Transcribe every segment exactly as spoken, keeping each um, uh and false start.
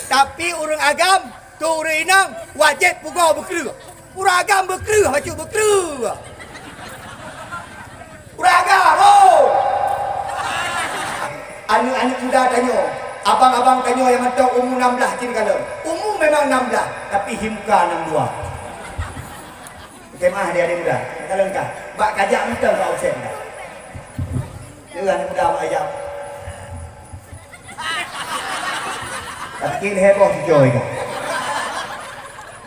Tapi ureuëng agam, keu ureuëng inong, wajéb pugoe beukreueh. Ureuëng agam beukreueh, bacut beukreueh. Ureuëng agam, oh! Aneuk-aneuk muda tanyoe, abang-abang tanyoe nyang mantong umu enam belas cit kalon. Umu memang enam belas, tapi hi muka enam dua. Oke mah, adik-adik muda, kalon ka. Bak kajak mantong ka absen dah. Jangan muda bak ayam. Tapi heboh cucoe ka.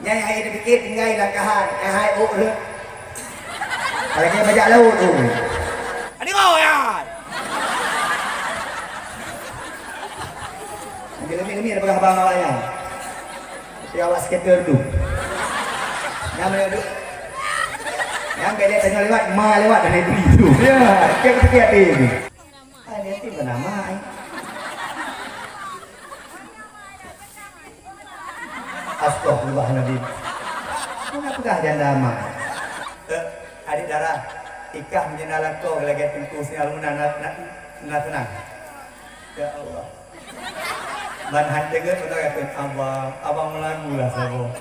Nyai hai dipikir tinggai langkahan, nyai hai uk reuek. Lagèe bajak laut tu. Aduh, ya. Lebih-lebih daripada abang awak nyan. Tapi awak skater tu. Nyang mana tu? Nyang beda tanya lewat, ma lewat dan itu itu. Ya, cek cek hati tu. Hai, dia tu bernama ai. Astagfirullahaladzim. Kenapa peugah janda amat? Eh, adik dara, ikah meunyoe na lakoe lagèe teungku sinan na, na, na seunang. Ya Allah. Ban han deungon beutôi kata abang, abang meulagu lah saboh.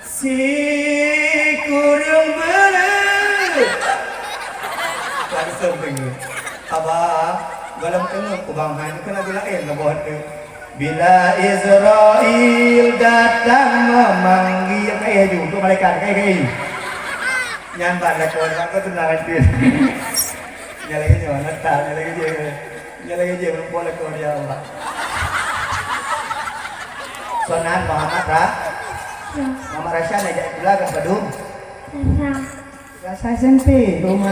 Sikureueng buleuen. Langsung deungon. Abang, gohlom teungoh kubang han keu lagu laén saboh tu. Bila Israel datang memanggil, kai haju, tu malaikat, kai, kai. Nyan ban lakoe, lakoe tu nak lanjut. Nyan lagi nyoe, nata, nyan lagi dia. Nyan lagi dia, belum boleh kau dia Allah. Sonan Muhammad Ra-, Ya. Muhammad Rasyan ajak pula ke Badung. Rasa. Rasa S M P, rumah.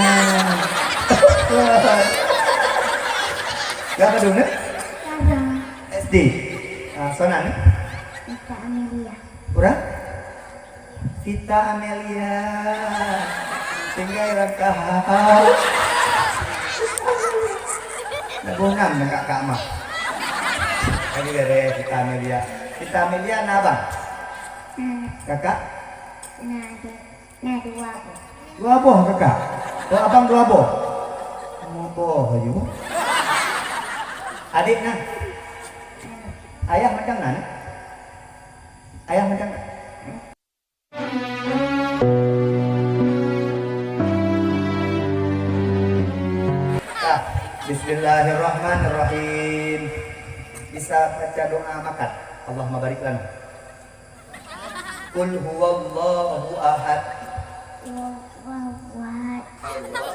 Berapa dulu, nak? Rasa. S D. Ah, sonan, eh? Vita Amelia. Kurang? Vita Amelia. Tinggai langkah. Nak boh nam dekat Kak Mah. Lagi dari Vita Amelia. Vita Amelia na abang? Hmm. Kakak? Na ada. Nah, dua boh. Dua boh kakak. Oh, abang dua boh. Lima boh aju. Adik nah. Ayah macam mana? Ayah macam mana? Ah, bismillahirrahmanirrahim. Bisa baca doa makan. Allahumma barik lana. Qul huwallahu ahad. Qul huwallahu ahad. Allah.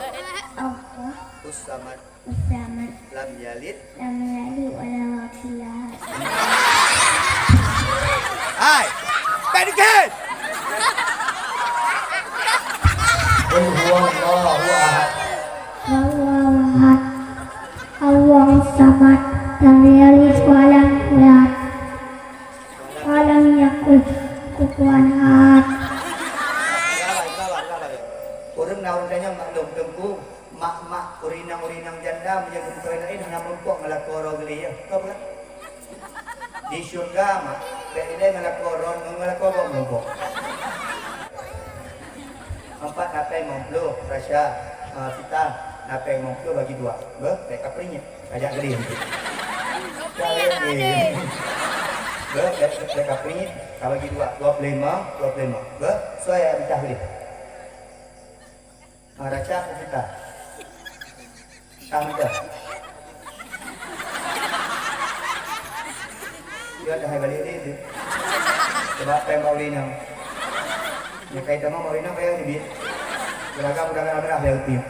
Allah. Us-samad. Us-samad. Lam yalid. Lam yalid wa lam yulad. Hai. Tak dikit. Qul huwallahu ahad. Huwallahu ahad. Allahus samad. Lam yalid wa lam yulad. Walam yakul kufuwan ahad. Ureueng na ureueng tanyong maklum teungku, mak-mak, ureueng inong-ureueng inong janda meunyoe geumeukawen laén hana meurumpok ngon lakoe droe geulée, ya. Beutôi bukan? Di syeuruga mak, bèk ilée ngon lakoe droe, ngon lakoe gob meurumpok. Empat na péng limong ploh, Rasya, ah, Sita, na péng limong ploh bagi dua. Beuh, bèk kapri nyan. Kajak gede. Kajak gede. Beuh, bèk, bèk kapri nyan. Ka bagi dua, dua ploh lima, dua ploh lima. Beuh, soe nyang peucah gede. Ah, Rasya atau Sita? Tang dah. Dia dah hai balik dia tu. Sebab péng bak ulih nang. Dia kai tamah bak ulih nang payah dia biar. Beragam udah merah dia rupiah.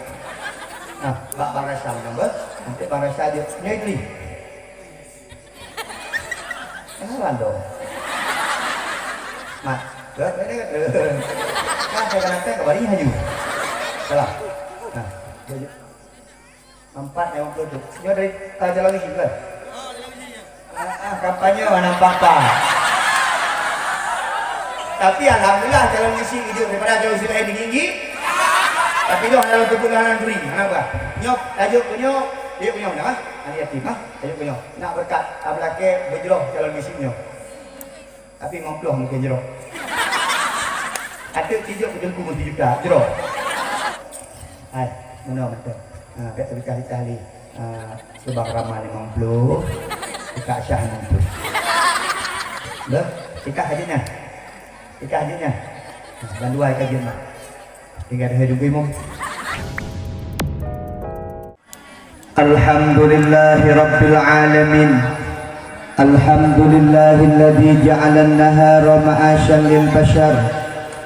Nah, bak bak rasa macam ber. Nanti bak rasa dia. Nyoy beli. Kenalan dong. Mat. Ber, ber, ber. Kan saya kena péng kembali haju. Salah. Nah, dia je. Empat limong ploh tu. Nyoe dari, ah, calon gisi kan? Ah, ah, kampanye mana apa-apa. Tapi alhamdulillah calon gisi hidup daripada calon gisi lain tinggi-tinggi. Tapi nyoe calon kebetulan turi. Kenapa? Nyoe tajuk tu nyoe, tajuk nyoe dah. Ahli yatim ah, tajuk nyoe. Nak berkat, abang laki berjroh calon gisi nyoe. Tapi limong ploh mungkin jroh. Até tijok ke teungku meusijuta jroh. Hai, meunoe mantong. Ha, bèk teulikah-likah lé. Ha, subang rama limong ploh, Kak Syah limong ploh. Dah, tikah aja nyan. Tikah aja nyan. Nah, bandua ka jeuet mak. Tinggal dah dua imum. Alhamdulillahirabbil alamin. Alhamdulillahilladzi ja'alan nahara ma'asyan lil bashar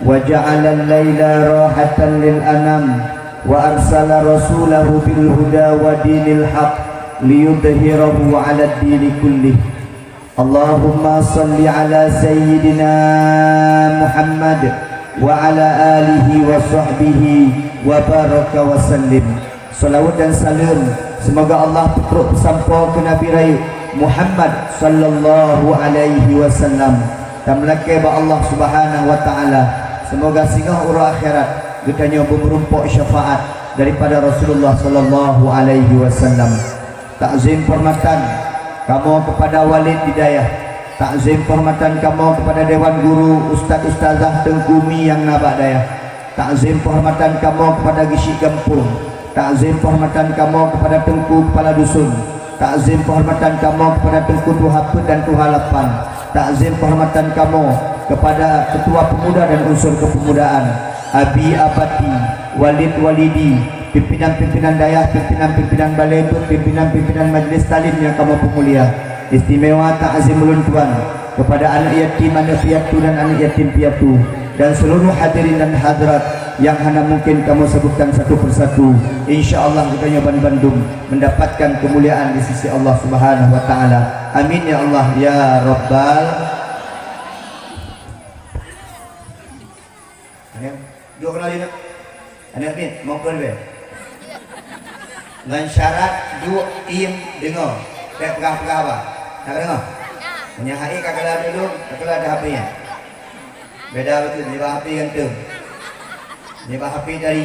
wa ja'alal laila rahatan lil anam wa arsala rasulahu bil huda wa dinil haq liyudhhirahu 'alad dini kullih. Allahumma salli ala sayyidina Muhammad wa ala alihi wa sahbihi wa baraka wa sallim. Salawat dan salam semoga Allah peutrok peusampoe keu Nabi rayeuk Muhammad sallallahu alaihi wasallam. Dan meulakée bak Allah Subhanahu wa taala, semoga singoh uroe akhirat geutanyoe beumeurumpok syafaat daripada Rasulullah sallallahu alaihi wasallam. Takzim penghormatan kamoe kepada walid di dayah. Takzim penghormatan kamoe kepada dewan guru, ustaz ustazah, teungku mi nyang na bak dayah. Takzim penghormatan kamoe kepada geuchik gampông. Takzim penghormatan kamoe kepada teungku kepala dusun. Takzim penghormatan kamoe kepada teungku tuha peuet dan tuha lapan. Takzim penghormatan kamoe kepada ketua pemuda dan unsur kepemudaan, abi abati, walid walidi, pimpinan-pimpinan dayah, pimpinan-pimpinan balai peuet, pimpinan-pimpinan majlis talim nyang kamoe peumulia. Istimewa takzim ulôn tuan kepada aneuk yatim, aneuk piatu dan aneuk yatim piatu, dan seluruh hadirin dan hadirat nyang hana mungkin kamoe sebutkan satu persatu. Insya Allah geutanyoe banbandum mendapatkan kemuliaan di sisi Allah Subhanahu wa taala. Amin ya Allah ya rabbal. Aneuk, duek keunoe lé. Aneuk miet, mongkon bèe. Ngon syarat duek iem deungoe. Bèk peugah-peugah haba. Na deungoe? Meunyoe hai ka kalon dulu, ka kalon dah H P nyan. Beda beutôi, nibak H P ganteng. Nibak H P tari.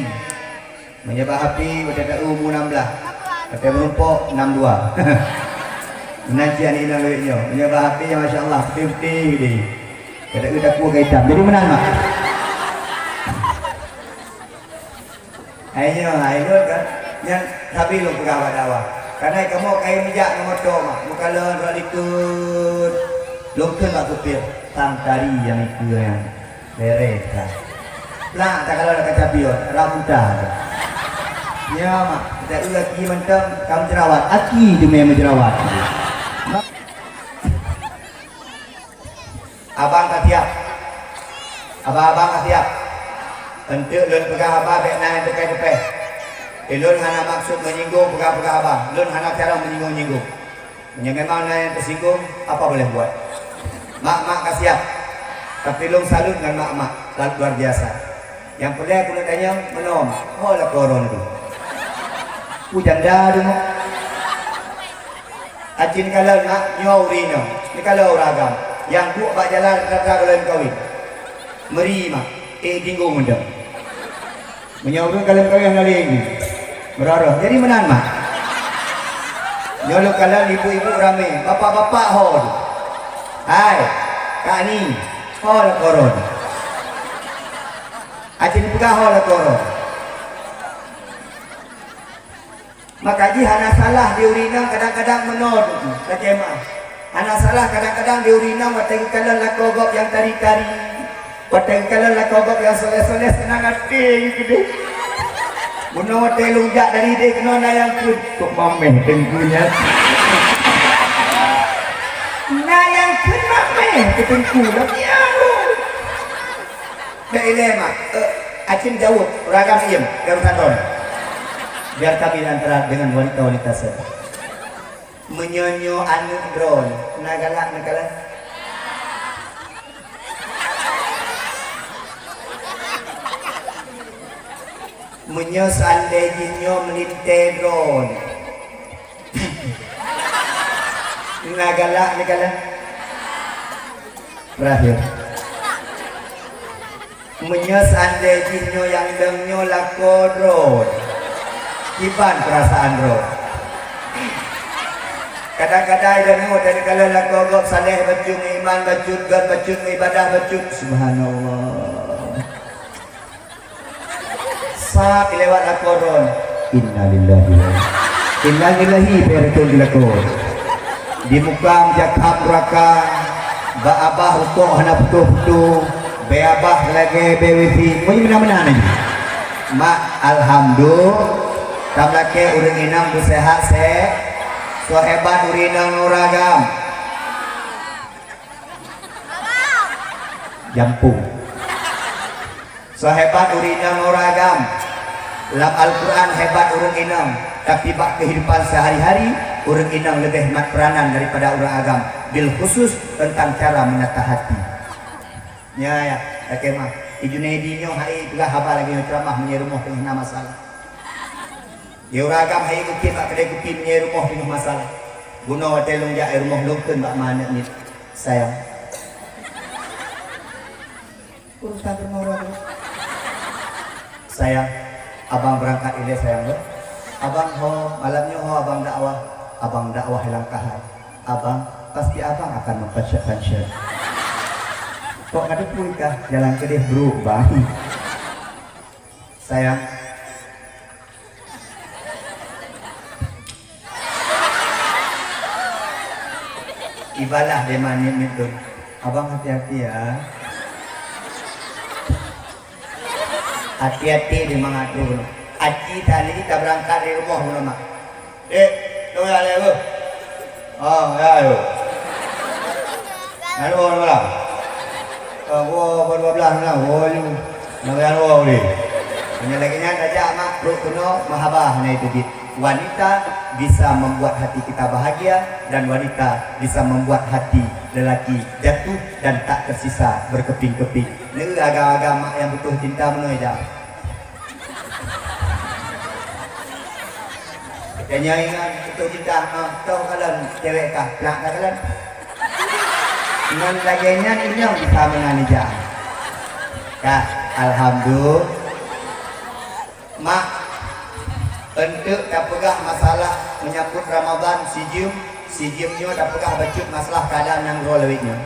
Meunyoe bak H P, watèe ta-, umu nam blah. Watèe meurumpok, nam dua. Meunan cit aneuk inong lagèe nyoe. Meunyoe bak H P, masya Allah, putéh-putéh deh. Ka ta-, takue ka itam. Jadi meunan, mak. Hai nyoe, hai lôn kan. Nyan sabe lôn peugah bak dakwah. Karena kamoe ka meujak ngon moto, mak. Meukalon rot likot. Lôn kheun bak supir, tang tari nyang ikeu nyan. Beres dah. Plak, takalon lam kaca pion, rambutan. Nyoe mak, ta-eu aki mantong, ka meujerawat. Aki teumé meujerawat. Abang ka siap. Abang-abang ka siap. Eunteuk lôn peugah haba bèk na nyang teukai-teukai. Ulôn hana maksud menyinggung peugah-peugah abang. Lôn hana carông menyinggung-nyinggung. Meunyoe memang na nyang teusinggung, apa boleh buat? Mak-mak ka siap. Tapi lôn salut ngon mak-mak, luar biasa. Nyang peureulèe keuneuk tanyong, meunoe mak, ho lakoe droeneuh? Peue janda deungoe? Aci neukalon mak, nyoe ureueng inong, neukalon ureueng agam. Nyang duek bak jalan rata-rata gohlom kawen. Meuri mak, éh tinggung mantong. Meunyoe ureueng ka lheueh kawén hana lé ibu, meurah-rah. Jadi meunan, mak. Nyoe lôn kalon ibu-ibu ramé, bapak-bapak ho tu. Hai, Kak Ni, ho lakoe droeneuh? Aci neupeugah ho lakoe droeneuh. Maka jih hana salah di ureueng inong kadang-kadang meunoe, lagèe meu'ah. Hana salah kadang-kadang di ureueng inong watèe geukalon lakoe gob nyang tari-tari, watèe geukalon lakoe gob nyang soleh-soleh, seunang até geuh keudéh. Meunoe watèe lôn jak dari idéh keunoe na nyang kheun, "Kok mamèh teungku nyan?" Na nyang kheun mamèh keu teungku, lagèe nyan. Bèk ilèe, mak. Eh, acim jaweueb, ragam iem, dan urusan droeneuh. Biar kami antara dengan wanita-wanita saja. Meunyoe nyoe aneuk droeneuh, na galak neukalon? Meunyoe seandai jih nyoe meulintèe droeneuh, na galak neukalon? Berakhir. Meunyoe seandai jih nyoe nyang dong nyoe lakoe droe, kiban peurasaan droe? Kadang-kadang droeneuh watèe neukalon lakoe gob saleh bacut, meuiman bacut, göt bacut, meuibadah bacut. Subhanallah. Sat ilewat lakoe droe. Innalillahi wa inna ilaihi raji'un di lakoe. Di muka meujak kap nuraka, Bak abah rukok hana putôh-putôh, bèe abah lagèe bèe wifi. Meunyoe meunan-meunan nyoe. Mak, alhamdulillah, tam lakèe ureueng inong beuseuhat sè, soe hebat ureueng inong ngon ureueng agam. Jampung. Soe hebat ureueng inong ngon ureueng agam. Lam Al-Quran hebat ureueng inong, tapi bak keuhidupan sehari-hari, ureueng inong leubeh mat peuranan daripada ureueng agam, bil khusus tentang cara menata hati. Nya, ya, lakèe mah. I Junaidi nyoe hai peugah haba lagèe nyoe, ceramah meunyoe rumoh teungoh na masalah. Di ureueng agam hai mungken bak keudè kupi meunyoe rumoh teungoh masalah. Bunoe watèe lôn jak rumoh lôn kheun bak ma aneuk miet, "Sayang, urusan rumoh droe dulu. Sayang, abang beurangkat ilèe sayang, beuh. Abang ho, malam nyoe ho abang dakwah. Abang dakwah lam keuhai. Abang, pasti abang akan meupansyeut-pansyeut." Kok ka teupeu kah jalan keudeh brôk, bang? Sayang. Ibalah deh ma aneuk miet lôn. Abang hati-hati ya. Hati-hati deh mangat lôn. Aci tadi ka beurangkat di rumoh bunoe mak. Dek, tu ya lé beuh. Oh, ya yo. Lalu orang malam. Oh, gua baru dua belas malam, gua yu. Nama yang gua boleh. Hanya lagi nyan saja mak, perut kena mahabah na itu bit. Wanita bisa membuat hati kita bahagia dan wanita bisa membuat hati lelaki jatuh dan tak tersisa berkeping-keping. Ni agam-agam mak yang butuh cinta menua dah. Tanya ingat betul cinta, ha, toh kalon cewek kah, plak kah kalon. Ngon lagèe nyan inyong bisa meunan ija. Kah, alhamdulillah. Mak, enteuk tapeugah masalah menyambut Ramadan sijeuem, sijeuem nyoe tapeugah bacut masalah keadaan nyang droe lawét nyoe.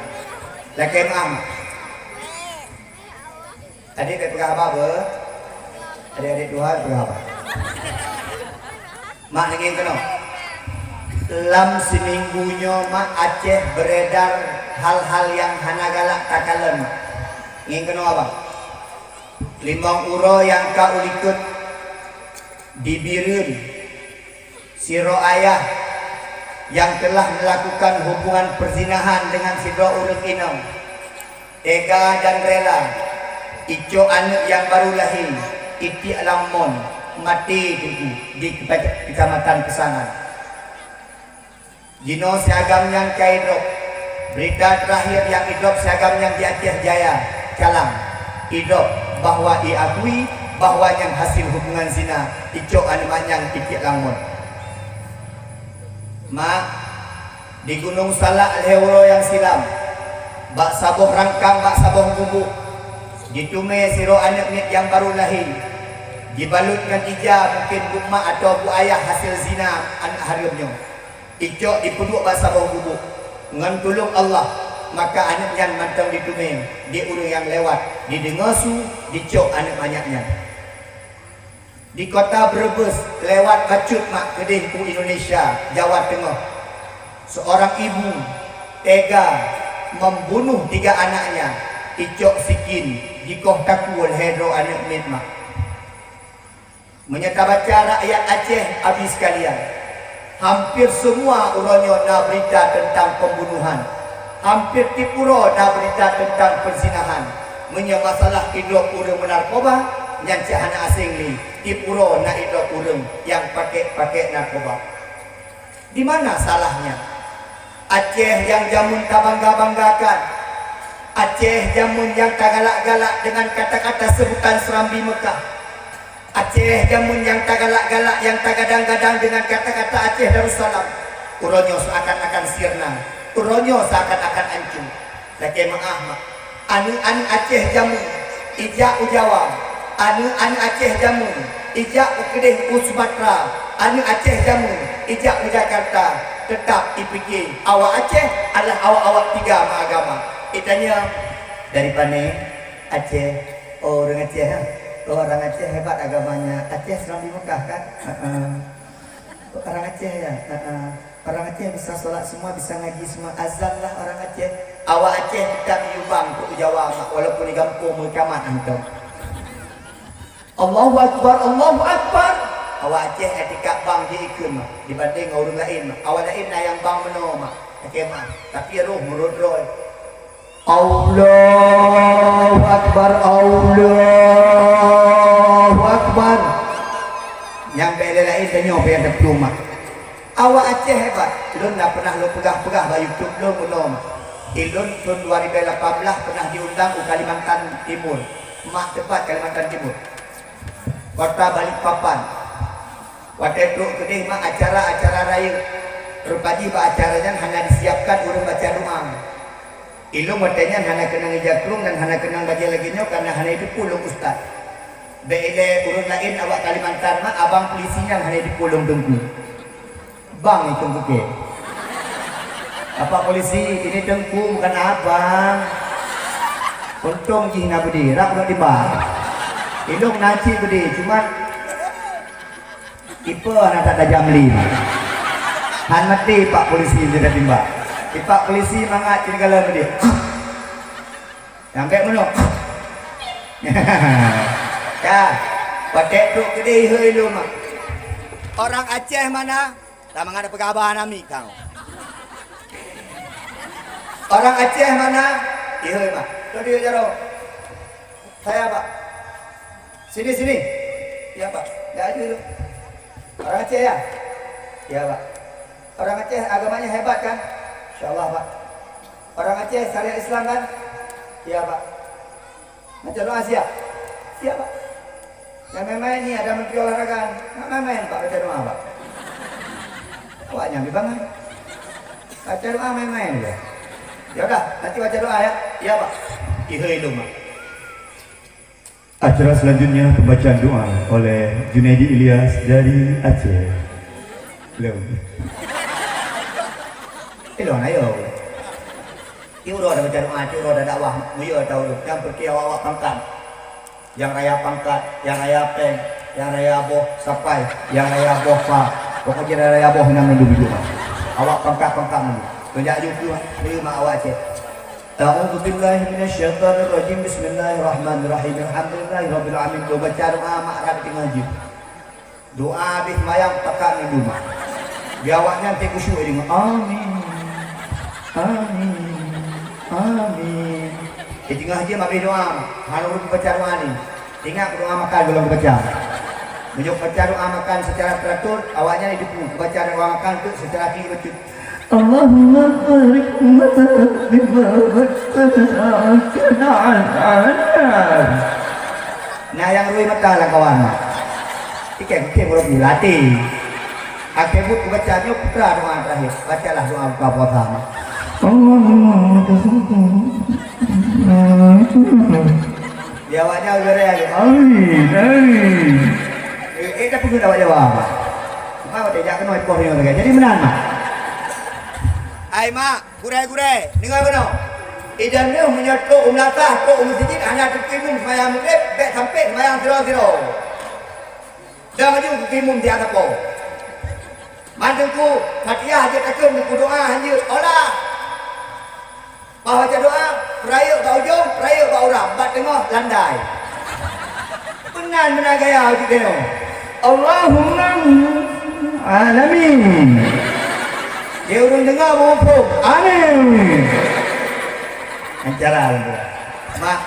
Lakèe meu'ah, Mak. Adik bèk peugah haba beuh. Adik-adik tuha peugah haba. Mak ngieng keunoe. Lam siminggu nyoe mak Aceh beredar hal-hal nyang hana galak takalon. Ngieng keunoe abang. Limong uroe nyang ka ulikot di Bireuen. Sidroe ayah nyang telah melakukan hubungan perzinahan dengan sidroe ureueng inong, tega dan rela icok aneuk nyang baru lahé itiek lam mon maté teungku di Kecamatan Peusangan. Jinoe siagam nyan ka idrop. Beurita teurakhir nyang idrop siagam nyan di Aceh Jaya, Calang. Idrop bahwa iakui bahwa nyan hasil hubungan zina, icok aneuk manyang itiek lam mon. Mak, di Gunong Salak lhèe uroe nyang silam, bak saboh rangkang bak saboh gubuk, jitumè sidroe aneuk miet nyang baru lahé, jibalot ngon ija mungken buet mak atawa buet ayah hasil zina aneuk hareuem nyoe. Icok ipeuduek bak saboh gubuk. Ngon tulông Allah, maka aneuk nyan mantong jitumè di ureueng nyang lewat, jideungoe su, jicok aneuk manyak nyan. Di kota Brebes lewat bacut mak keudeh u Indonesia, Jawa Teungoh. Seorang ibu tega membunuh tiga anaknya, icok sikin, jikoh takue lhèe droe aneuk miet mak. Meunyoe tabaca rakyat Aceh abi sekalian, hampir semua uroe nyoe na beurita teuntang pembunuhan. Hampir tiep uroe na beurita teuntang peuzinahan. Meunyoe masalah idrop ureueng meunarkoba, nyan cit hana aséng lé, tiep uroe na idrop ureueng nyang pakèk-pakèk narkoba. Di mana salahnya? Aceh nyang jameun tabangga-banggakan, Aceh jameun nyang tagalak-galak deungon kata-kata seubutan Serambi Meukah, Aceh jameun nyang tagalak-galak, nyang tagadang-gadang deungon kata-kata Aceh Darussalam, uroe nyoe seuakan-akan sirna, uroe nyoe seuakan-akan ancô. Lakèe meu'ah mak. Aneuk-aneuk Aceh jameun ijak u Jawa, aneuk-aneuk Aceh jameun ijak u keudeh u Sumatra, aneuk Aceh jameun ijak u Jakarta, teutap ipike awak Aceh adalah awak-awak tiga meuagama. Itanya, "Dari pane?" "Aceh." "Oh, ureueng Aceh, ha? Oh, orang Aceh hebat agamanya. Aceh Serambi Meukah, kan?" "Heeh." "Orang Aceh, ya?" "Heeh." "Orang Aceh bisa sholat semua, bisa ngaji semua. Azan lah orang Aceh." Awak Aceh teutab yue bang keu Jawa mak, walaupun di gampông meukamat hantom. Allahu Akbar, Allahu Akbar. Awak Aceh tika bang jiikheun mak, dibandéng ngon ureuëng laén mak. Awak laén na nyang bang meunoe mak, lakée mak, tapi roh meurot droe. Allahu Akbar, Allahu Akbar. Nyang bèk lé laén tanyoe payah teupeue mak. Awak Aceh hebat. Lôn na pernah lôn peugah-peugah bak YouTube lôn meunoe mak. Ilôn thôn dua ribu lapan belas pernah diundang u Kalimantan Timur. Mak teumpat Kalimantan Timur. Kota Balikpapan. Watée trok keudeh mak acara-acara rayeuk. Rupa jih bak acara nyan hana disiapkan ureuëng baca doa. Ilôn watée nyan hana keunong ija krueng dan hana keunong bajée lagée nyoe kareuna hana jiteupeue lôn ustaz. Bèk ilée ureuëng laén awak Kalimantan mak abang polisi nyan hana jiteupeue lôn teungku. Bang itu buke. Bapak polisi, ini teungku bukan abang. Untông jih na beudé, rab rot di bang. Ilôn na cit beudé, cuma tipe hana that tajam lé. Han maté pak polisi dia dah timbak. Di pak polisi mangat cit gala beudé. Sampai meunoe. Ya, patek trok keudeh ihôi lôn mak. Orang Aceh mana? Tamangat peugah haba nami kau. Orang Aceh mana? Ihôi mak. Tuh dia jaro. Saya pak. Sini sini. Ya pak. Ya aja dulu. Orang Aceh ya? Ya pak. Orang Aceh agamanya hebat kan? Insya Allah pak. Orang Aceh syariat Islam kan? Ya pak. Baca doa siap? Siap pak. Yang main-main ni ada menteri olahraga. Nak main-main pak baca doa pak. Awak nyang dibangun. Baca doa main-main je. Ya udah, nanti baca doa ya. Iya pak. Ihoi lom pak. Acara selanjutnya pembacaan doa oleh Junaidi Ilyas dari Aceh. Lom. Ilon ayo. Tiuroe dah baca doa, tiuroe dah dakwah, muya tahu tu. Yang pergi awak-awak pangkat. Yang raya pangkat, yang raya peng, yang raya boh sapai, yang raya boh pa. Pokoknya raya boh yang dulu dulu. Awak pangkat-pangkat dulu. Tunjuk juga, terima awak cek. A'udzubillahi minasyaitonirrajim. Bismillahirrahmanirrahim. Alhamdulillahirabbil alamin. Doa baca doa mak rabi tengah jih. Doa habéh seumayang pakat ngon dumah. Di awaknyan teukusyuk deungon, "Amin. Amin. Amin." Di teungoh jeuem habéh doa, hana ureuëng baca doa ni. Ingat doa makan golom baca. Meunyoe baca doa makan secara teratur, awaknyan itu pun baca doa makan tu secara klik betul. Allahumma barik lana fima razaqtana. Nah, nyang rui mata lah kawan. Ikan mungkin baru dilatih. Akhir buku baca nyoe putra doa terakhir. Bacalah doa buka puasa. Allahumma. Dia awaknya udah ada. Amin, amin. Eh, eh, dah penuh awak Jawa. Cuma awak tak kena ekor ni orang. Jadi menang, Mak. Ai, Mak, gurèe-gurèe, deungoe keunoe. Idan nyoe meunyoe trok u meulasah, trok u meuseujid, hana teupeu imum seumayang Maghrib, bèk sampé seumayang sidroe-sidroe. Dan laju teupeu imum siat sapo. Man teungku, Fatihah jeuet takheun, teungku doa hanjeuet. Olah. Bah baca doa, peurayeuk bak ujong, peurayeuk bak uram, bak teungoh landai. Meunan, meunan gaya ujeut deungoe. Allahumma alamin. Di ureueng deungoe muphom. Amin. Acara lôn. Mak,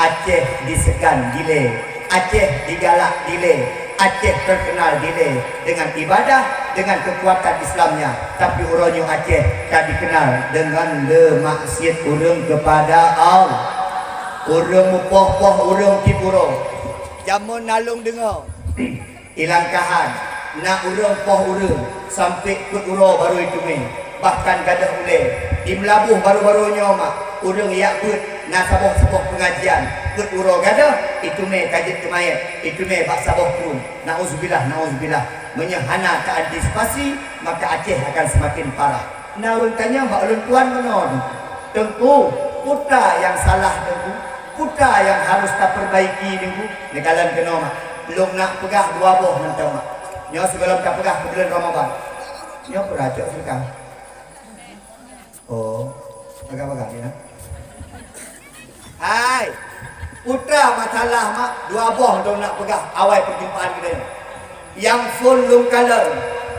Aceh disekan dilée, Aceh digalak dilée, Aceh terkenal dilée dengan ibadah, dengan kekuatan Islamnya. Tapi uroe nyoe Aceh ka dikenal dengan le maksiet ureueng kepada Allah. Ureueng mupoh-poh ureueng tiep uroe. Jameun na lôn deungoe. Ilangkahan, na ureueng poh ureueng, sampoe peuet uroe barô iteumé. Bahkan gadôh ulée, di Meulaboh barô-barô nyoe mak, ureueng jak beuet, na saboh-saboh peungajian, peuet uroe gadôh, iteumé ka jeuet keu manyét, iteumé bak saboh krueng. Nauzubillah, nauzubillah. Meunyoe hana teuantisipasi, maka Aceh akan semakin parah. Na ureueng tanyong bak ulôn tuan meunoe, Teungku, peue nyang salah Teungku? Peue nyang harôh tapeurbaiki Teungku? Neukalon keunoe mak. Lôn nak peugah dua boh mantong mak. Nyoe sigohlom tapeugah keu buleuen Ramadhan. Nyoe peuracok seudeukah. Oh. Agak-agak ya. Hai, putra masalah mak dua boh dong nak peugah awai perjumpaan kita ni. Yang phon lôn kalon,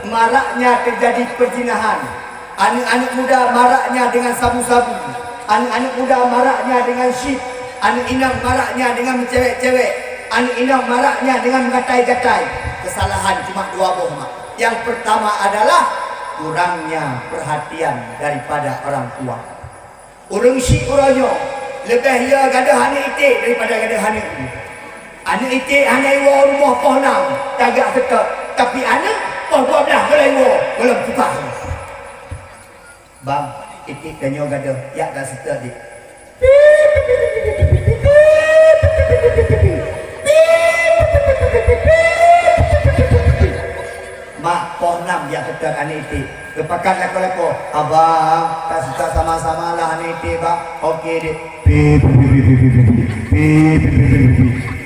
maraknya terjadi perzinahan. Aneuk-aneuk muda maraknya dengan sabu-sabu. Aneuk-aneuk muda maraknya dengan chip. Aneuk inong maraknya dengan mencewek-cewek. Aneuk inong maraknya dengan menggatai-gatai. Kesalahan cuma dua boh mak. Yang pertama adalah kurangnya perhatian daripada orang tua. Ureuëng syiek uroe nyoe leubeh ya gadôh aneuk iték daripada gadôh aneuk. Aneuk iték hana iwoe rumoh poh nam tagak seutôt, tapi aneuk poh dua blaih gohlom iwoe gohlom tukang. Bang, iték tanyoe gadôh, jak taseutôt jih. Mak poh nam jak seutôt aneuk iték. Geupakat lakoe-lakoe, "Abang, taseutôt sama-sama lah aneuk iték, Bang." "Oke, Dek." Pi, pi, pi.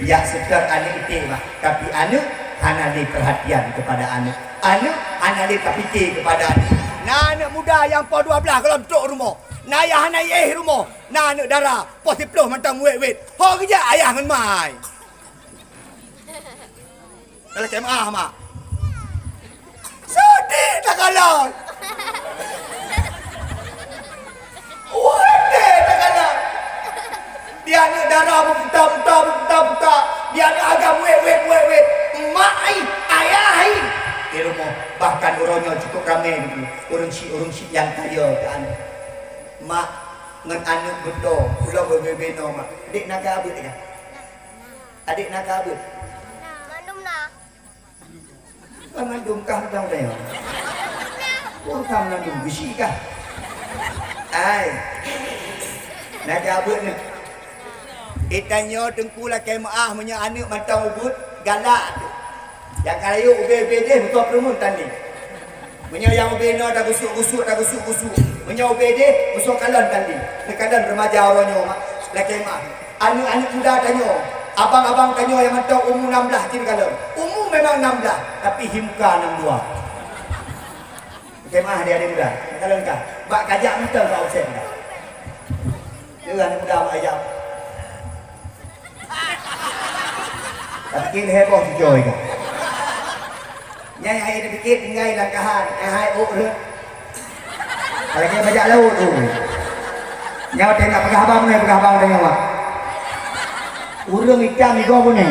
Jak seutôt aneuk iték, Bang. Tapi aneuk hana lé perhatian kepada aneuk. Aneuk hana lé tapike kepada aneuk. Na aneuk muda nyang poh dua blaih gohlom trok rumoh. Na ayah hana iéh rumoh. Na aneuk dara poh siplôh mantong wét-wét. Ho geujak ayah ngon mai. Dalam kemah, mak. Sudi takalon. Wede takalon. Di aneuk dara beuputa-puta, beuputa-puta. Di aneuk agam wét-wét, wét-wét. Mak ai, ayah ai. Di rumoh, bahkan uroe nyoe cukup ramé gitu. Ureuëng syiek, ureuëng syiek nyang kaya keu aneuk. Mak, ngon aneuk beutôi, ulôn beubenoe, Mak. Dek na ka abeuet ka? Adek na ka abeuet? Mandum na. Kan mandum kah mantong tayong. Pun kah mandum bisi kah? Ai. Na ka abeuet ni. Itanyoe teungku lakée meuáh meunyoe aneuk mantong ubeuet galak tu. Nyang ka rayeuk ubé-ubé deh bukon peureumeun tanding. Meunyoe nyang ubé inoe tagusuk-gusuk, tagusuk-gusuk. Meunyoe ubé deh, musoh kalon tanding. Teukalon remaja uroe nyoe mak, lakée meuáh. Aneuk-aneuk muda tanyoe, abang-abang tanyoe nyang mantong umu nam blaih cit kalon. Umu memang nam blaih, tapi hi muka nam dua. Lakée meuáh adik-adik muda, kalon kah? Bak kajak mantong bak absen kah? Keu aneuk muda mak ayam. Tapi heboh cucoe ka. Nyan hai dipike tinggai langkahan, nyan hai ôk rhot. Lagée bajak laôt tu. Nyoe teuh nak peugah abang, nyoe peugah abang teuh nyoe. Ureuëng itam igoe bunoe.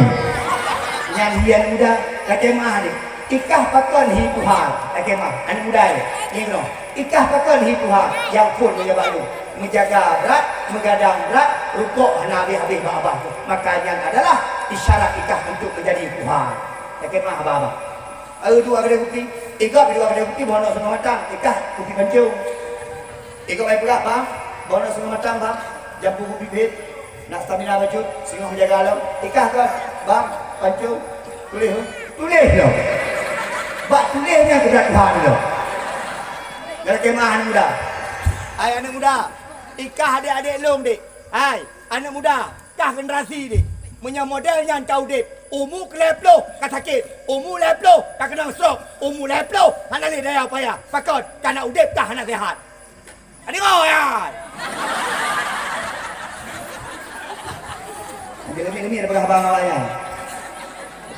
Nyan hi aneuk muda, lakée meuáh deh. Ikah pakon hi tuha, lakée meuáh, aneuk muda nyoe. Nyoe. Ikah pakon hi tuha nyang phon meunyoe bak lôn. Meujaga brat, meugadang brat, rukok hana habéh-habéh bak abah tu. Maka nyan adalah isyarat ikah untuk menjadi tuha. Lakée meuáh abah-abah. Aeu dua kedai kupi. Ikah dua kedai kupi, boh nyoe singoh matang. Ikah kupi pancong. Ikah baik pula, bang. Boh nyoe singoh matang, bang. Jampu kupi bit. Nak stamina bacut, singoh menjaga alam. Ikah kan, bang, pancung, tuléh tu. Tuléh tu. Bak tuléh nyan keubiet Tuhan tu. Dalam kemah aneuk muda. Hai aneuk muda, ikah adek-adek lôn dek. Hai aneuk muda, kah generasi dek. Meunyoe model nyan ka udeb, umu keu lhée ploh ka sakét, umu lhée ploh ka keunong stroke, umu lhée ploh hana lé daya upaya. Pakon? Kana udeb kah hana sehat. Adik kau ya. Leumiek-leumiek dah peugah abang awak nyan.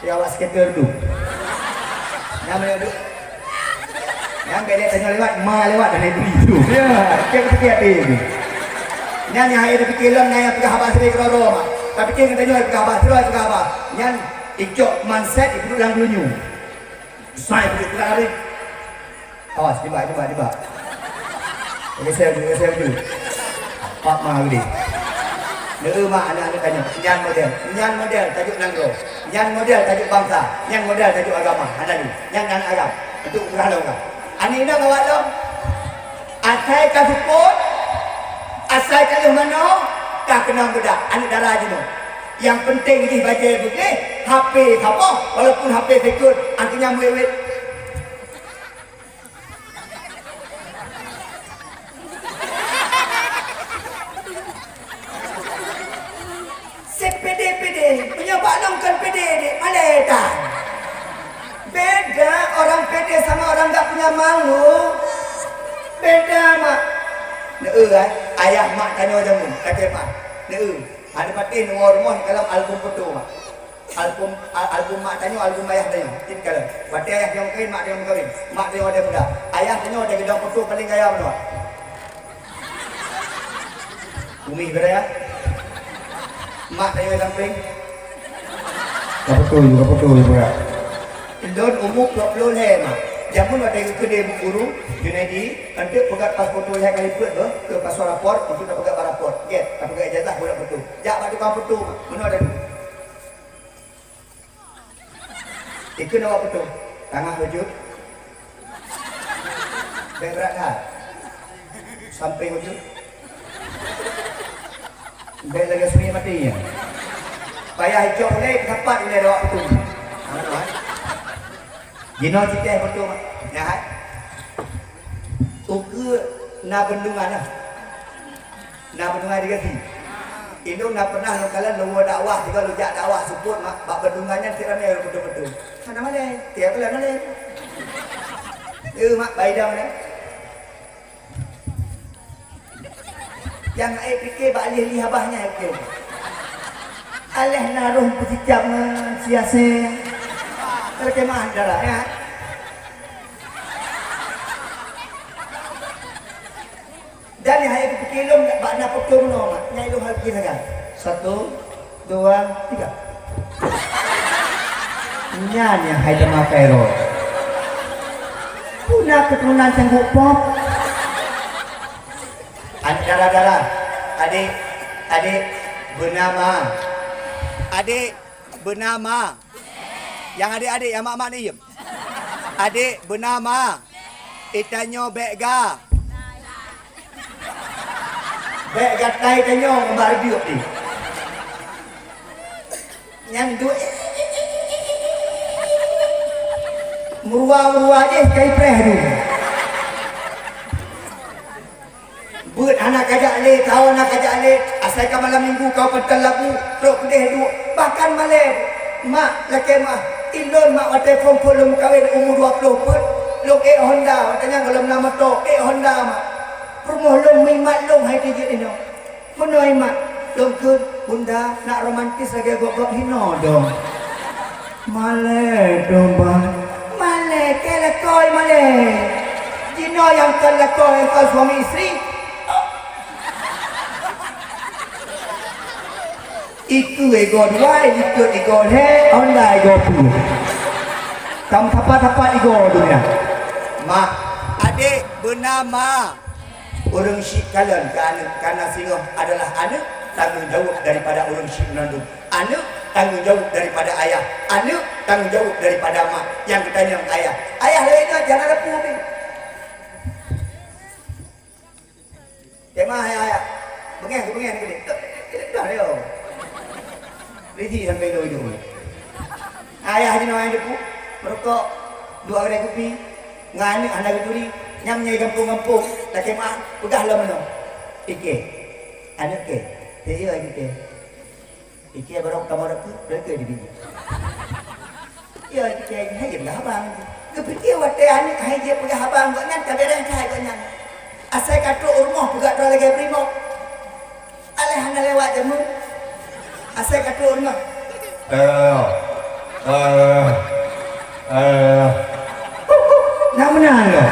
Tapi awak skater tu. Nyang mana tu? Nyang beda tanya lewat, ma lewat dan ibu itu. Ya, dia kata dia tu. Nyan nyang hai tapi kelon nyang peugah abang sering roro mah. Tapi dia tanya peugah abang, sering peugah abang. Nyan icok manset ibu dalam dunia. Sai ibu peugah habis. Awas, tibak, tibak, tibak. Geser, geser, geser. Pak mah gede. Neu mak anak-anak tanya, nyan model, nyan model tajuk nanggroe, nyan model tajuk bangsa, nyan model tajuk agama. Hana ni, nyan anak agam. Untuk urang lom ka. Aneuk inong awak lom. Asai ka seupôt, asai ka lheueh manoe, ka keunong beudak aneuk dara jinoe. Nyang penting jih bajée beudeh, H P saboh, walaupun H P second, akhirnya muwét-wét. Sepede-pede, meunyoe bak lôn kon pede dek, malée tan. Beda orang pede sama orang gak punya malu. Beda mak. Neu eh, Ayah mak tanyoe jameun, lakèe mak. Neu, hana patéh neuwoe rumoh, kalon album foto, mak. Album, al-, album mak tanyoe, album ayah tanyoe. Cit kalon. Watèe ayah tanyoe meukawen, mak tanyoe meukawen. Mak tanyoe watèe muda. Ayah tanyoe watèe geudong foto paleng gaya meunoe. Umi beraya. Mak tanyoe sampéng. Ka beutôi, ka beutôi, Pak. Lôn umu dua puluh lhèe, Mak. Jameun watèe geukeudè bu guru, Junaidi, eunteuk peugah pas foto lhèe kali peuet beuh, keu pasoe rapor, untuk tapeugah bak rapor. Gèt, tapeugah ijazah, budak foto. Jak bak tukang foto, Mak. Meunoe dah. Ikheun awak beutôi. Tangah wujud. Bèk brat that. Sampéng wujud. Bèk lagèe sungai maté nyan. Payah icok ulèe, sapat ulèe awak beutôi. Jinoe citèe beutôi, Mak. Nyan hai. Ukeue na bendungan lah. Na bendungan irigasi. Ilôn na pernah lôn kalon lôn woe dakwah, sigoe lôn jak dakwah seupôt ma-, bak bendungan nyan cit ramé ureueng beutôi-beutôi. Hana malèe, tiep buleuen malèe. Eh, mak, baidong nyan. Nyang ék pike bak lieh-lieh abah nyan, ék pike. Aléh na roh peucicab ngon si Yasén. Terkemah darah, ya. Dan nyang hai geupike lôn bak na peukeue meunoe, Mak. Nyan lôn hai pike sagai. Satu, dua, tiga. Nyan nyang hai teumakai roh. Peue na keuturonan Cangguek Pop? An-, dara-dara, adék, adék bernama, adék bernama. Nyang adék-adék, nyang mak-mak ni diem. Adék bernama. Itanyoe bèk ga. Bèk gatai tanyoe ngon bak reudeup ni. Nyang duek. Meurua-meurua jih kai preh tu. Beuet hana kajak lé, kawon hana kajak lé, asai ka malam minggu kawon peutang labu, trok keudeh duek, bahkan malèe. Mak, lakèe mak, ilôn mak watèe phôn-phôn lôn meukawen umu dua ploh peuet, lôn ék Honda, watèe nyan gohlom na moto, ék Honda mak. Peurumoh lôn meuimat lôn hai tijeuet inoe. Meunoe mak, lôn kheun, bunda, nak romantis lagèe gob-gob hinoe dong. Malèe dong, Bah. Malèe, kèe lakoe malèe. Jinoe nyang kon lakoe, nyang kon suami istri. Ikeu igoe dua, ikeu igoe lhèe, Honda igoe peuet. Tam sapat-sapat igoe dunia. Mak, adék bernama. Ureueng syiek kalon keu aneuk, karena singoh adalah aneuk, tanggung jaweueb daripada ureueng syiek meunandong. Aneuk, tanggung jaweueb daripada ayah. Aneuk, tanggung jaweueb daripada mak. Nyang geutanyong ayah. Ayah lagèe nyoe, jangan ada pun ni. Tema ayah, ayah. Beungèh, beungèh ni. Dah, dah, yo. Riji sampai lo hidup. Ayah jinoe nyang jipuk, meurukok, dua kedai kupi, ngon aneuk hana geuturi, nyang meunyoe gampông-gampông, lakèe mak, peugah lom meunoe. Ikèe, aneuk kèe, seuyo ikèe. Ikèe barô kamoe rapi, lagèe di bini. Ya, ikèe, hai jeuet peugah haba. Geupike watèe aneuk hai jeuet peugah haba, gobnyan ka bèrèh that gobnyan. Asai ka trok u rumoh peugah droe lagèe brimob. Aléh hana lewat jameun. Asai ka trok u rumoh. Eh, eh, eh. Nah, meunan lom.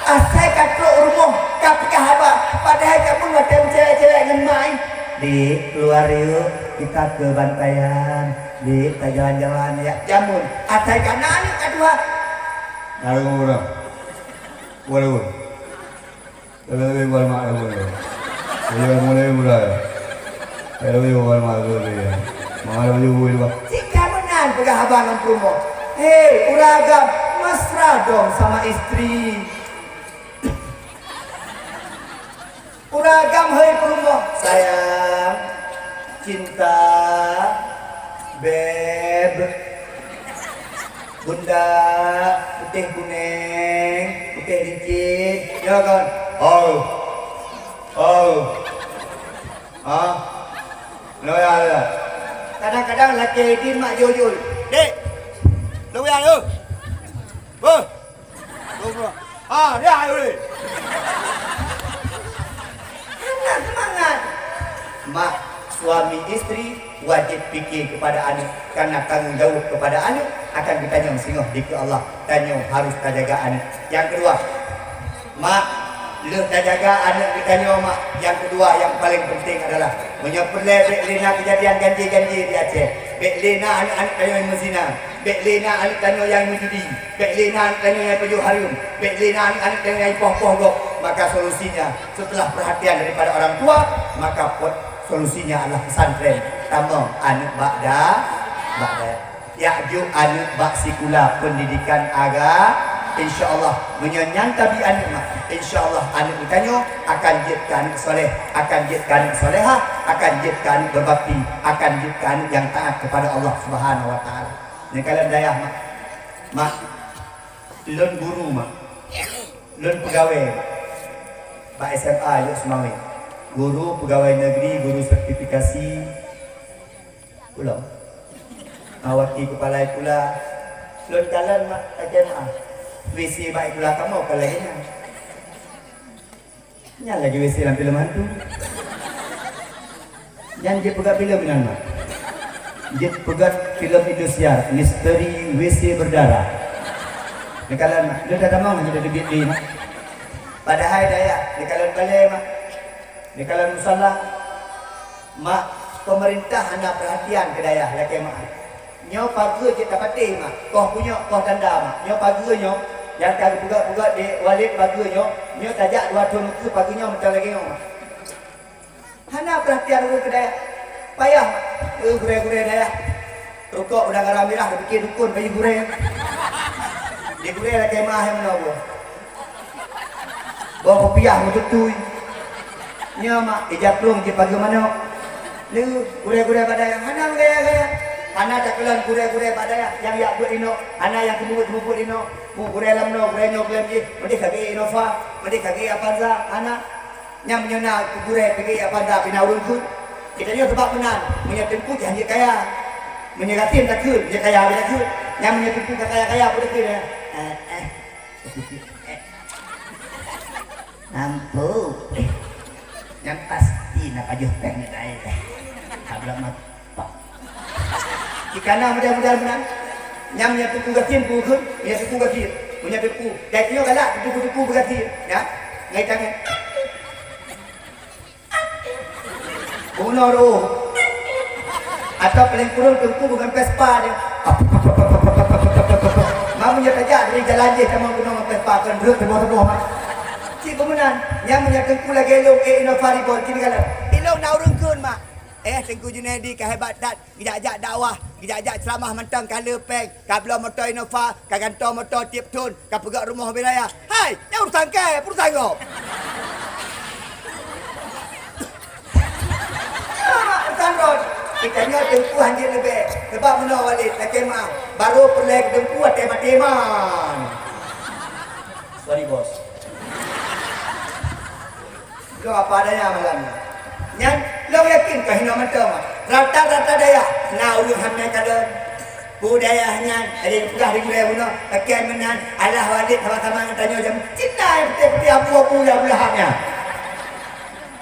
Asai ka trok u rumoh, ka peugah haba, padahai ka pun watèe meucewek-cewek ngon mak, eh. Dik, keluar yuk, kita ke Bantayan. Dik, kita jalan-jalan ya. Jameun, asai ka na aneuk ka tuha. Lalu, lalu. Lalu. Tapi, tapi, bukan mak aku ni. Saya mulai muda ya. Tapi, tapi, bukan mak aku ni ya. Mak aku juga. Cik, kamu nan peugah abang ngon peurumoh. Hei, ureueng agam, mesra dong sama istri. Ureueng agam hei peurumoh. Sayang, cinta, beb. Bunda, putéh kunèng, putéh lincet. Ya kan? Oh. Oh. Ha? Lo ya, ya. Kadang-kadang lakèe idin mak jujur. Dek. Lo ya, lo. Beuh. Lo, bro. Ha, ya, ya. Mak, suami istri wajib pikir kepada aneuk, karena tanggung jawab kepada aneuk akan geutanyoe singoh dikeue Allah. Tanyoe harus tajaga aneuk. Nyang keudua, mak, lheueh tajaga aneuk geutanyoe, mak, nyang keudua nyang paleng penting adalah meunyoe peureulée bék lé na keujadian ganjé-ganjé di Aceh. Bék lé na aneuk-aneuk tanyoe nyang meuzina. Bék lé na aneuk tanyoe nyang meujudi. Bék lé na aneuk tanyoe nyang pajoh hareuem. Bék lé na aneuk-aneuk tanyoe nyang poh-poh gob. Maka solusinya, setelah perhatian daripada orang tua, maka po-, solusinya adalah pesantren. Tamong aneuk bak da-, bak dayah. Jak jok aneuk bak sikula pendidikan aga-, insya Allah, meunyoe nyan tabi aneuk mak, insya Allah aneuk geutanyoe akan jeuet keu aneuk soleh, akan jeuet keu aneuk solehah, akan jeuet keu aneuk berbakti, akan jeuet keu aneuk nyang taat kepada Allah Subhanahu wa Taala. Neukalon dayah, mak. Mak, lôn guru, mak. Lôn peugawée, mak. Bak S M A Lhokseumawe. Guru peugawée negeri, guru sertifikasi. Ulôn. Awaki kepala sikula. Lôn kalon, mak, lagée, mak. W C bak sikula kamoe ka lagée nyan. Nyan lagée W C lam filem hantu. Nyan jeuet peugah filem nyan, mak. Jeuet peugah filem Indosiar, Misteri W C Berdarah. Neukalon, mak. Lôn tatamong hana teubiet lé, mak. Padahai dayah, neukalon balée, mak. Neukalon musala, mak, pemerintah hana perhatian keu dayah lakée meu'ah. Nyoe pageue cit tapatéh, mak, koh punyok, koh tanda, mak. Nyoe pageue nyoe, nyang ka geupeugah-peugah di Walid pageue nyoe, nyoe tajak dua thon ukeue pageue nyoe mantong lagée nyoe, mak. Hana perhatian ureuëng keu dayah. Payah, mak. Eh, gurée-gurée dayah. Rukok udah garam mirah, dipike dukon bayi gurée. Di gurée lakée meu'ah nyang meunoe buet. Boh kupiah meututui. Nyoe, mak, ija plueng jipageue manok. Lé gurée-gurée bak dayah, hana meugaya-gaya. Hana takalon gurée-gurée bak dayah nyang jak beuet inoe, hana nyang keumubuet-keumubuet inoe. Pu gurée lam noe, gurée nyoe geulam jih, meudeh ka geuék Innova, meudeh ka geuék Avanza, hana. Nyang meunyoe na gurée pike Avanza pih na ureuëng kheun. Geutanyoe sabab meunan, meunyoe teungku jih hanjeuet kaya. Meunyoe gasien takheun, meunyoe kaya pih takheun. Nyang meunyoe teungku ka kaya-kaya pun takheun, eh, eh. Nampu. Nyang pasti na pajoh péng ngon aé teh. Ka bloe meupak. Jika na model-model meunan, nyang meunyoe teungku gasien peue kheun, meunyoe teungku gasien, meunyoe teungku. Dan nyoe galak teungku-teungku beugasien, ya. Ngai tangan. Bunoe roh. Atau paléng kureueng teungku bukan Vespa dia. Mamu nya tajak dari jalan jih sama gunong Vespa kan rut teuboh-teuboh mah. Cik pemenang, nyang meunyoe teungku lagée lôn, eh, Innova Reborn, kini kala. Ilong na ureuëng kheun, mak. Eh, Teungku Junaidi ka hebat that. Geujak-jak dakwah, geujak-jak ceuramah mantong ka le péng, ka bloe moto Innova, ka gantoe moto tieb thon, ka peugöt rumoh wilayah. Hai, nyan urusan kèe, peue urusan gob. Urusan droe, geutanyoe teungku hanjeuet leubeh, sabab meunoe Walid, lakèe meu'ah, barô peureulèe teungku watèe maté man. Sorry, bos. Lôn apa adanya malam nyoe. Nyan, lôn yakin kah hinoe mantong. Rata-rata dayah na ureueng hamé kalon. Peue dayah nyan, ada yang peugah di gurèe bunoe, pakaian meunan, alah Walid sama-sama ngon tanyoe jam. Cina yang putih-putih abu-abu yang beulahap nyan.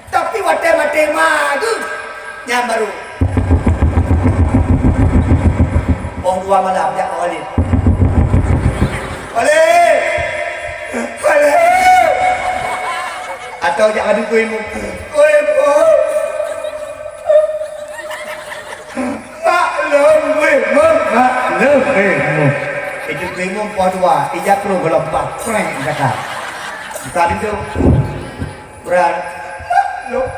Tapi watèe maté ma geuh, nyan baru. Poh dua malam jak Walid. Walid! Walid! Atau jak adu kuimu. Kuimu! Maklum kuimu, maklum kuimu. Itu kuimu poh dua, ija kru belom pat, krek kata. Buka pintu. Berat. Maklum.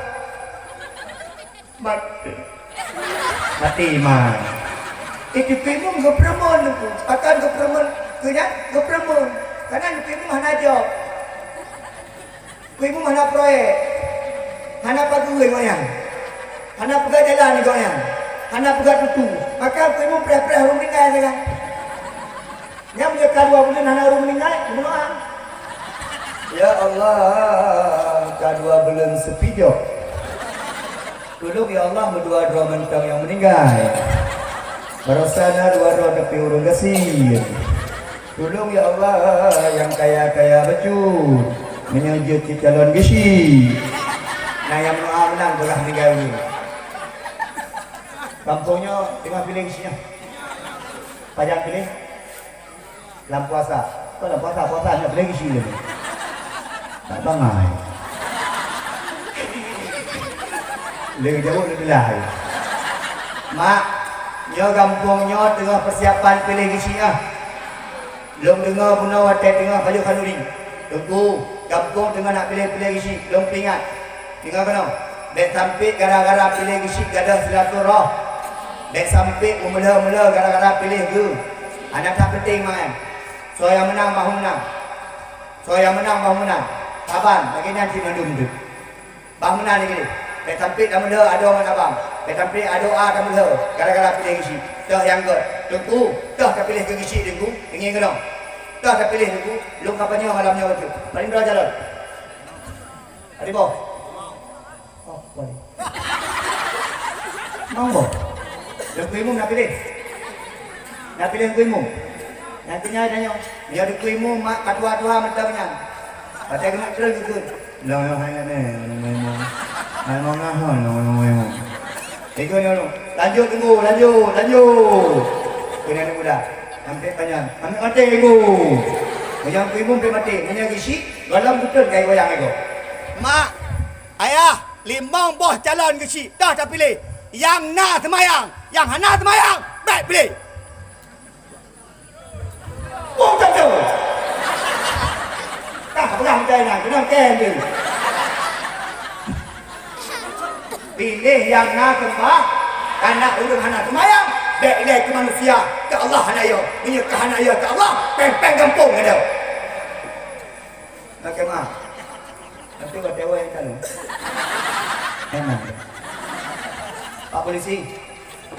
Maté. Maté iman. Eh, Teungku Imum geupeureumeun Teungku. Pakon geupeureumeun? Keu nyan geupeureumeun. Karena Teungku Imum hana job. Teungku Imum hana proyek. Hana pageue gobnyan. Hana peugah jalan gobnyan. Hana peugah tutu. Maka Teungku Imum preh-preh ureueng meuninggai sagai. Nyan meunyoe ka dua buleuen hana ureueng meuninggai, bunoe. Ya Allah, ka dua buleuen seupijok. Tulông ya Allah, meudua droe mantong nyang meuninggai. Barosa na dua droe tapi ureueng gasien. Tulông ya Allah, nyang kaya-kaya bacut. Meunyoe jeuet cit calon geuchik. Na nyang meu'ah meunan beurah meuninggai ureueng. Gampông nyoe teungoh piléh geuchik nyan. Pajan piléh? Lam puasa. Kon lam puasa, puasa nyoe piléh geuchik lé. Tak bangai. Lé jaweueb lé beulah. Mak, nyoe gampông nyoe teungoh peusiapan piléh geuchik nyan. Lôn deungoe bunoe watée teungoh pajoh khanuri. Teungku, gampông teungoh na piléh-piléh geuchik, lôn peuingat. Deungoe keunoe, bék sampé gara-gara piléh geuchik gadôh silaturah-, bék sampé meumeulhô-meulhô gara-gara piléh geu. Hana that peunteng meunan. Soe nyang meunang bah meunang. Soe nyang meunang bah meunang. Saban, lagée nyan cit mandum teuh. Bah meunan lagée nyan. Bék sampé tameulhô adoe ngon abang. Bék sampé adoe a tameulhô gara-gara piléh geuchik. Toh nyang gét. Teungku, toh tapiléh keu geuchik Teungku. Ingat keunoe. Toh tapiléh Teungku. Lôn ka panyang malam nyoe bacut. Paling droe calon. Ada boh? Oh, boleh. Mang boh? Teungku Imum na piléh. Na piléh Teungku Imum. Nyang keu nyan tanyoe. Nyoe Teungku Imum mak ka tuha-tuha mantong nyan. Watée keuneuk treun geukheun. Lôn, lôn hai nyan, eh, lôn memang. Hai memang ngahon, lôn, lôn memang. Ikut dulu. Lanjut, tunggu, lanjut, lanjut. Kena tunggu dah. Sampai panjang. Sampai mati, tunggu. Meunyoe imum sampai mati. Meunyoe geuchik, gohlom beutôi kai goyang ego. Mak, ayah, limong boh calon geuchik. Dah tapiléh. Nyang na seumayang, nyang hana seumayang, bék piléh. Bung tentu. Tah peugah meukai na, keunong kém jeuet. Piléh nyang na seumayang, kana ureuëng hana seumayang, bék ilée keu manusia, keu Allah hana yo. Meunyoe ka hana yo keu Allah, péng-péng gampông ada. Oke, maaf. Nanti buat dewa yang kalu. Memang. Pak polisi,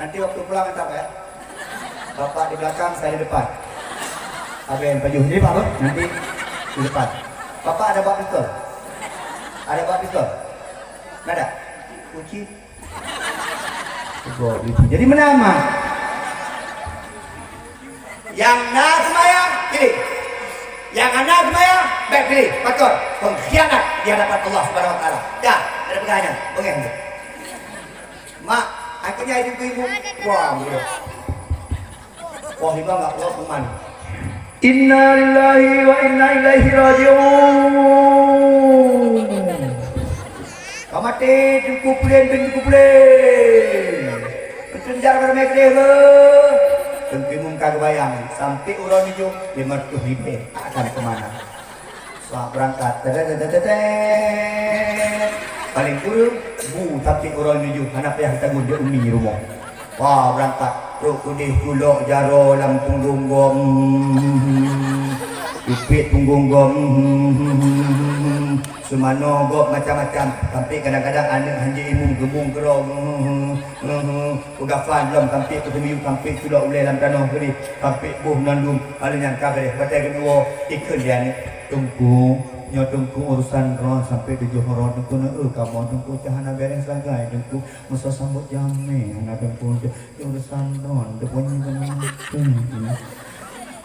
nanti waktu pulang hantar ya. Bapak di belakang, saya di depan. Habis pajuh. Jadi Pak, nanti di depan. Bapak ada bawa pistol? Ada bawa pistol? Ada? Kunci? Jadi meunan, Mak. Nyang na seumayang, piléh. Nyang hana seumayang, bék piléh. Pakon? Pengkhianat di hadapan Allah Subhanahu Wa Taala. Dah, ada peugah nyan. Peugah nyan. Mak, akhirnya ibu-ibu, wah, mudah. Wah, lima enggak kuat kuman. Innalillahi wa inna ilaihi raji'un. Ka maté Teungku Pulen, Teungku Pulen. Beutôi jar barang meugreh le. Teungku Imum ka geubayang sampai uroe nyoe lima ratus ribèe akan kemana? Suah beurangkat. Tetetetetet. Paléng kureueng bu tapi uroe nyoe hana payah tagun di umi rumoh. Wah, beurangkat. Trok keudeh tulok jaroe lam punggong gob. Cupet punggong gob. Seumanoe gob macam-macam. Sampai kadang-kadang aneuk hanjeuet imum geumung keudroe. Peugafan lom sampai peuteumiyueb sampai tulok ulée lam tanoh keudeh. Sampai boh mandum. Lalu nyan ka beureh. Batée geuduwoe ikheun di aneuk. Teungku, nyoe Teungku urusan droe sampai tujoh uroe Teungku neueu kamoe Teungku cah hana beres sagai Teungku. Masa sambot jamé hana Teungku. Urusan non, dek wanyi bangai.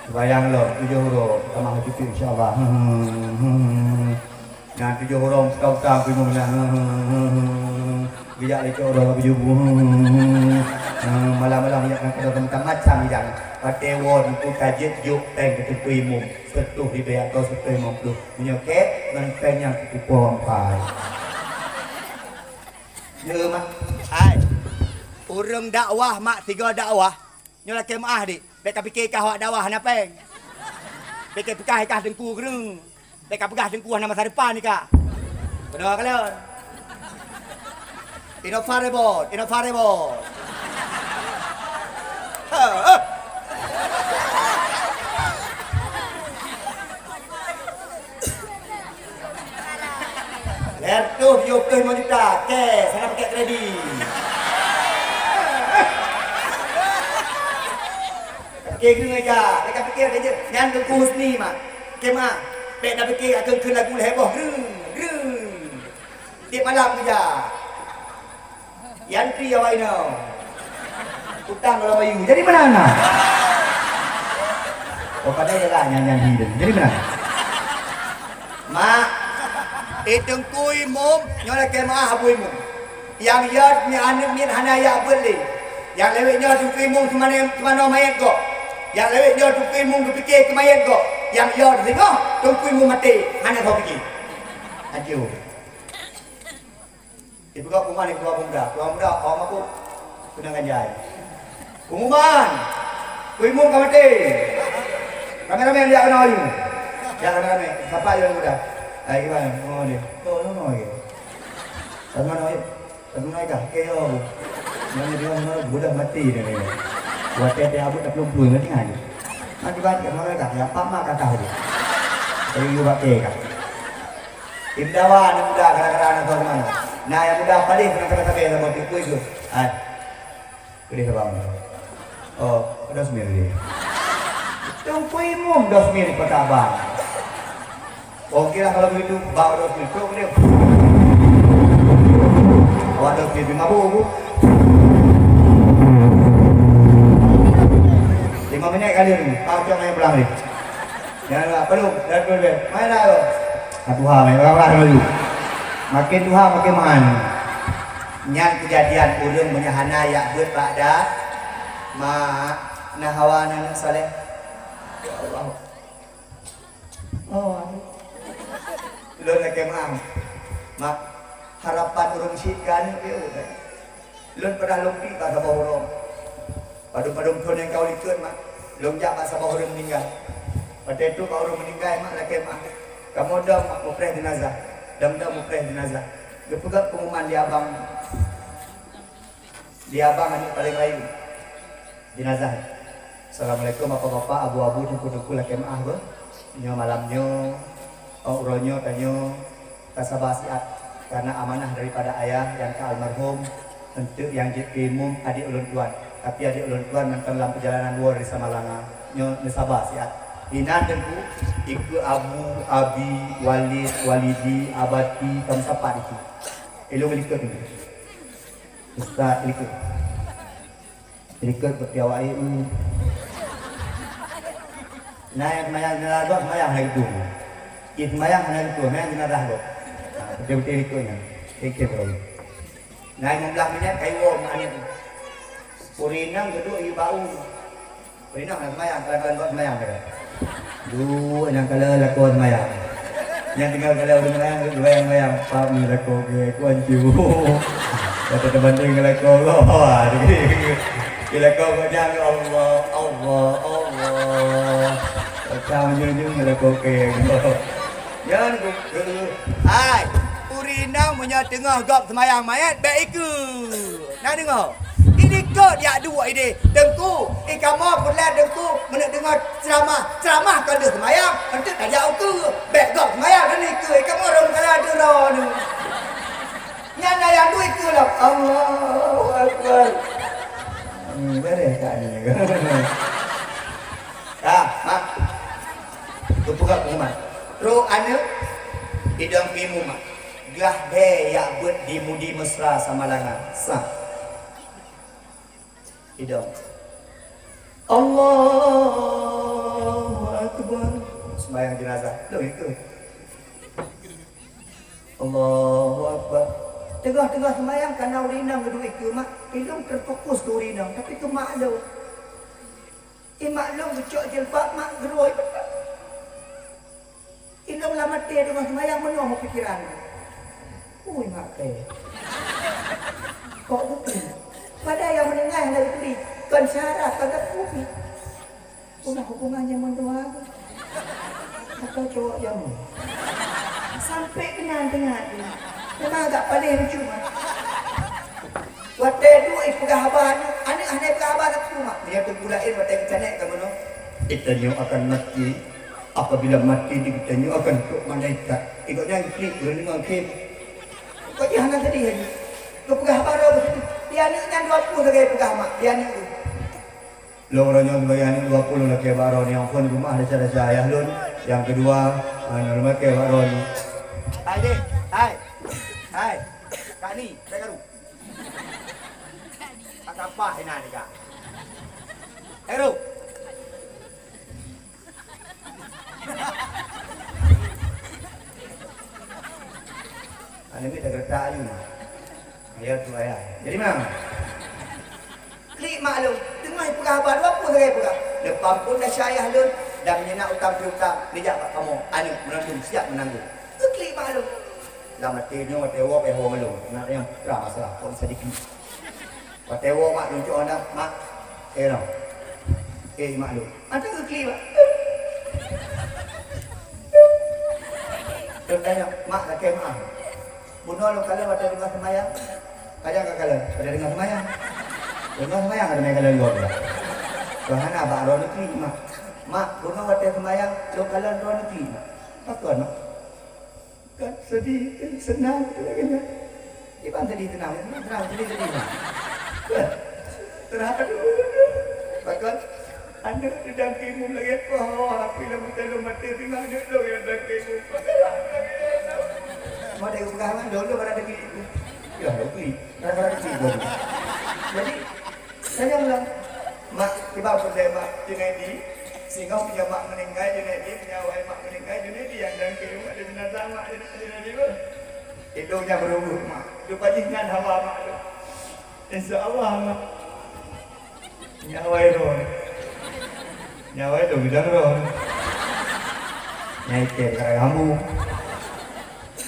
Bayang lo, tujoh uroe, tamah cuti insya Allah. Nyan tujoh uroe utang-utang pih meunan. Geujak lecok uroe baju bu. Malam-malam yak nak ada macam-macam idang. Pakai won ku tajit juk peng ketutu imum. Seratus ribèe atau seratus lima puluh. Meunyoe kek, ngon peng nyang kukupo ampai. Nyoe mak. Hai. Ureuëng dakwah mak tiga dakwah. Nyoe lakée meuáh dik. Bék ka pike kah awak dakwah hana péng. Bék ka peugah kah teungku keureung. Bék ka peugah teungku hana masa depan ika. Keunoe kalon. Innova rebot, Innova rebot. Heuh. Lhèe reutôh tujoh ploh limong juta, cash, hana pakai kredit. Pakai keureung aja, mereka pikir saja. Nyan Teungku Husni, mak. Oke, mak. Bèk na pikir akan keu lagu lhèe boh. Greng, greng. Tiep malam kerja. Yantri awak inoe. Utang dalam bayu. Jadi meunan na? Oh, padahai jalan nyan, nyan hi tadi. Jadi meunan? Mak, eh, Teungku Imum, nyoe lakée meuáh Abu Imum. Nyang yot mi aneuk miet hana yak beuet lé. Nyang lewat nyoe Teungku Imum teumanoe, teumanoe manyét gob. Nyang lewat nyoe Teungku Imum geupike keu manyét gob. Nyang yo singoh Teungku Imum maté, hana soe pike. Aduh. Dipeugah pengumuman di ketua pemuda. Ketua pemuda, awak mabuk. Keuneuk ganja. Pengumuman! Teungku Imum ka maté. Ramé-ramé jak keunoe ayue. Jak ramé-ramé. Sapa ayue muda? Hai, gimana? Oh, dia. Oh, no, no, ya. Ramé-ramé. Teungoh ka, keu yo. Nyan dia nyoe budak mati dia ni. Watèe teuh abot dah plueng-plueng nyan ingat. Mati banyak sama ka, ya apa mak kata dia. Ayo yue pakai ka. Tim dawa ni muda gara-gara anak tuan mana. Nah, yang muda paling kena sabar-sabar sama tipu itu. Hai. Pedih abang. Oh, dos mil dia. Teungku Imum dos mil kota abang. Oke lah kalau begitu, bak dos mil truk dia. Awak dos mil mabuk tu. Lima minit kali ni, pacok main pulang ni. Jangan lupa, belum, dah dua belas. Main dah tu. Satu hal main orang-orang dulu. Makin tuha makin mahal. Nyan kejadian ureueng meunyoe hana yak beuet bak da, mak, na hawa aneuk saleh. Ya Allah. Oh, lôn lakèe meu'ah. Mak, harapan ureueng syik keu aneuk piôh, kan? Lôn peurah lôn piek bak saboh ureueng. Padum-padum thôn nyang ka u likot, mak. Lôn jak bak saboh ureueng meuninggai. Watèe trôk bak ureueng meuninggai, mak, lakèe meu'ah. Kamoe dong, mak, mupreh jenazah. Dong-dong mupreh jenazah. Geupeugah pengumuman di abang. Di abang aneuk paleng rayeuk. Jenazah. Assalamualaikum bapak-bapak, abu-abu, teungku-teungku lakèe meu'ah beuh. Nyoe malam nyoe, oh, uroe nyoe tanyoe tasaba siat karena amanah daripada ayah nyang ka almarhum, eunteuk nyang jeuet keu imum adék ulôn tuan. Tapi adék ulôn tuan mantong lam peujalanan woe dari Samalanga. Nyoe neusaba siat. Inan teungku, ikeu abu, abi, walid, walidi, abati, kamoe sapa dikeue. Ilôn likot nyoe. Ustaz likot. Likot beuti awak ié. Na nyang seumayang jenazah gob seumayang hana geutueng. Ie seumayang hana geutueng, na nyang jenazah gob. Ha, beutôi-beutôi likot nyan. Oke, bro. Na limong blah minèt ka iwoe mak aneuk. Ureueng inong geuduek ie bak u. Ureueng inong hana seumayang, kalon-kalon gob seumayang keu. Duek nyang kalon lakoe seumayang. Nyang tinggai kalon ureueng seumayang, ureueng seumayang, pap ni lakoe keu kuan cu. Kata teubanding ngon lakoe Allah. Di lakoe gobnyan, Allah, Allah, Allah. Kata meunyoe-nyoe ngon lakoe keu. Nyan ku, hai, ureueng inong meunyoe teungoh gob seumayang manyét, bèk ikeue. Na deungoe? Ilikot yak duek idéh, Teungku, i kamoe peureulèe Teungku, meuneuk deungoe ceuramah, ceuramah kon lheueh seumayang, eunteuk tajak ukeue, bèk gob seumayang dan ikeue, i kamoe rhom kala deungoe nyoe. Nyan ayah duek ikeue lom, Allahu Akbar. Hmm, beres tak ni? Ka, mak. Geupeugah pengumuman. Trok aneuk, idong keu imum, mak. Glah bèe yak beuet di Mudi Mesra Samalanga. Sah. Idong. Allahu Akbar. Sembahyang jenazah. Loh, itu. Allahu Akbar. Teungoh-teungoh sembahyang, kana ureueng inong geuduek ikeue, mak. Idong terfokus keu ureueng inong, tapi keu mak lôn. Eh, mak lôn geucok jilbab, mak, geurôi. Ilôn lam até deungon seumayang meunoe meupikiran. Ui, maté. Kok beutôi? Padahai nyang meuninggai hana geuturi, kon syarah, kon teupeu pih. Peue na hubungan nyang meudoa tu? Atau cowok jameun? Sampai keunan teungat ni. Memang agak paléh lucu, mah. Watèe duek ipeugah haba aneuk, aneuk hana ipeugah haba sapeue, mak. Meunyoe teungku laén watèe geutanyoe ka meunoe, "Geutanyoe akan mati, apabila mati di geutanyoe akan trok malaikat." Gobnyan klik, geudeungoe kheun. Kok jih hana sedih lagi. Geupeugah haba droe beusitu. Di aneuk nyan dua ploh sagai ipeugah, mak, di aneuk tu. Lôn uroe nyoe sibagai aneuk dua ploh lakèe bak droeneuh nyang phôn di rumoh desya-desya ayah lôn. Nyang keudua, aneuk lôn lakèe bak droeneuh. Hai deh, hai. Hai. Kak Ni, saya karu. Kak kapah ina ni, Kak. Karu. Aneuk miet dah geuretak ayue. Ayah tu ayah. Jadi, Mang. Klik Mak lôn, teungoh ipeugah haba dua ploh lagée peugah. Leupah phon desya ayah lôn, dan meunyoe na utang piutang, neujak bak kamoe, aneuk meunan lôn siap meunanggong. Geuklik mak lôn. Lam até nyoe watée woe beh ho ngon lôn, na nyang putra masalah, kok bisa diklik. Watée woe mak lôn cok aneuk, "Mak, eh noh. Eh mak lôn." Mantong geuklik mak. Lôn tanyong, "Mak, lakée meu'ah." Bunoe lôn kalon watée deungoe seumayang. Pajan ka kalon? Watée deungoe seumayang. Deungoe seumayang ka teumé kalon gob dah. Lôn hana bak droeneuh klik, Mak. Mak, bunoe watée seumayang lôn kalon droeneuh klik, Mak. Pakon, Mak? Kan sedih, kan seunang, lagée nyan. Iban sedih seunang, seunang sedih, sedih, Mak. Terharu. Pakon? Aneuk di dangke mum lagée peue hawa api lam teulo maté singoh aneuk lôn nyang dangke mum. Mau dari peugah mah, dulu pada deki. Ya, deki. Pada deki dulu. Jadi, saya ulang. Mak, kiban peudeh mak Junaidi. Singoh punya mak meninggai, Junaidi punya awai mak meninggai, Junaidi yang dangke mum ada jenazah mak Junaidi tu. Hidungnya berubah mak. Lupa jih nyan hawa mak tu. Insya Allah mak. Nyawa itu. Nyawa itu bidang roh. Nyai ke perkara kamu.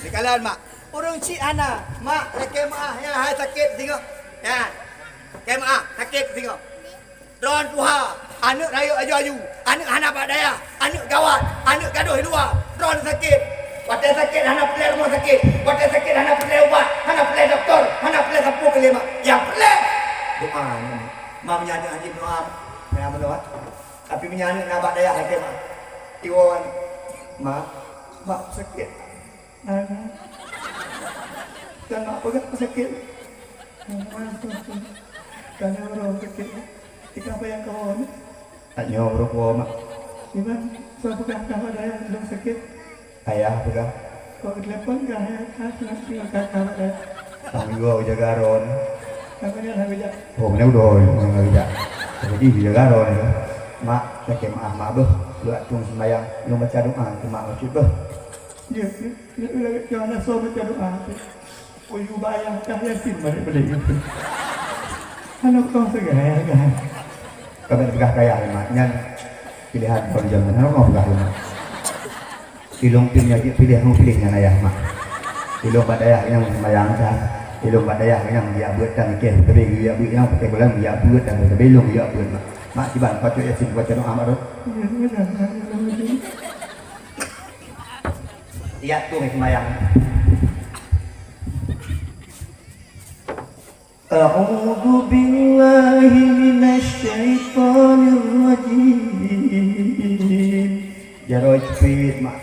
Dikalian, Mak. Ureuëng cit hana, Mak, lakée meu'ah nyang hai sakét singoh. Ya. Lakée meu'ah, sakét singoh. Droen tuha, aneuk rayeuk aju-aju, aneuk hana bak dayah, aneuk gawat, aneuk gadôh luwa, droen sakét. Watée sakét hana peureulée rumoh sakét, watée sakét hana peureulée ubat, hana peureulée dokto, hana peureulée sapeue keu lé mak. Nyang peureulée doa nyoe. Mak meunyoe aneuk hana doa, payah meudoa. Tapi meunyoe aneuk na bak dayah lakée mak, iwoe, "Mak, mak sakét." Aneuk. Dan mak peugah sakét. Aneuk. Tanya orang sakét. Tika apa yang kau ni? Tak nyoe rukuk, Mak. Iban, soe peugah kah bak dayah lôn sakét? Ayah peugah. Kok telepon kah ayah kah, nanti kah kah bak dayah? Tang juga jaga ron. Apa dia nak bijak? Oh, mana udah orang bijak. Jadi jaga ron ya. Mak, sakét maaf mak beuh. Luat tung sembayang, lôn baca doa ke mak bacut beuh. Ya, ya. Nak lagak jangan rasa baca doa. Uyu bayang kah Yasin balik-balik. Aneuk kong seugah ya kan. Kami peugah kaya mak nyan pilihan pon jaman. Aneuk kong peugah mak. Ilong tim nyan piléh, hong piléh nyan ayah mak. Ilong bak dayah nyang sembayang kan. Ilong bak dayah nyang biak buet dan keh tapi biak buet nyang pakai bulan biak buet dan tapi ilong biak buet mak. Mak kiban baca Yasin baca doa mak tu. Tiap tu sembayang. أعوذ بالله من الشيطان الرجيم. Jaroe ceupit mak.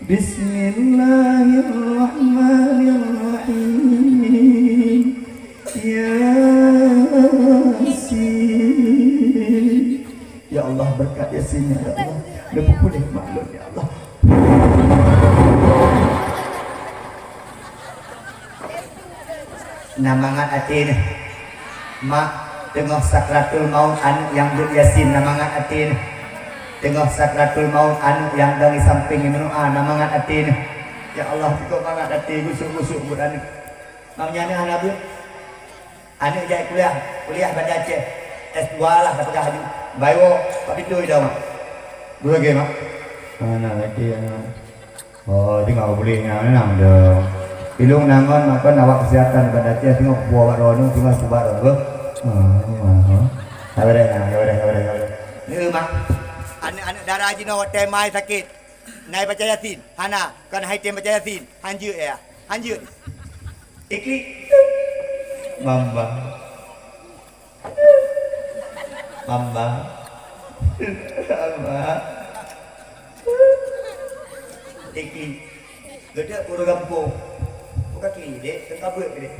بسم الله الرحمن الرحيم. ياسين. Ya Allah, berkat Yasin, ya Allah. Lepas pulih makhluk, ya Allah. Na mangat até neh. Mak, teungoh sakratul maut aneuk nyang buet Yasin, na mangat até neh. Teungoh sakratul maut aneuk nyang dong di samping imeunoa, na mangat até neh. Ya Allah, teungoh mangat até, gusuk-gusuk buet aneuk. Mak, nyan hana buet. Aneuk jai kuliah, kuliah Banda Aceh. S dua lah, tak peugah laju. Bayo, pak pintu ida, Mak. Dua lagi, Mak. Mana lagi, aneuk? Oh, tengok boleh nyan, nang dah. Ilung nangon makan awak kesehatan pada tiap tengok buah bak rono, tengok sebab rono. Ah, ah. Sabar dah, sabar dah, sabar dah, sabar dah. Ni mak, aneuk-aneuk dara jinoe watèe mai sakit. Nai baca Yasin, hana, kan hai tem baca Yasin. Hanjeut ya, hanjeut. Iklik. Mamba. Mama. Mama. Iki. Gede ureueng gampông. Bukan kiri dek, tengah buat gede.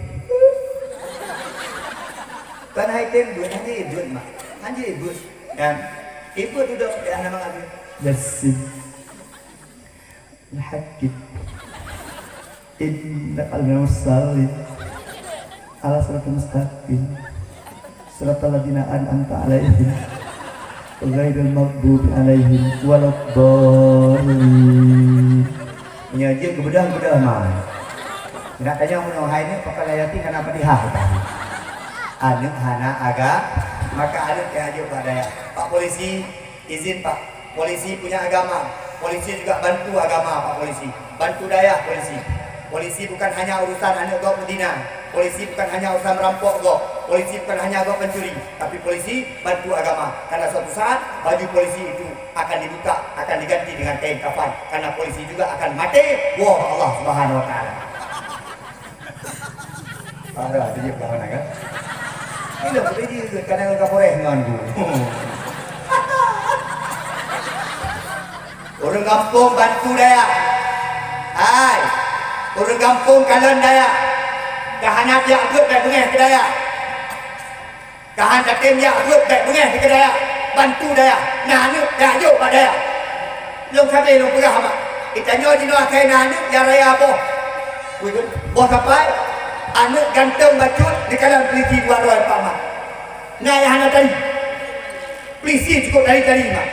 Kan hai tem buat, hanya ibut mak. Hanya ibut. Kan? Ibut udah, ya, nama lagi. Yasin. Al-Hakim. Innakal mursalin. Ala siratal mustaqim. Siratal ladzina an'amta 'alaihim. Ghairil maghdubi 'alaihim waladdallin. Nyoe jeuet geubeudôh-beudôh ma. Nak tanyong meunyoe hai nyoe pakon Yasin hana Fatihah tadi. Aneuk hana aga-, Maka aneuk teuh jok bak dayah. Pak Polisi, izin Pak. Polisi punya agama. Polisi juga bantu agama, Pak Polisi. Bantu dayah Polisi. Polisi bukan hanya urusan aneuk gob beuzina. Polisi bukan hanya urusan merampok gob. Polisi bukan hanya gob pencuri. Tapi polisi bantu agama. Karena suatu saat baju polisi itu akan dibuka, akan diganti dengan kain kafan. Karena polisi juga akan mati, woe Allah Subhanahu Wa Taala. Ada, ada je pelawanan kan? Ini dah bekerja, kadang-kadang Kapolres dengan aku. Ureuëng gampông bantu dayah. Hai, ureuëng gampông kalon dayah. Ka hana jak buet bèk beungèh keu dayah. Ka hana tem jak buet bèk beungèh keu dayah. Bantu dayah. Na aneuk jak jok bak dayah. Lôn sabe lôn peugah bak. Geutanyoe jinoe akhé na aneuk jak raya boh. Boh sapai, aneuk ganteng bacut dikalon peulisi dua droe pama. Na nyang hana tari. Peulisi cukôp tari-tari mak.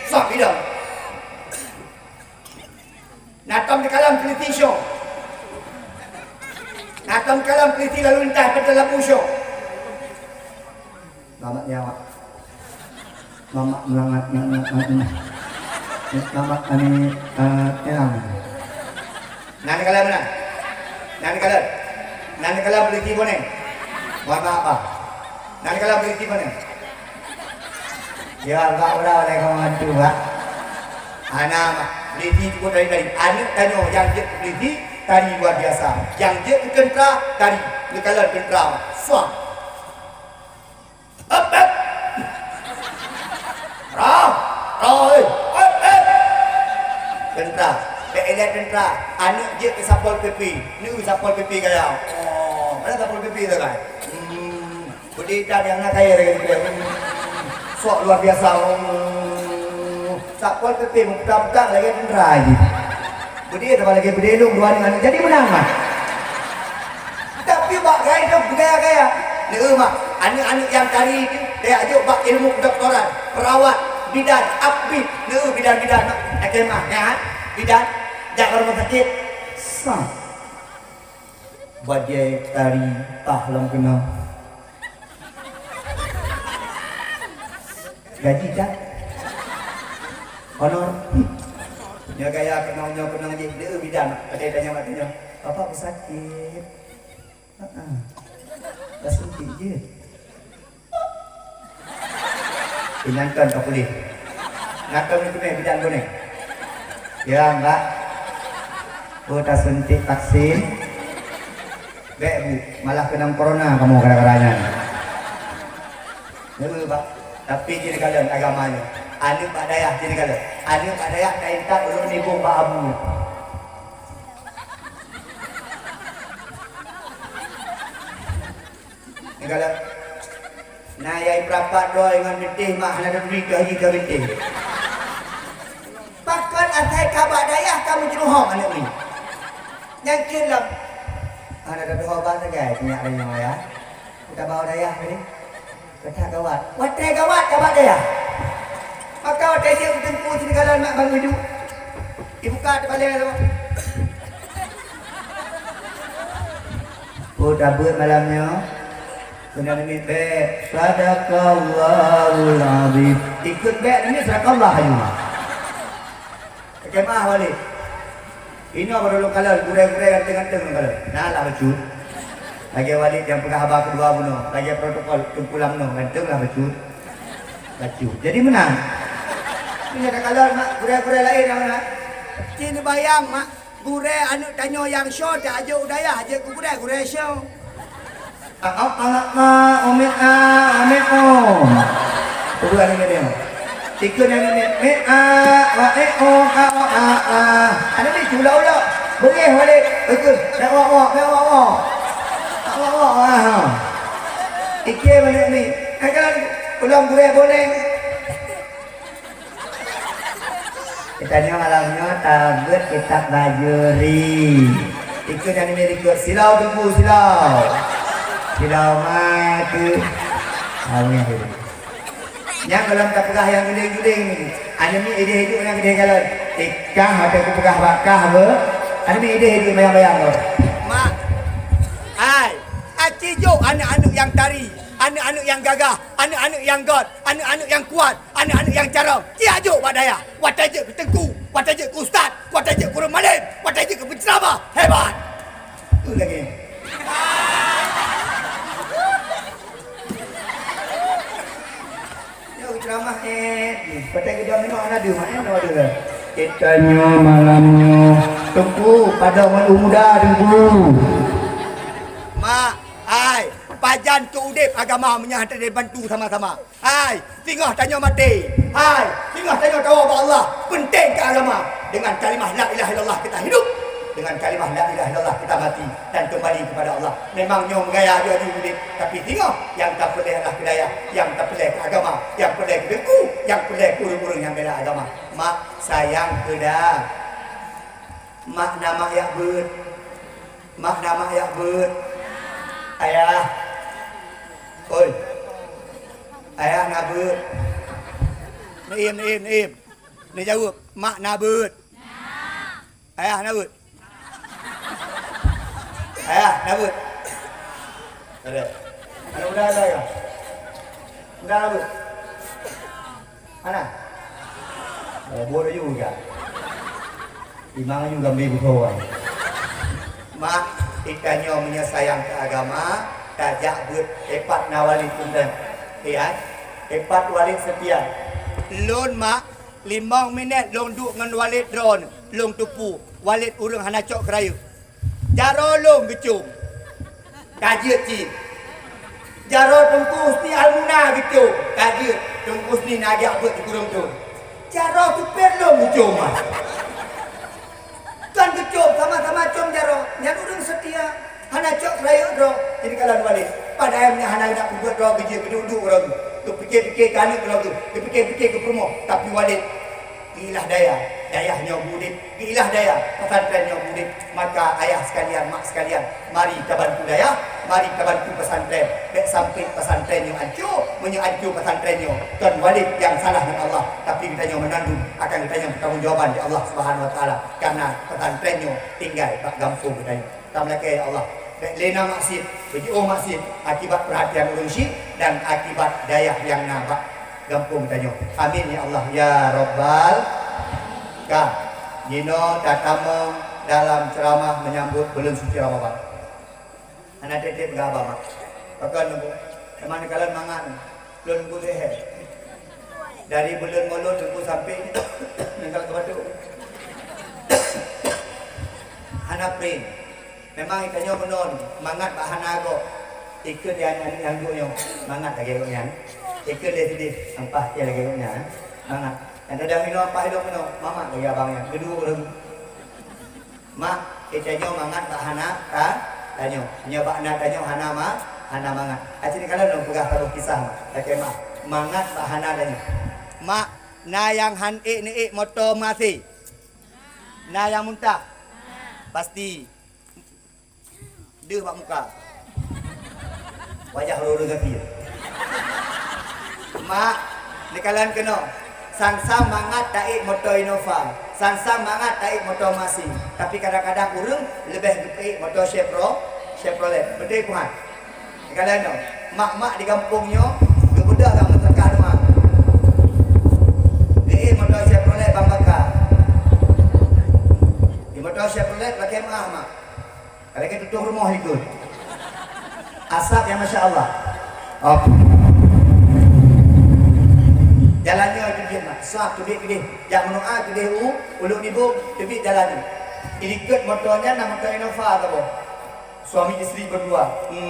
Soh idong. Na tom dikalon peulisi syok. Na tom dikalon peulisi lalu lintas Pantalabu syok. Mamak nyawa. Mamak melangat, mamak, mamak, mamak. Mamak ani, eh, elang. Na dikalon meunan? Na dikalon? Na dikalon peulisi Boneng? Mohon maaf, Bang. Na dikalon peulisi Boneng? Ya, Bang, udah oleh kawan tu, Bang. Ana, Bang. Peulisi cukôp tari-tari. Aneuk tanyoe nyang jeuet peulisi, tari luar biasa. Nyang jeuet keu teuntra, tari. Dikalon teuntra, Bang. Suang. Ep, ep. Ra, ra, eh. Ep, ep. Teuntra. Bèk ilèe teuntra. Aneuk jeuet keu Satpol P P. Neu Satpol P P gaya. Oh, mana Satpol P P tu kan? Hmm. Beudé that nyang na kayèe lagèe nyan. Sok luar biasa. Oh. Satpol P P meuputa-puta lagèe teuntra jih. Beudé teuma lagèe beudé lôn dua nyoe jadi meunang mah. Tapi bak gaya tu gaya-gaya. Neu mah, aneuk-aneuk nyang tari tu, tajak jok bak ilmu kedokteran, perawat, bidan, apbid, neu bidan-bidan mah. Oke mah, ya, bidan, jak ke rumah sakit. Sah. Bajèe tari tah lam keunoe. Gaji that? Honor? Hmm. Nyoe gaya keunong, nyoe keunong jih, deuh bidan. Ada tanya mak tanya, "Bapak bersakit?" "Heeh." "Dah suntik je." Inangkan ka puléh. Nakon meuteumé bidan Boneng. Ya, Mbak. Oh, tasuntik vaksin. Bèk, Bu. Malah keunong corona kamoe gara-gara nyan. Heeh, Pak. Tapi jih kalon agama nyoe. Aneuk bak dayah jih kalon. Aneuk bak dayah ka intat ulôn nibong bak abu. Nyan kalon, na yai peurapat droe ngon bintéh mak hana taturi keu haji keu bintéh. Pakon asai ka bak dayah ka meujeuruhom aneuk nyoe. Nyang kheun lom, hana tateuhoe ban sagai sinyak tanyoe ya. Ka bak dayah tadi. Ka gawat. Watèe gawat ka bak dayah. Maka watèe jeuet keu teungku sigohlom mak bangai duek. Dibuka teubalèe lom. Oh, tabeuet malam nyoe. Keunan namiet bèk. Sadaqallahul azim. Ikot bèk namiet sadaqallah ayu. Ka keumah Walid. Inoe baru lôn kalon, gurèe-gurèe ganteng-ganteng lôn kalon. Na lah bacut. Lagèe Walid nyang peugah haba keudua bunoe, lagèe protokol Teungku Lam nyoe, ganteng lah bacut. Bacut. Jadi meunang. Meunyoe takalon mak, gurèe-gurèe laén nyang na. Ci neubayang mak, gurèe aneuk tanyoe nyang shoe tajok u dayah, jeuet keu gurèe, gurèe shoe. A, a, a, a, o, mi, a, a, mi, o. Peue buet aneuk nyan? Tikeue nyan nyan, mi, a, wa, e, o, a, o, a, a. Aneuk nyan culok-ulok. Beungèh Walid. Beutôi. Dak wak-wak, dak wak-wak. Dak wak-wak, a, ha. Tikeue aneuk nyan. Kan, kan, ulôn gurèe Boneng. Geutanyoe malam nyoe tabeuet kitab Bajuri. Ikot nyang nibak ikot silau teungku, silau. Silau mati. Amin. Nyang gohlom tapeugah nyang geuléng-geuléng nyoe. Aneuk miet idéh iduek nyang idéh kalon. Ikah watèe kupeugah bak kah beuh. Aneuk miet idéh iduek bayang-bayang beuh. Mak. Hai. Aci jok aneuk-aneuk nyang tari. Aneuk-aneuk nyang gagah, aneuk-aneuk nyang göt, aneuk-aneuk nyang kuat, aneuk-aneuk nyang carông, siat jok bak dayah. Watèe jeuet keu teungku, watèe jeuet keu ustaz, watèe jeuet keu ureueng malém, watèe jeuet keu penceramah, hebat! Peue lagèe nyoe? Nyoe ceramah, eh, watèe geujak nyoe hana deuh, mak, eh, hana deuh. Geutanyoe malam nyoe, teungku, padum ngon u muda, teungku. Mak, hai, pajan keu udép agama meunyo hana tabantu sama-sama. Hai, singoh tanyoe maté. Hai, singoh tanyoe tawoe bak Allah. Peunteng keu agama. Dengan kalimah la ilaha illallah kita hidup. Dengan kalimah la ilaha illallah kita mati dan kembali kepada Allah. Memang nyoe meugaya aju-aju udép, tapi singoh nyang tapeureulèe adalah keu dayah, nyang tapeureulèe keu agama, nyang peureulèe keu teungku, nyang peureulèe keu ureueng-ureueng nyang bela agama. Mak, sayang keu dah. Mak na mak jak beuet. Mak na mak jak beuet. Ayah. Oi. Ayah na beuet. Neuiem, neuiem, neuiem. Neujaweueb, mak na beuet. Ayah na beuet. Ayah na beuet. Ada. Ada udah ada ya? Udah na beuet. Hana? Eh, buat laju je. Imam laju gambar buku orang. Mak, geutanyoe meunyoe sayang keu agama, tajak beuet epat na Walid Setiawan. Eh, ai? Epat Walid Setiawan. Lôn, mak, limong minèt lôn duek ngon Walid droeneuh, lôn teupeu Walid ureueng hana cok keurayeuk. Jaroe lôn geucom, ka jeuet cit. Jaroe Teungku Husni Almuna geucom, ka jeuet. Teungku Husni na jak beuet di Kureueng Thon. Jaroe Super lôn geucom, ah. Kan geucom, sama-sama com jaroe. Nyan ureueng seutia, hana cok keurayeuk droe. Jadi kalon Walid. Padahai meunyo hana geunak peubuet droe, geujeuet geuduek-duek droe. Geupiké-piké keu aneuk droe, geupiké-piké keu peurumoh. Tapi Walid Geuilah dayah, dayah nyoe beu udép. Geuilah dayah, pesantren nyoe beu udép. Maka ayah sekalian, mak sekalian, mari tabantu dayah, mari tabantu pesantren. Bèk sampai pesantren nyoe ancô, meunyoe ancô pesantren nyoe, kon Walid nyang salah ngon Allah, tapi geutanyoe meunandum akan geutanyoe peutanggong jawaban di Allah Subhanahu Wa Taala. Karena pesantren nyoe tinggai bak gampông geutanyoe. Tameulakèe, ya Allah, bèk lé na maksiet, beujiôh maksiet akibat peurhatian ureueng syik dan akibat dayah nyang na bak gampông tanyoe. Amin, ya Allah, ya Rabbal. Ka, jinoe tatamong dalam ceramah menyambut buleuen suci Ramadhan. Hana teutab gaba, mak. Pakon nunggu? Teuma neukalon mangat. Lôn putih, eh. Dari buleuen Mulod nunggu sampai nenggal keu bateue. Hana print. Memang geutanyoe meunan, mangat bak hana gob. Ikheun lé aneuk nyang duek nyoe, mangat lagèe gobnyan. Ikheun lé sideh, ampah lagèe gobnyan, mangat. Nyang teudah meunoe, ampah lom meunoe, mangat lagèe abang nyan. Geuduek ureueng. Mak, geutanyoe mangat bak hana ta-, tanyoe. Nyoe bak na tanyoe hana ma-, hana mangat. Aci neukalon lôn peugah saboh kisah, mak. Lakèe mak, mangat bak hana tanyoe. Mak, na nyang han ék neuék moto meuhasé? Na nyang muntah? Pasti. Deuh bak muka. Wajah ureueng gaki. Mak, neukalon keunoe. Sang-sang mangat taék moto Innova. Sang-sang mangat taék moto meuhasé. Tapi kadang-kadang ureueng leubeh geuék moto Chevro-, Chevrolet. Beutôi, Tuhan? Neukalon nyoe. Mak-mak di gampông nyoe, geubeudôh lam meuseukah rumoh. Geuék moto Chevrolet ban baka. Di moto Chevrolet lakèe meuah, mak. Ka lagèe tutoh rumoh ikôt. Asap nyang masya Allah. Op. Jalan nyoe teubiet mak. Sab teubiet keudeh. Jak meunoe keudeh u Ulôn Nibong teubiet jalan nyoe. Ilikot moto nyan na moto Innova saboh. Suami isteri berdua. Hmm.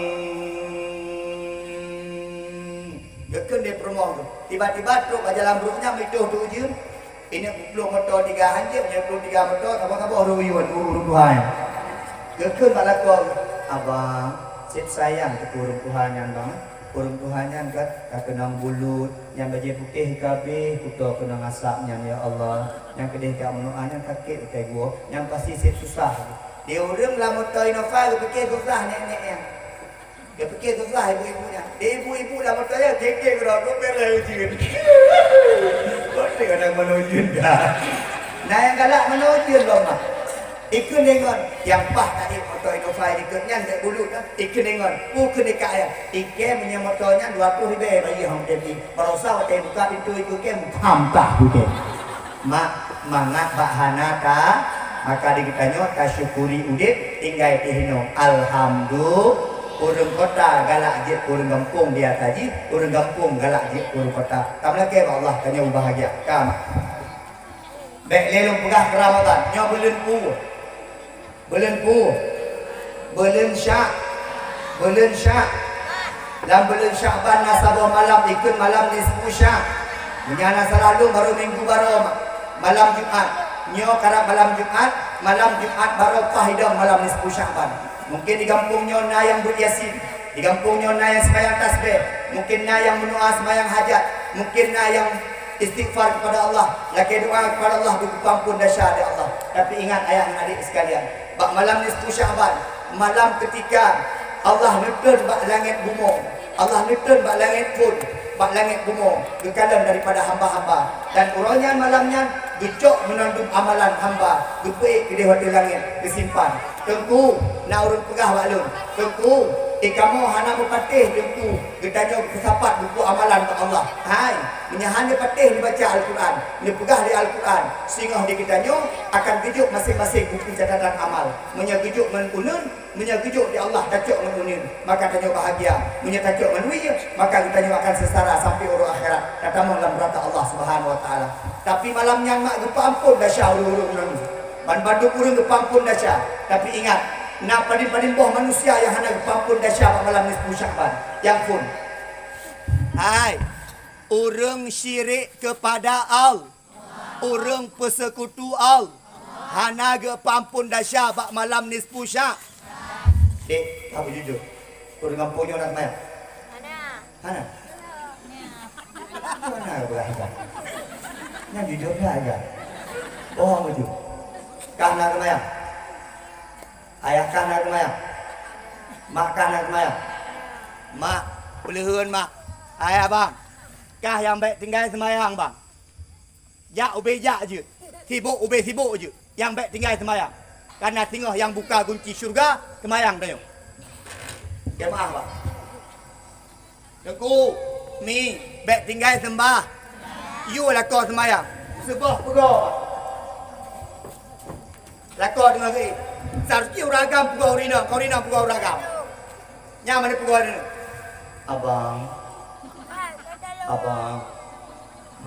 Geukheun lé peurumoh tu. Tiba-tiba trok bak jalan brôk nyan meutuah tu ujeuen. Inong peuet plôh moto tiga hanjeuet, nyoe peuet plôh tiga moto, saboh-saboh ureueng yue, ureueng tuha nyan. Geukheun bak lakoe, "Abang, seb sayang teuh keu ureueng tuha nyan, Bang. Ureueng tuha nyan ka, ka keunong bulut, nyan bajèe putéh ka abéh, kuto keunong asap nyan, ya Allah. Nyan keudeh jak meunoe nyan sakét utai guoh, nyan pasti seb susah." Di ureueng lam moto Innova geupiké susah nek-nek nyan. Geupiké susah ibu-ibu nyan. Di ibu-ibu lam moto nyan, gèt-gèt keudroe, geupeureulee ujeuen. Kok teuka na meunoe ujeuen dah. Na nyang galak meunoe ujeuen lom, Mak. Ikheun deungon, nyang paih tadi moto Innova ikheun nyan dek bulut dah. Ikheun deungon, ikheun dekat ayah. Ikheun meunyoe moto nyan dua ratus ribèe bayeue hong T V. Barosa watèe buka pintoe ikheun, ikheun mupham tah ikheun. Mak, mangat bak hana ta, maka di geutanyoe tasyukuri udép tinggai teuh inoe. Alhamdulillah, ureueng kota galak jeuet keu ureueng gampông biasa jih, ureueng gampông galak jeuet keu ureueng kota. Tameulakèe bak Allah, tanyoe bahagia. Ka, Mak. Bèk lé lôn peugah keu Ramadan, nyoe buleuen peue? Buleuen peue? Buleuen Sya-, buleuen Sya-, lam buleuen Syakban na saboh malam ikheun malam nisfu Sya-, meunyo hana salah lôn barô minggu barô ma-, malam Jumat. Nyoe karab malam Jumat, malam Jumat barô paih idong malam nisfu Syakban. Mungken di gampông nyoe na nyang beuet Yasin, di gampông nyoe na nyang seumayang tasbeh, mungken na nyang meudoa seumayang hajat, mungken na nyang istighfar kepada Allah, lakèe doa kepada Allah, geupeuampôn desya lé Allah. Tapi ingat ayah ngon adék sekalian, bak malam nisfu Syakban, malam ketika Allah neutreun bak langèt bumoe, Allah neutreun bak langèt phon, bak langèt bumoe, geukalon daripada hamba-hamba. Dan uroe nyan malam nyan geucok meunandum amalan hamba, geupeuék keudéh watèe langèt, geusimpan. Teungku, na ureueng peugah bak lôn, "Teungku, eh, kamoe hana meupatéh Teungku, geutanyoe geusapat buku amalan bak Allah." Hai, meunyo hana patéh neubaca Al-Quran, neupeugah lé Al-Quran, singoh di geutanyoe akan geujok maséng-maséng buku catatan amal. Meunyo geujok ngon uneun, meunyo geujok di Allah tacok ngon uneun, maka tanyoe bahagia. Meunyo tacok ngon wie, maka geutanyoe akan seusara sampoe uroe akhirat, tatamong lam neuraka Allah Subhanahu wa Taala. Tapi malam nyan mak geupeuampôn desya ureueng-ureueng nyan. Banmandum ureueng geupeuampôn desya, tapi ingat, na padum-padum boh manusia nyang hana geupeuampôn desya bak malam nisfu Syakban. Nyang phon. Hai, ureueng syirik kepada Allah, ureueng peusekutu Allah, hana geupeuampôn desya bak malam nisfu Sya-, Dek, ka beujujur. Ureueng gampông nyoe na seumayang? Hana. Hana? Hana beurah agam. Nyan jujur that agam. Bohong beujur. Kah na seumayang? Ayah kah na seumayang? Mak kah na seumayang? Mak, peuleuheuen mak. Hai abang, kah nyang bèk tinggai seumayang bang. Jak ubé jak jeuet, sibok ubé sibok jeuet, nyang bèk tinggai seumayang. Kareuna singoh nyang buka gunci syeuruga seumayang tanyoe. Jamaah, bah. Teungku, Mi, bèk tinggai seumayang. Yue lakoe seumayang. Seuboh peugoe, bah. Lakoe deungon geuh. Seharusnya ureueng agam peugoe ureueng inong, keu ureueng inong peugoe ureueng agam. Nyan mana peugoe ureueng inong? Abang. Abang.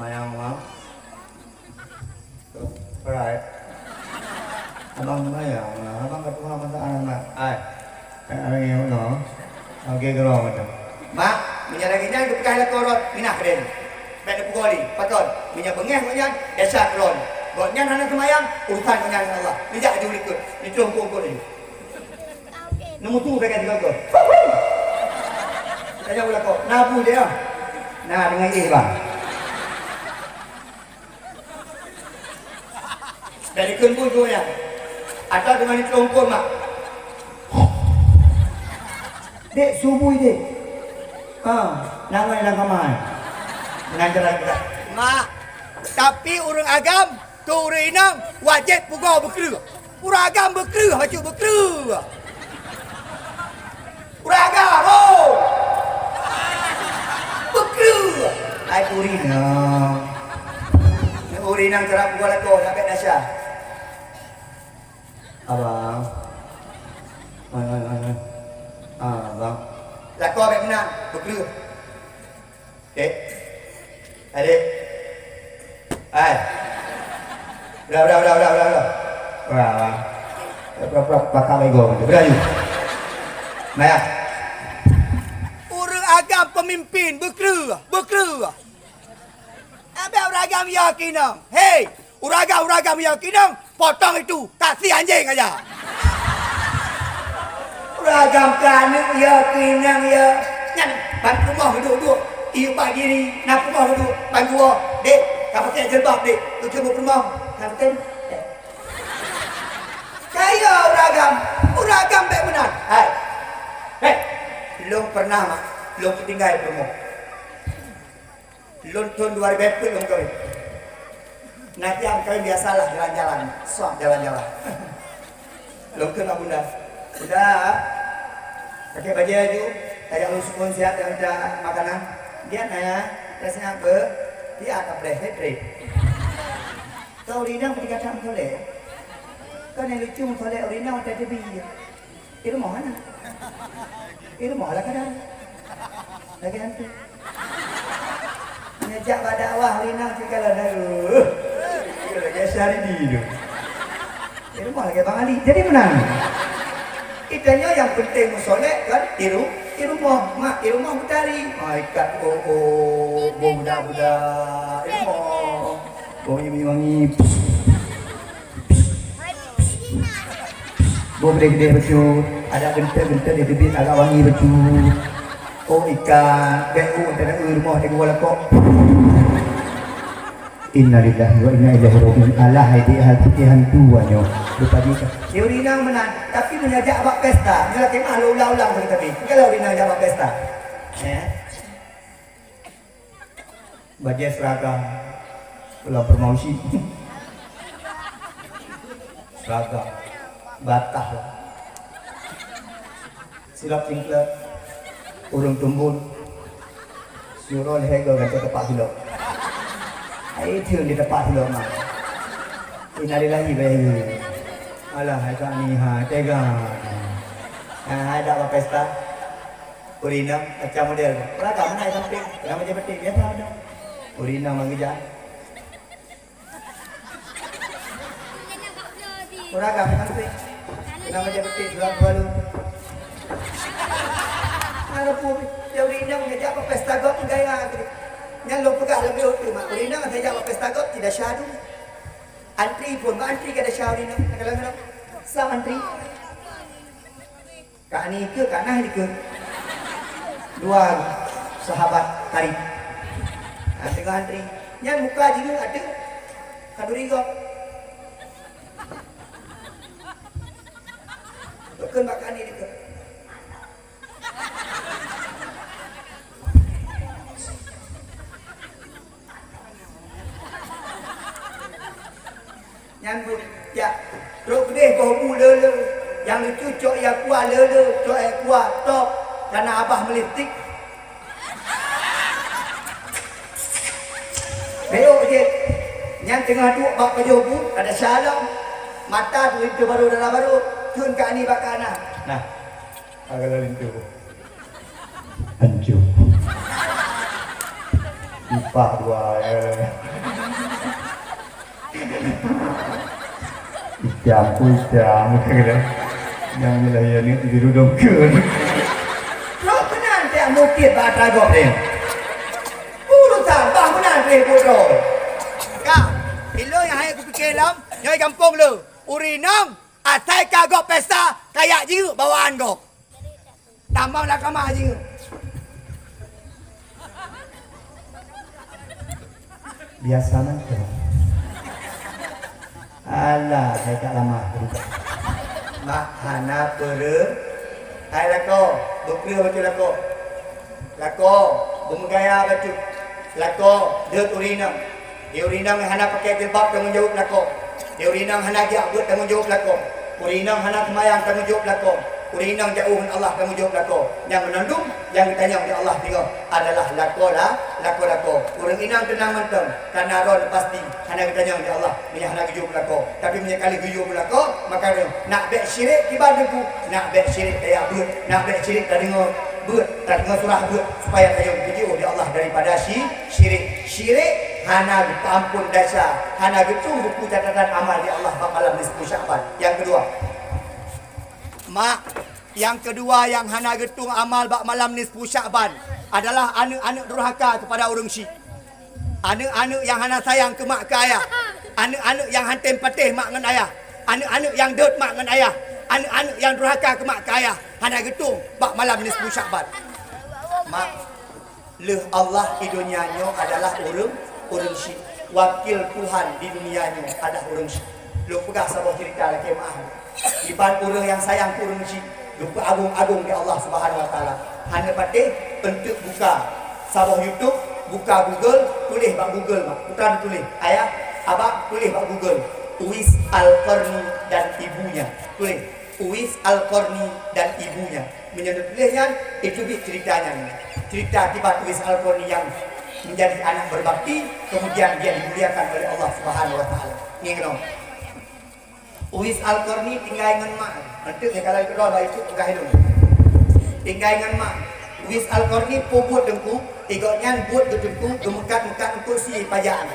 Mayang, Bang. Alright. Abang mayang, abang ka tuha masa anak. Ai. Ai, no. Oke, gerong macam. Mak, meunyo lagèe nyan geupeugah lakoe rot, minah keudéh. Bèk neupeugoe lé. Pakon? Meunyo beungèh gobnyan, desya keudroe. Gobnyan hana seumayang, urusan gobnyan ngon Allah. Neujak laju likot. Neucok eungkôt-eungkôt laju. Neumutu sagai sigoe-goe. Tanyong bak lakoe, "Na bu jih, ya?" "Na, deungon éh, Bang." Dari kheun bu jih, ya. Atau deungon itu eungkôt, Mak. Dek, subui, Dek. Ha, na ngon lam kama. Meunan cara kita. Mak, tapi ureueng agam Keu ureueng inong wajéb peugoe beukreueh. Ureueng agam beukreueh, bacut beukreueh. Ureueng agam, ho! Beukreueh. Hai ureueng inong. Ureueng inong cara peugoe lakoe, nak bèk nasya. Abang. Hai, hai, hai, hai. Ah, abang. Lakoe bèk meunan, beukreueh. Dek. Hai, Dek. Hai. Udah, udah, udah, udah, udah, udah. Udah, udah. Udah, udah, udah, bakal ego. Udah, yuk. Maya. Ureueng agam peumimpin, beukreueh, beukreueh. Abang ureueng agam yakin, hei. Ureueng agam, ureueng agam nyang kinong, potong itu, kasih anjing aja. Ureueng agam keu aneuk ya, kinong ya, nyan ban peurumoh duek-duek, iyup bak diri, na peurumoh duek, ban geuwoe, "Dek, ka pakai jilbab, Dek, keu jeuet peurumoh." Kan tem? Kaya ureueng agam, ureueng agam bèk meunan. Hai. Hei, lôn pernah, Mak, lôn tinggai peurumoh. Lôn thôn dua ribu empat lôn kawin. Nanti am kawin biasalah jalan-jalan, sok jalan-jalan. Lôn kheun bak bunda, "Bunda, pakèk bajèe laju, tajak lôn sukon siat, tajak mita makanan." "Nyan, Ayah, dah siap beuh?" "Siap, kapreh, trép." Ka ureueng inong peutingkat that meusolek. Ka nyang lucu meusolek ureueng inong watèe teubi jih. Di rumoh hana. Di rumoh lah kadang. Lagèe hantu. Meunyo jak bak dakwah, ureueng inong cit kalon, aduh. Lagèe Syahrini tu. Di rumoh lagèe Bang Ali. Jadi meunan. Geutanyoe nyang penting meusolek kan di ru-, di rumoh. Mak di rumoh meutari. Malaikat, oh, oh, boh budak-budak. Di rumoh. Boh wangi-wangi. Boh beudeh-beudeh bacut, adak geuntèt-geuntèt di teubiet agak wangi bacut. Oh ikan, bèk u antara eu rumoh teuka lakoe. Innalillahi wa inna ilaihi raji'un. Alah hai di hal putih hantu nyoe. Lupa jika. Ureueng inong meunan, tapi meunyo jak bak pesta, nyoe lakèe meu'ah lôn ulang-ulang keu teubiet. Kalau ureueng inong jak bak pesta. Eh? Bajèe seragam, ulang promosi. Seragam, batah. Silop cingklek, ureueng tumbon. Siuroe lhèe goe gantoe tepak silop. Ai, theun di tepak silop, mak. Innalillahi wa inna ilaihi. Alah, hai Kak Niha, tega. Ah, hai dak bak pesta. Ureueng inong macam model. Ureueng agam hana sampéng, ureueng bajèe batik biasa meunan. Ureueng inong bak geujak. Ureueng agam sampéng, ureueng bajèe batik, seulalu-seulalu. Walaupun ya ureueng inong jak bak pesta gob gaya gitu. Nyan lôn peugah leubeh uteuk mak. Ureueng inong jak bak pesta gob tidak syadu. Antri pun, antri kada syadu ureueng inong. Kadang-kadang sam antri. Kak Ani ikeu, Kak Nah ikeu. Dua sahabat karib. Ha, teungoh antri. Nyan muka jih ateueh khanduri gob. Teukheun bak Kak Ani dikeue. Nyan buet jak. Trok keudeh boh bu le-le. Nyang lucu cok i aqua le-le, cok i aqua top. Kana abah meulipstik. Bèk jeuet. Nyan teungoh duek bak pajoh bu, ada shalom. Mata tu itu baru dara baru. Cun Kak Ani bak Kak Nah. Nah. Agak lalu tu. Hancur. Pipa dua, ya. Itam pun itam, kata. Yang wilayah ni dirudong ke. Trok meunan tiap mungkin bak atra gob ni. Urusan bah meunan ribut droe. Ka, ilôn nyang hai kupike lom, nyoe gampông le. Ureueng inong, asai ka gob pesta, kayak jinguk bawaan gob. Tamong lam kama jinguk. Biasa mantong. Alah, hai tak lama. Mak hana peureueng. Hai lakoe, beukreueh bacut lakoe. Lakoe, beumeugaya bacut. Lakoe, deuet ureueng inong. Di ureueng inong hana pakai jilbab tanggong jaweueb lakoe. Di ureueng inong hana jak beuet tanggong jaweueb lakoe. Ureueng inong hana seumayang tanggong jaweueb lakoe. Ureueng inong jak u ngon Allah tanggong jaweueb lakoe. Nyang meunandum nyang geutanyong di Allah singoh adalah lakoe la, lakoe-lakoe. Ureueng inong teunang mantong, kana droe pasti hana geutanyong di Allah meunyo hana geujok lakoe. Tapi meunyo ka lheueh geujok lakoe, maka nak bèk syirik kiban teungku, nak bèk syirik kaya beuet, nak bèk syirik tadeungoe beuet, tadeungoe surah beuet, supaya tanyoe geujiôh di Allah daripada si, syirik. Syirik hana geupeuampon desya, hana geutueng buku catatan amal di Allah bak malam nisfu Sya'ban. Nyang keudua, mak, nyang keudua nyang hana geutueng amal bak malam nisfu Sya'ban adalah aneuk-aneuk durhaka keupada ureueng syik. Aneuk-aneuk nyang hana sayang keu mak keu ayah. Aneuk-aneuk nyang han tem patéh mak ngon ayah. Aneuk-aneuk nyang deuet mak ngon ayah. Aneuk-aneuk nyang durhaka keu mak keu ayah. Hana geutueng bak malam nisfu Sya'ban. Mak, lheueh Allah di donya nyoe adalah ureueng, ureueng syik. Wakil Tuhan di donya nyoe adalah ureueng syik. Lôn peugah saboh cerita lakèe meu'ah. Iban ureueng nyang sayang keu ureueng syik, geupeuagong-agong di Allah Subhanahu wa Taala. Hana patéh eunteuk buka saboh YouTube, buka Google, tuléh bak Google, mak. Bukan tuléh, ayah, abang, tuléh bak Google. Uwais Al-Qarni dan ibunya. Tuléh. Uwais Al-Qarni dan ibunya. Meunyoe tuléh nyan, itu bit ceritanya ni. Cerita akibat Uwais Al-Qarni yang menjadi anak berbakti, kemudian dia dimuliakan oleh Allah Subhanahu wa Taala. Ngieng lom. Uwais Al-Qarni tinggai ngon mak. Eunteuk nyang kalon keudroe bak itu peugah ilong. Tinggai ngon mak. Uwais Al-Qarni peue buet teungku, gobnyan buet geuteungku geumeukat-meukat eungkôt sie pajak.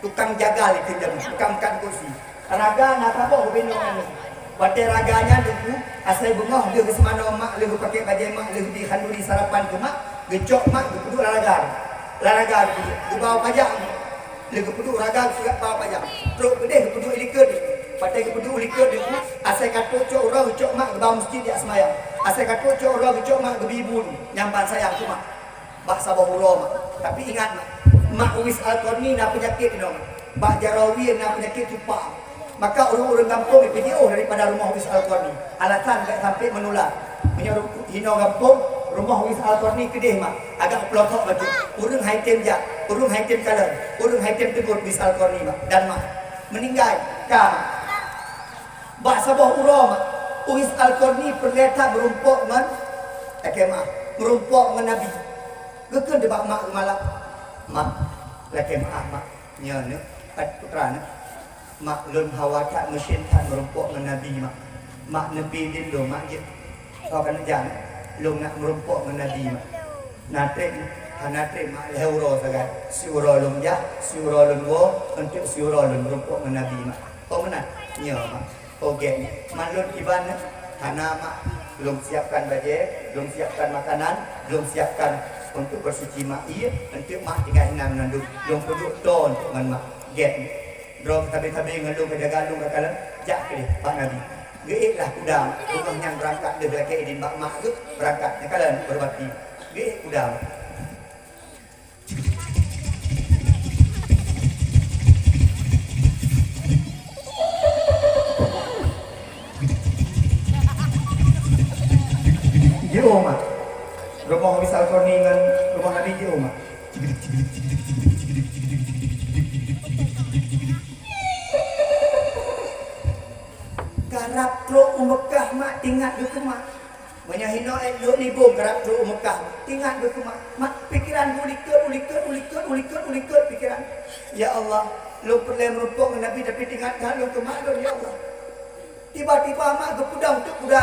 Tukang jagal itu jameun, meukat-meukat eungkôt sie. Raga na saboh ubé nyoe nyan. Watée raga nyan teungku, asai beungoh lheueh geuseumanoe mak, lheueh geupakée bajée mak, lheueh geubri khanduri sarapan keu mak, geucok mak geupeuduek lam raga. Lam raga geupeuduek, geuba u pajak. Lheueh geupeuduek u raga geupeugah ba u pajak. Trok keudeh geupeuduek u likot. Watée geupeuduek u likot teungku, asai ka trok cok uroe geucok mak geuba u meuseujid jak seumayang. Asai ka trok cok uroe geucok mak geubi bu nyang ban sayang keu mak. Bak saboh uroe mak. Tapi ingat mak, mak Uwais Al-Qarni na peunyakét inoe mak. Bak jaroe wie na peunyakét tupa. Maka ureuëng-ureuëng gampông lé jiôh daripada rumoh Uwais Al-Qarni. Alasan bék sampai menular. Meunyoe hinoe gampông, rumoh Uwais Al-Qarni keudeh mak. Agak peulotok bacut. Ureuëng hai tem jak, ureuëng hai tem kalon, ureuëng hai tem teupeu Uwais Al-Qarni mak. Dan mak meuninggai ka mak. Bak saboh uroe mak, Uwais Al-Qarni peureulée that meurumpok ngon, lakée meu'ah, meurumpok ngon Nabi. Geukheun teuh bak mak geumalak, "Mak, lakée meu'ah mak, nyoe neuh, pat putra neuh. Mak, lôn hawa that, meusen that meurumpok ngon Nabi mak. Mak, neubi lôn mak jeuet." Soe ka neujak, lôn nak meurumpok ngon Nabi mak. Na treb, hana treb mak lhée uroe sagai. Siuroe lôn jak, siuroe lôn woe, eunteuk siuroe lôn meurumpok ngon Nabi mak. Oh meunan? Nyoe mak. Oh gét. Mak lôn kiban nyoe? Hana mak. Lôn siapkan bajée, lôn siapkan makanan, lôn siapkan untuk bersuci mak ie, eunteuk mak tinggai hinan meunandum. Lôn peuduek toe eunteuk ngon mak. Gét. Droe sabe-sabe ngon lôn ka jaga lôn ka kalon, jak keudeh bak Nabi. Geuék lah kuda, beungoh nyan beurangkat lheueh lakée idin bak mak geuh, beurangkat nyang kalon beubakti. Geuék kuda. Jiôh mak. Rumoh Uwais Al-Qarni ngon rumoh Nabi jiôh mak. Karab trok u Meukah mak, ingat geuh keu mak. Meunyoe hinoe lôn nibong karab trok u Meukah, ingat geuh keu mak. Mak, pikiran geuh u likot, u likot, u likot, u likot, u likot pikiran. Ya Allah, lôn peureulée meurumpok ngon Nabi tapi ingat that lôn keu mak lôn, ya Allah. Tiba-tiba mak geupeudong teuk kuda.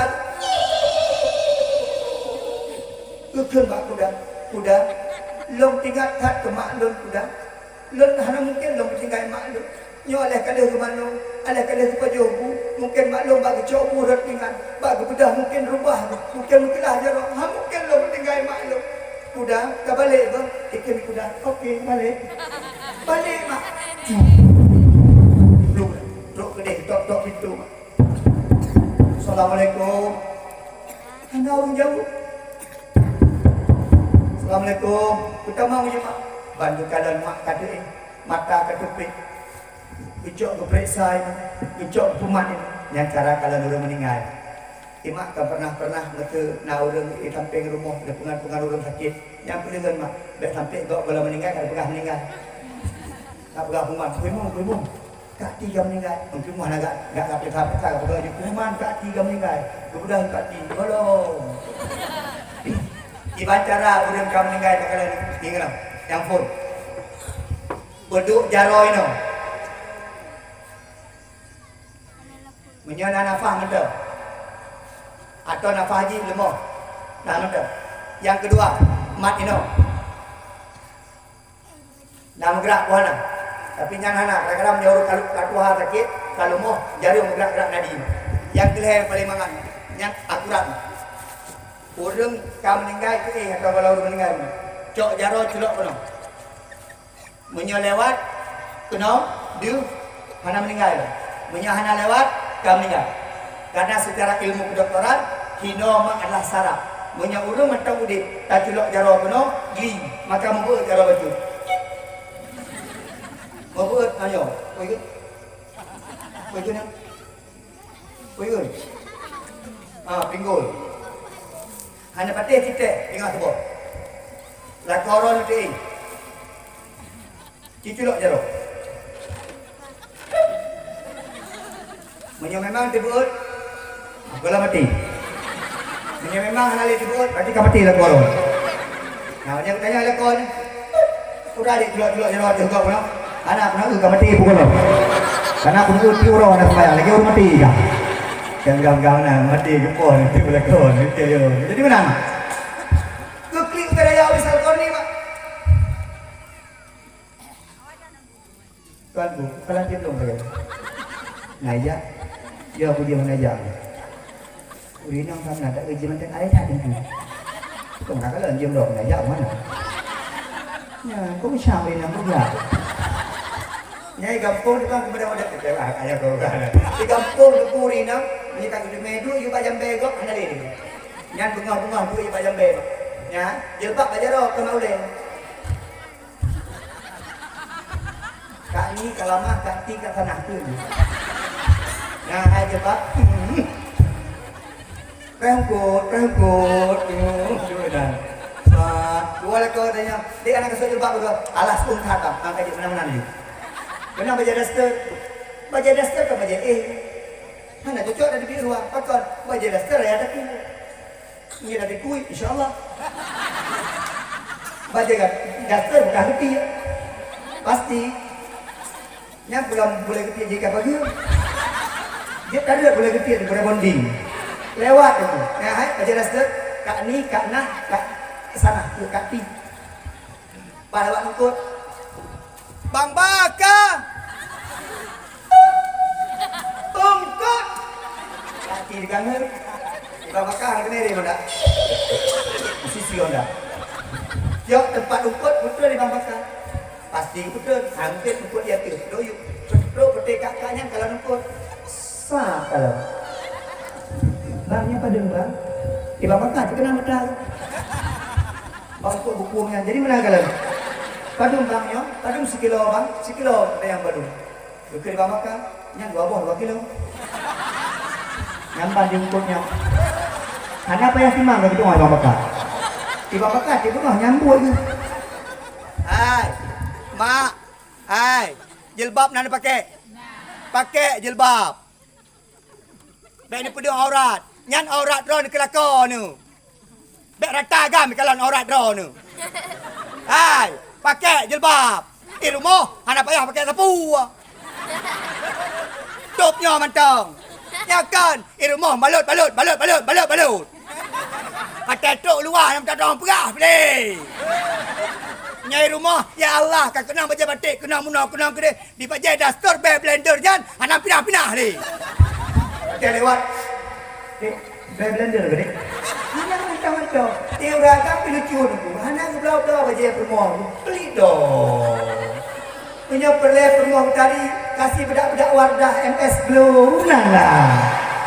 Geukheun bak kuda, "Kuda, lôn ingat that keu mak lôn kuda. Lôn hana mungken lôn geutinggai mak lôn. Nyoe aléh ka lheueh geumanoe, aléh ka lheueh geupajoh bu, mungken mak lôn bak geucok bu rot pingan, bak geubeudôh mungken reubah, mungken meukeulah jaroe. Hana mungken lôn geutinggai mak lôn. Kuda, ka balek beuh." Ikheun kuda, "Oke, balek." Balek mak. Trok keudeh, tok-tok pintoe mak. "Assalamualaikum." Hana ureuëng jaweueb. "Assalamualaikum." Geutamong u jeumak. Ban geukalon mak ka teuéh, mata ka teupéh. Geucok geupeuriksa inan, geucok geupumat inan. Nyan cara kalon ureuëng meuninggai. Imak ka pernah-pernah meuseu na ureuëng di sampéng rumoh, di peungan-peungan ureuëng sakét. Nyan peuleuheuen mak, bék sampoe gob goh lom meuninggai ka peugah meuninggai. Ka peugah peungman, "Peue mong, peue mong." Kak Ti ka meuninggai. Mungkin mah lagak, gak lapeh-lapeh ka, peugah jih, "Kuman Kak Ti ka meuninggai." Geubeudôh Kak Ti, "Tolong." Kiban cara ureuëng ka meuninggai takalon, ingat nyang phon. Peuduek jaroe inoe. Meunyoe na nafah mantong. Atau nafah jih leumoh. Nah mantong. Nyang keudua, mat inoe. Na meugerak pun hana. Tapi nyan hana, kadang-kadang meunyoe ureuëng ka tuha sakét, ka leumoh, jareueng meugerak-gerak nadi. Nyang keulhèe paléng mangat, nyan akurat. Ureuëng ka meuninggai teuéh atawa goh lom ureuëng meuninggai, cok jaroe culok keunoe. Meunyoe lewat keunoe, deuh, hana meuninggai lom. Meunyoe hana lewat, ka meuninggai. Karena secara ilmu kedokteran, hinoe mak adalah saraf. Meunyoe ureuëng mantong udeb, taculok jaroe keunoe, gli, maka meubeuet jaroe bacut. Meubeuet, ayo. Peue geut? Peue geut nyan? Peue geut? Ah, pinggul. Hana patéh citèe, tinggai saboh. Lakoe uroe neuti. Ci culok jaroe. Meunyoe memang teubeuet, Gohlom maté. Meunyoe memang hana lé jeuet, berarti ka maté lakoe. Nah, nyang tanya lakoe nyoe. Udah dek culok-culok jaroe teuh gob keunoe. Hana peuneuk ka maté pukon lom. Karena peuneuk ti uroe na sembahyang lagèe ureueng maté ka. Nyang gam-gam na maté geupoh nanti lakoe nanti yo. Jadi meunan. Keklik utai raya Wis Al-Qarni, Mak. Tuanku, kalau dia belum kaya. Ngajak, dia aku dia mengajak. Ureueng inong ka meunan, tak kerja mantan ayah tak tentu. Kau nak kalau dia belum mengajak mana? Ya, kau macam ureueng inong kau dia. Nyai gampông depan kepada wadah kecewa ayah kau kan. Di gampông tu ureueng inong, ni tak kerja medu, you bajang begok, hana lé. Nyan bungah-bungah tu you bajang begok. Ya, jilbab bajaro kena uleh. Kak ni ka lamah, kak ti ka tanah tu. Nah, hai jilbab. Hmm. Preh ungkot, preh ungkot. Hmm, tu dah. Wah, dua leko tanya, "Dek, anak kasut jilbab ke?" "Alah, sepung that, Bang." Ah, kaji mana-mana ni. Kenapa bajèe daster? Bajèe daster kan bajèe eh. Hana cocok dari di luar. Pakon? Bajèe daster ya tapi. Iya, dari kuit, insya Allah. Bajèe kan, daster bukan geuti. Pasti. Nyang pulang boleh geuti jika pagi. Dia tak ada boleh geuti, ada boleh bonding. Lewat itu. Nah, hai, bajèe daster. Kak ni, kak nah, kak sana, tu kak ti. Pada awak nungkot. Bang Baka! Ungkot! Laki di kangen. Bang Baka, kena deh, Bang, dah. Sisi Honda. Yok, tempat ungkot, betul di Bang Baka. Pasti betul. Hampir ungkot dia tu. Doyuk. Betul, betul kakak nyan kalau nungkot. Sa kalau. Bang, ni apa dia, Bang? Di Bang Baka, terkenal betul. Bang Kok buku nyan. Jadi meunan kalon. Padum bang nyoe, padum sikilo bang, sikilo kata nyang padum. Geukheun bang makan, nyan dua boh dua kilo. Nyan ban di eungkôt nyan. Hana payah simang lagèe teuma bang makan. Di bang makan, di beungoh nyang buet geuh. Hai, mak, hai, jilbab na neupaké? Paké jilbab. Bèk neupeudeueng aurat. Nyan aurat droeneuh keu lakoe neuh. Bèk rata agam kalon aurat droeneuh. Hai, paké jilbab. Di rumoh hana payah paké sapeue. Tôb nyoe mantong. Nyoe kon, di rumoh balot, balot, balot, balot, balot, balot. Watèe trok luwa nyang meutatong peugah pih. Nyoe di rumoh, ya Allah, ka keunong bajèe batik, keunong meunoe, keunong keudéh. Di bajèe daster bèe blender nyan hana pinah-pinah lé. Dia lewat. Eh, bèe blender ke, Dek? Hana mantong-mantong. Eh, ureueng agam pih lucu nunggu. Hana geubloe-bloe bajèe peurumoh. Pelik dong. Meunyoe peureulèe peurumoh tadi, kasih bedak-bedak Wardah M S Glow. Meunan lah.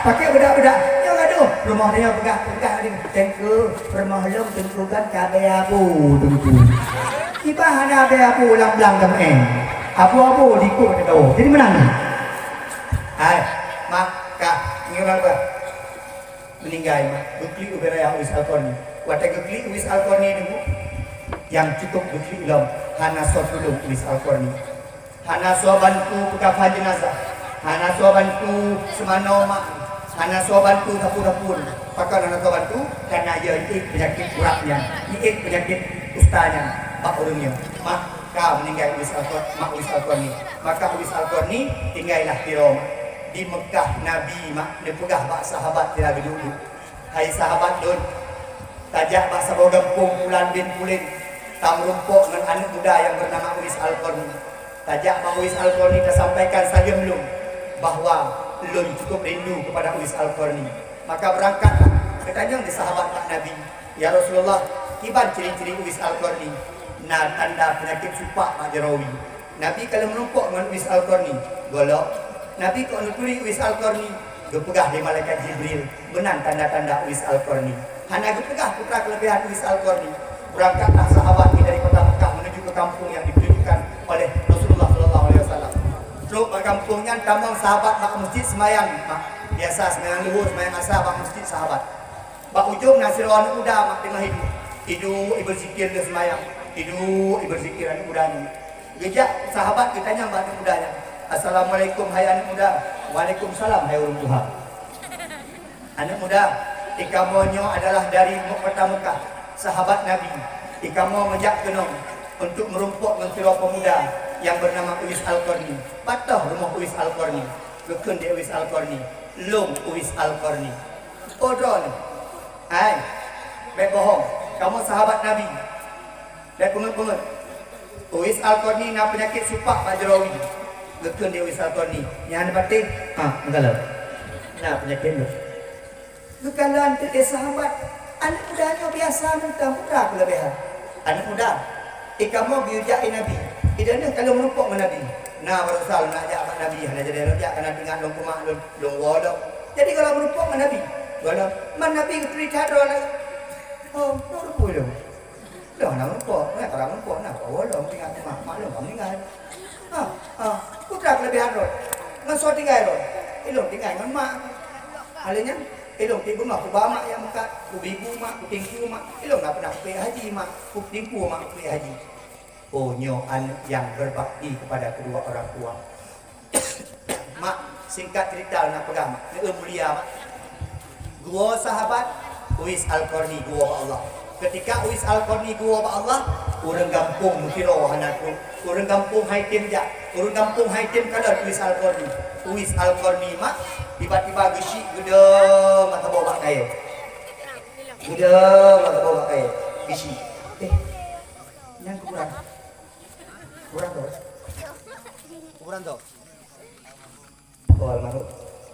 Paké bedak-bedak. Nyoe gadoh. Peurumoh nyoe peugah-peugah ni. Teungku, peurumoh lôn teungku kan ka bèe abu teungku. Kiban hana bèe abu lam blang teumeu'en. Abu-abu di kok teudoh. Jadi meunan. Hai, mak, kah, ngieng apa? Meuninggai, mak. Geuklik ubé raya Uwais Al-Qarni. Watèe geuklik Uwais Al-Qarni nyoe, nyang cukup geuklik lom, hana soe tulông Uwais Al-Qarni. Hana soe bantu peukafan jeunazah, hana soe bantu seumanoe mak, hana soe bantu sapeue-sapeue. Pakon hana soe bantu? Karena ia jiék peunyakét urat nyan, jiék peunyakét kusta nyan bak ureueng nyoe. Mak ka meuninggai Uwais Al-Qarni, mak Uwais Al-Qarni. Maka Uwais Al-Qarni tinggailah sidroe mak. Di Meukah Nabi mak neupeugah bak sahabat sira geuduek-duek. Hai sahabat lôn, tajak bak saboh gampông Pulan bin Pulen, tameurumpok ngon aneuk muda nyang beunama Uwais Al-Qarni. Tajak bak Uwais Al-Qarni tasampaikan saleuem lôn bahwa lôn cukup rindu keupada Uwais Al-Qarni. Maka beurangkatlah, geutanyong lé sahabat bak Nabi, "Ya Rasulullah, kiban ciri-ciri Uwais Al-Qarni?" "Na tanda peunyakét supak bak jaroe." Nabi ka lheueh meurumpok ngon Uwais Al-Qarni. Gohlom, Nabi kok neuturi Uwais Al-Qarni, geupeugah lé malaikat Jibril, meunan tanda-tanda Uwais Al-Qarni. Hana geupeugah peue keuleubèhan Uwais Al-Qarni. Beurangkatlah sahabat nyan dari kota Mekah menuju ke kampung yang ditunjukkan oleh Rasulullah sallallahu alaihi wasallam. Trok bak kampung nyan, tamong sahabat bak meuseujid seumayang, mak. Biasa seumayang luhur, seumayang asa bak meuseujid sahabat. Bak ujong na sidroe aneuk muda mak teungoh iduek. Iduek, ibeuzikir lheueh seumayang. Iduek, ibeuzikir aneuk muda nyan. Geujak sahabat geutanyong bak aneuk muda nyan, "Assalamualaikum, hai aneuk muda." "Waalaikumsalam, hai ureueng tuha." Aneuk muda, ikamoe nyoe adalah dari Mukfata Mekah, sahabat Nabi. Ikamoe meujak keunoe untuk meurumpok ngon sidroe pemuda nyang beunama Uwais Al-Qarni. Pat rumoh Uwais Al-Qarni? Geukheun lé Uwais Al-Qarni, "Lôn Uwais Al-Qarni." "Oh, droeneuh? Hai, bék bohong, kamoe sahabat Nabi. Bék peungeut-peungeut. Uwais Al-Qarni na peunyakét supak bak jaroe wie." Geukheun lé Uwais Al-Qarni, "Nyan patéh?" "Ah, meugalak. Na peunyakét lôn." Geukalon teuk lé sahabat, "Aneuk muda nyoe biasa mantong, peue keuleubèhan?" "Aneuk muda, ikamoe geuyue jak ie Nabi, ideh nyoe ka lheueh meurumpok ngon Nabi." "Na baroesa lôn nak jak bak Nabi, hana jadi lôn jak, kana teuingat lôn keu mak lôn, lôn woe lom." "Jadi gohlom meurumpok ngon Nabi?" "Gohlom." "Man Nabi geuturi that droe lagèe?" "Oh, na rumpok lôn." Lôn hana meurumpok, na karang meurumpok, na kawoe lôn teuingat keu mak, mak lôn ka meuninggai. Ha, ha, peue keuleubèhan droe? Ngon soe tinggai droe? Ilôn tinggai ngon mak. Hal nyan, ilôn pih beungoh kuba mak nyang meukat, kubibu mak, kutingku mak. Ilôn na pernah kupeuék haji mak, kutingku mak kupeuék haji. Oh, nyoe aneuk nyang berbakti kepada kedua orang tua. Mak, singkat cerita nak peugah, Mak. Neu mulia, Mak. Geuwoe sahabat, Uwais Al-Qarni geuwoe bak Allah. Ketika Uwais Al-Qarni geuwoe bak Allah, ureueng gampông meusidroe hana trok. Ureueng gampông han item jak. Ureueng gampông han item kalon Uwais Al-Qarni. Uwais Al-Qarni, Mak, tiba-tiba geusyik geudong mata bak kayèe. Geudong mata bak kayèe. Geusyik. Eh, nyan kuburan. Kuburan tu. Kuburan tu. Oh, almarhum.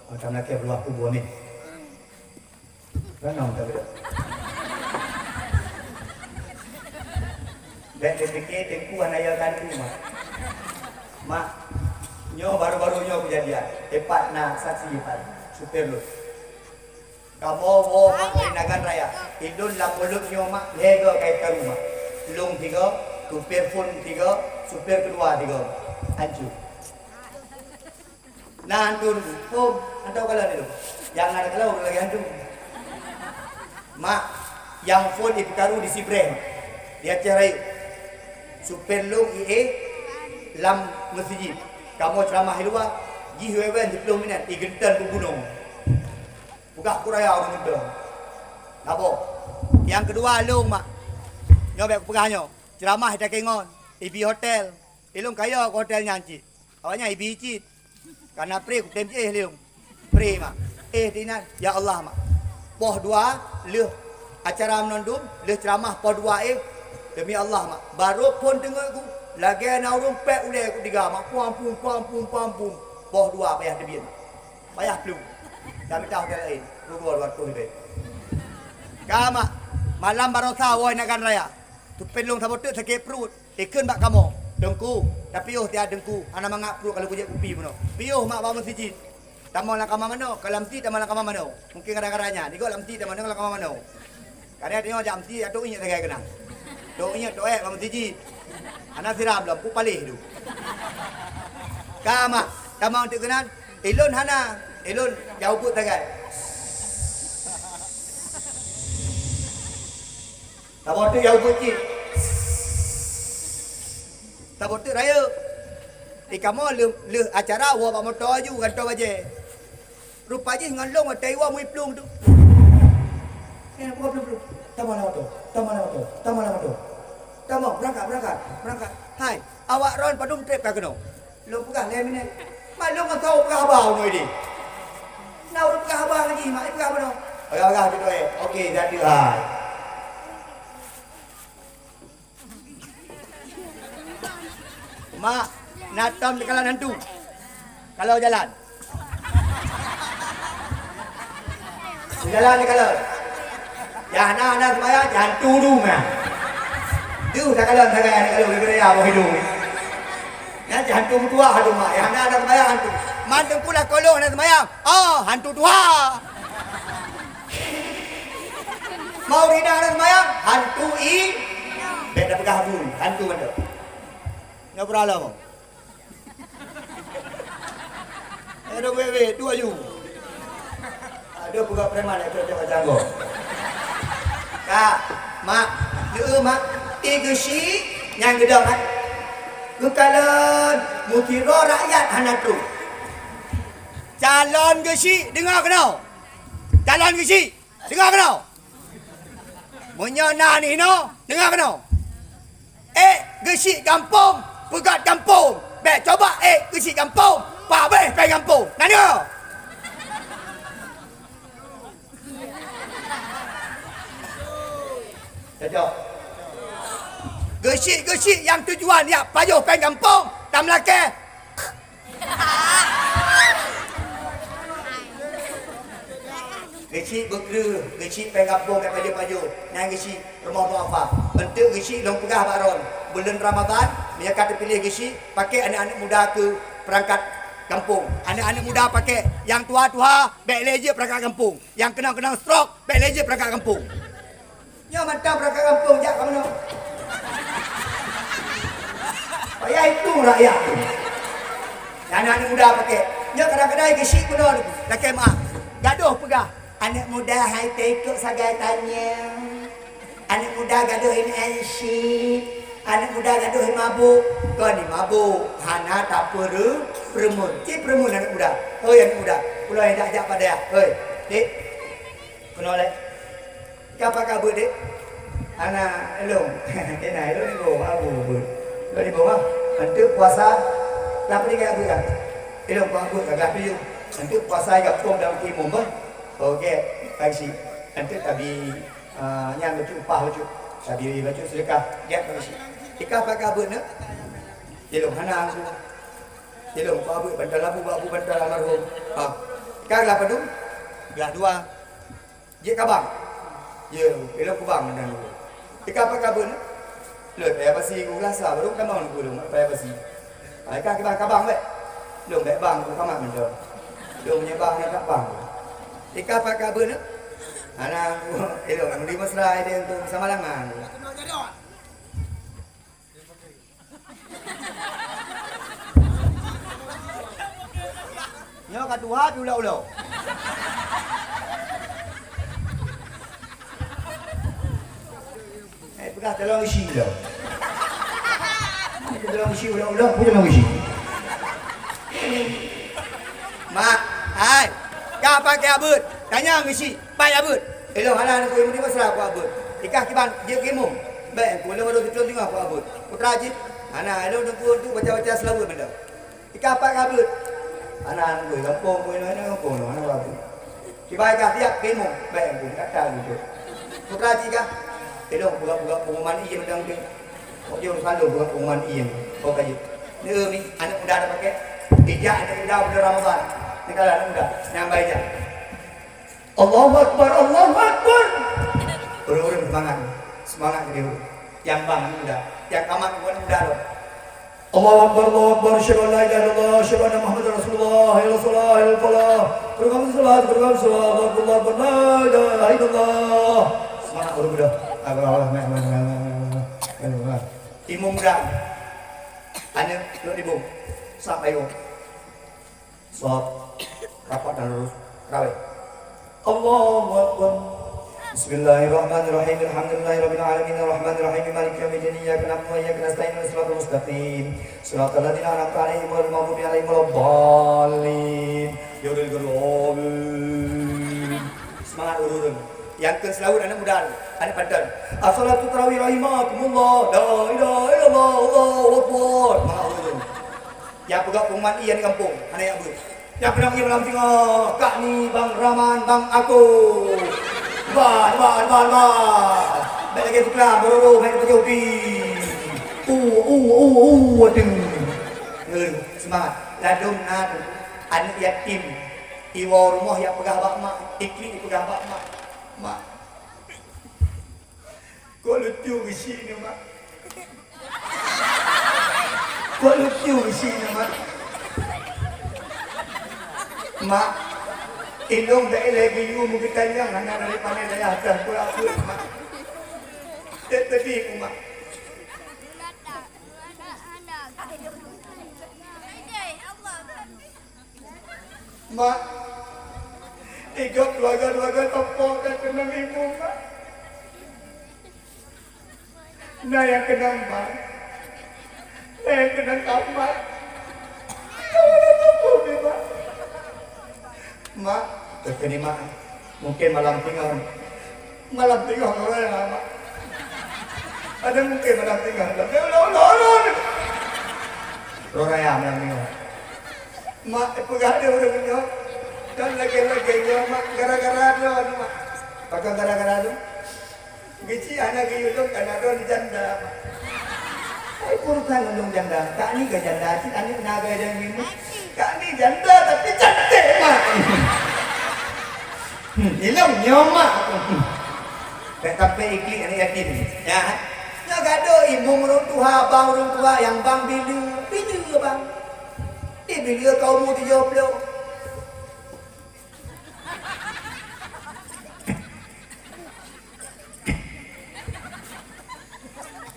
Maka meulakèe beuluah kubu, amin. Ranong tak ada. Bèk dipike teungku hana ya gantu, Mak. Mak, nyoe baru-baru nyoe kejadian. Tepat na saksi, Pak. Supir lôn. Kamoe woe mak di Nagan Raya. Ilôn lam mulod nyoe mak, lhèe goe ka ikaru mak. Lôn tiga, supir phôn tiga, supir keudua tiga. Hanco. Na hanco dulu. Oh, hanco kalon ilôn. Nyang na kalon lagèe hanco. Mak, nyang phôn ipeukaru di Sibreh, di Aceh Rayeuk. Supir lôn ie lam meuseujid. Kamoe ceuramah di luwa, jih wewen siplôh minèt, igeunteun bubunong. Peugah keu raya ureueng meuteung. Saboh. Nyang keudua lôn mak. Nyoe bèk kupeugah nyoe. Ceuramah i Takengon, ibi hotel. Ilôn kayô keu hotel nyan cit. Awaknyan ibi cit. Kana pré kutem jiéh lôn. Pré mak. Éh teuinan, ya Allah mak. Poh dua lheueh acara meunondum, lheueh ceuramah poh dua éh. Demi Allah mak. Barô phôn teungeut ku, lagèe na ureueng pèk ulèe ku tiga mak. Puang pung, puang pung, puang pung. Poh dua payah teubiet. Payah plueng. Ka mita hotel laén, rugoe dua ratus ribèe. Ka mak, malam baroesa woe Nagan Raya. Supir lôn saboh teuk sakét pruet. Ikheun bak kamoe, "Teungku, tapiôh siat Teungku, hana mangat pruet ka lheueh kujép kupi bunoe." Piôh mak bak meuseujid. Tamong lam kama manoe, ka lam sie tamong lam kama manoe. Mungken gara-gara nyan, digoe lam sie tamong lam kama manoe. Kadang tanyoe jak meusie, tok ingat sagai keunan. Tok ingat tok ék bak meuseujid. Hana siram lom, ku paléh tu. Ka mak, tamong teuk keunan, ilôn hana, ilôn jak ubit sagai. Saboh teuk jak ubit cit. Saboh teuk rayeuk. Di kamoe lheueh, lheueh acara woe bak moto laju gantoe bajèe. Rupa jih ngon lôn watèe iwoe mui plueng tu. Eh, buka plueng-plueng. Tamong lam moto, tamong lam moto, tamong lam moto. Tamong, beurangkat, beurangkat, beurangkat. Hai, awak droen padum trép ka keunoe? Lôn peugah lhèe minèt. Mak lôn ngon saboh peugah haba unoe deh. Na ureueng peugah haba lagi, mak, peugah haba nyoe. Peugah-peugah tu, eh. Okey, dah tu, hai. Mak, na tom teukalon hantu. Kalau jalan. Jalan teukalon. Nyang hana, hana seumayang, cit hantu tu mah. Deuh teukalon sagai teukalon, daripada ya boh hidung. Nyan cit hantu meutuah tu mak. Nyang hana, hana seumayang hantu. Man teungku lakoe lôn hana seumayang. Oh, hantu tuha. Mau rida hana seumayang, hantu i. Bèk tapeugah hantu, hantu mantong. Nyoe peuralom. Aduh, weh, weh, dua yu. Aduh, peugah preman, eh, cocok janggong. Kak, mak, leu, mak, eh, geusyik, nyang geudong, eh. Geukalon, meusidroe rakyat hana trok. Calon geusyik, deungoe keunoe. Calon geuchik, deungoe keunoe. Meunyoe na aneuk inong, deungoe keunoe. Ék geuchik gampông, peugöt gampông. Bèk cuba ék geuchik gampông, pabéh péng gampông. Na deungoe? Cocok. Geuchik-geuchik nyang tujuan jak pajoh péng gampông, tameulakèe. Geuchik beukreueh, geuchik péng gampông nyang pajoh-pajoh, nyan geuchik rumoh duafa. Eunteuk geuchik lôn peugah bak droen, buleuen Ramadhan, meunyoe ka teupiléh geuchik, pakèk aneuk-aneuk muda keu peurangkat gampông. Aneuk-aneuk muda pakèk, nyang tuha-tuha bèk lé jeuet peurangkat gampông. Nyang keunong-keunong stroke, bèk lé jeuet peurangkat gampông. Nyoe mantong peurangkat gampông jak ka meunoe. Payah itong rakyat tu. Nyang aneuk muda pakèk. Nyoe kadang-kadang geuchik meunoe lakèe meu'ah. Gadoh peugah, aneuk muda hai teuh ikot sagai tanyong. Aneuk muda gadoh in action. Aneuk muda gadoh in mabök. Kon in mabök, hana tapeureu-, peureumeun. Cit peureumeun aneuk muda. Hoi aneuk muda, pulo jak-jak padahai. Hoi, dek. Keunoe lé. Ka pat ka beuet, dek? Hana, ilôn. Kena, ilôn iboh, abu beuet. Ilôn iboh, ah. Eunteuk puasa, lapor di ka beuet, ah. Ilôn pat beuet, ka gah piyu. Eunteuk puasa, ka pom dalam timum, bah. Oke, ka isi. Eunteuk tabi, ah, nyan bacut upah bacut. Tabi bacut sedekah, gèt ka isi. Ika pat ka beuet, neuk? Ilôn hana, abu. Ilôn pat beuet, bantal abu, abu bantal almarhum. Ha. Ika glah padum? Glah dua. Jeuet ka bank? Ye, ilôn keu bank dan dulu. Ika pat ka beuet? Lôn payah pasi ku rasa, baru ka bank ku lôn payah pasi. Ha, ika kiban ka bank bèk? Lôn bèk bank ku kamat mantong. Lôn meunyoe bank nyan ka bank. Ika pat ka beuet? Hana, ilôn di mesra idéh untuk sama langan. Nyoe ka tuha pi ulo-ulo. Eh, peugah tolong isi ulo. Tolong isi ulo-ulo, peue tolong isi? Mak, hai, ka pakai abeuet. Tanyong isi. Pai abeuet. Ilôn hana neukui meunyoe mesra ku abeuet. Ikah kiban jeuet keu imum. Bèk ku lôn baru sithôn teungoh ku abeuet. Putra cit. Hana, ilôn teungku tu baca-baca seulaweuet mantong. Ikah pat ka abeuet. Hana neukui gampông ku inoe, inoe gampông inoe, hana ku abeuet. Kiban ikah tiep keu imum. Bèk ku kata gitu. Putra cit kah? Ilôn peugah-peugah pengumuman ie mantong tu. Kok jeuet saleuem buat pengumuman ie. Kok ka jeuet. Neueu mi, aneuk muda dak pakai. Ijak aneuk muda bulan Ramadan. Neukala aneuk muda. Nyang bai jak. Allahu Akbar, Allahu Akbar. Ureueng-ureueng seumangat. Seumangat keu dia. Nyang bang aneuk muda. Nyang kamat bukan aneuk muda lom. Allahu Akbar, Allahu Akbar. Asyhadu an la ilaha illallah, asyhadu anna Muhammadar Rasulullah. Hayya 'alas shalah, hayya 'alal falah. Qad qamatis shalah, qad qamatis shalah. Allahu Akbar, Allahu Akbar. La ilaha illallah. Seumangat ureueng muda. Allahu Akbar. Imum dan aneuk lôn dibông. Sab ayong. Sab. Rapat dan lurus. Raweh. Allahu Akbar. Bismillahirrahmanirrahim. Alhamdulillahirabbil alamin. Arrahmanirrahim. Maliki yaumiddin. Iyyaka na'budu wa iyyaka nasta'in. Ihdinas siratal mustaqim. Siratal ladzina an'amta 'alaihim ghairil maghdubi 'alaihim waladdallin. Ya Rabbal alamin. Seumangat ureueng. Nyang keu seulaweuet aneuk muda, aneuk panton. As-salatu tarawih rahimakumullah. La ilaha illallah, Allahu Akbar. Seumangat ureueng. Nyang peugah pengumuman ie di gampông, hana jak beuet. Nyang peunong ie malam singoh, kak ni Bang Rahman, Bang Ako. Bah, bah, bah, bah. Bèk lagèe tukang, baru-baru main pajoh pi. U, u, u, u, aduh. Eh, seumangat. Ladôm na tu, aneuk yatim. Iwoe rumoh jak peugah bak mak, iklik peugah bak mak. Mak. Kok lucu geuchik nyoe, Mak? Kok lucu geuchik nyoe, Mak? Mak, ilôn bèk lé geuyue meugeutanyong hana dari pané dayah teuh peuet-peuet, Mak. Teupeudeh, Mak. Mak, i gob keuluwarga-keuluwarga topok dan keunong imum, Mak. Na nyang keunong ban, na nyang keunong kamar. Kawan aku pun, Mak. Mak, teukeudi, Mak. Mungkin malam singoh. Malam singoh roh raya, Mak. Ada mungkin malam singoh. Tapi ulo-ulo-ulo. Roh raya malam singoh. Mak, peugah deh ureueng nyoe. Dan lagèe-lagèe nyoe, Mak, gara-gara droe, Mak. Pakon gara-gara droe? Geuchik hana geuyue lôn kana droe janda. Ai, peue urusan ngon lôn janda? Kak ni ka janda, cit aneuk na gaya dan ngimu. Kak ni janda tapi cantik, Mak. Hmm, ilong nyoe, Mak. Hmm. Bèk sampai iklik aneuk yatim. Ya. Nyoe gadoh imeum ureueng tuha, bang ureueng tuha nyang bang bileue, bileue bang. Di bileue ka umu tujoh ploh.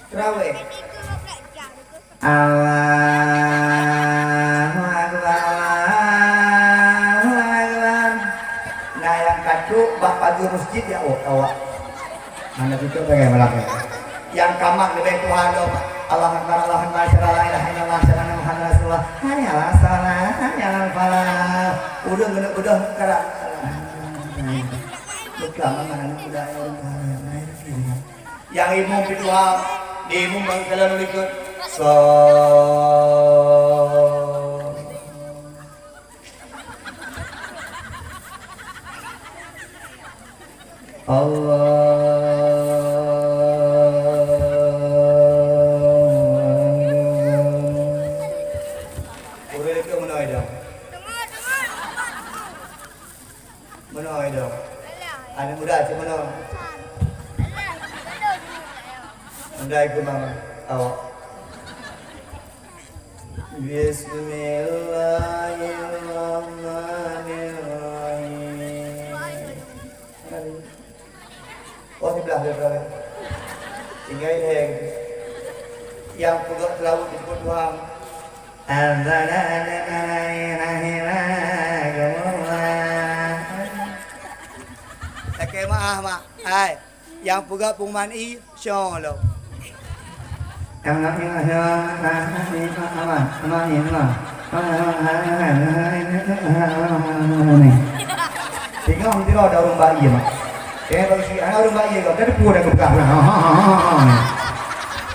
Traweh. Allahu Akbar, Allahu Akbar. Nah, nyang ka trok bak pageue masjid, ya Allah, awak. Hana tutup bagai malam ni. Nyang ka mat leubeh tuha lom. Allahu Akbar, Allahu Akbar, asyhadu an la ilaha illallah, asyhadu anna Muhammadar Rasulullah. Hayya 'alas shalah, hayya 'alal falah. Ureueng keuneuk beudôh karap. Buka mangat aneuk muda nyang ureueng tuha. Nyang imeum peutuha, di imeum bang kalon likot. So. Allahu Akbar. Ureueng likot meunoe dah. Meunoe dah. Aneuk muda cit meunoe. Muda ikut mama. Awak. Bismillahirrahmanirrahim. Oh, siblah dia berada. Tinggai lhèe. Nyang peugah seulaweuet disebut Tuhan. Azza wa jalla rahimakumullah. Lakèe meu'ah, Mak. Hai, nyang peugah pengumuman i, Syong lom. Singoh sidroe dah ureueng bayi, Mak. Eh, bagi si, hana ureueng bayi kau, dah depu dah keubah.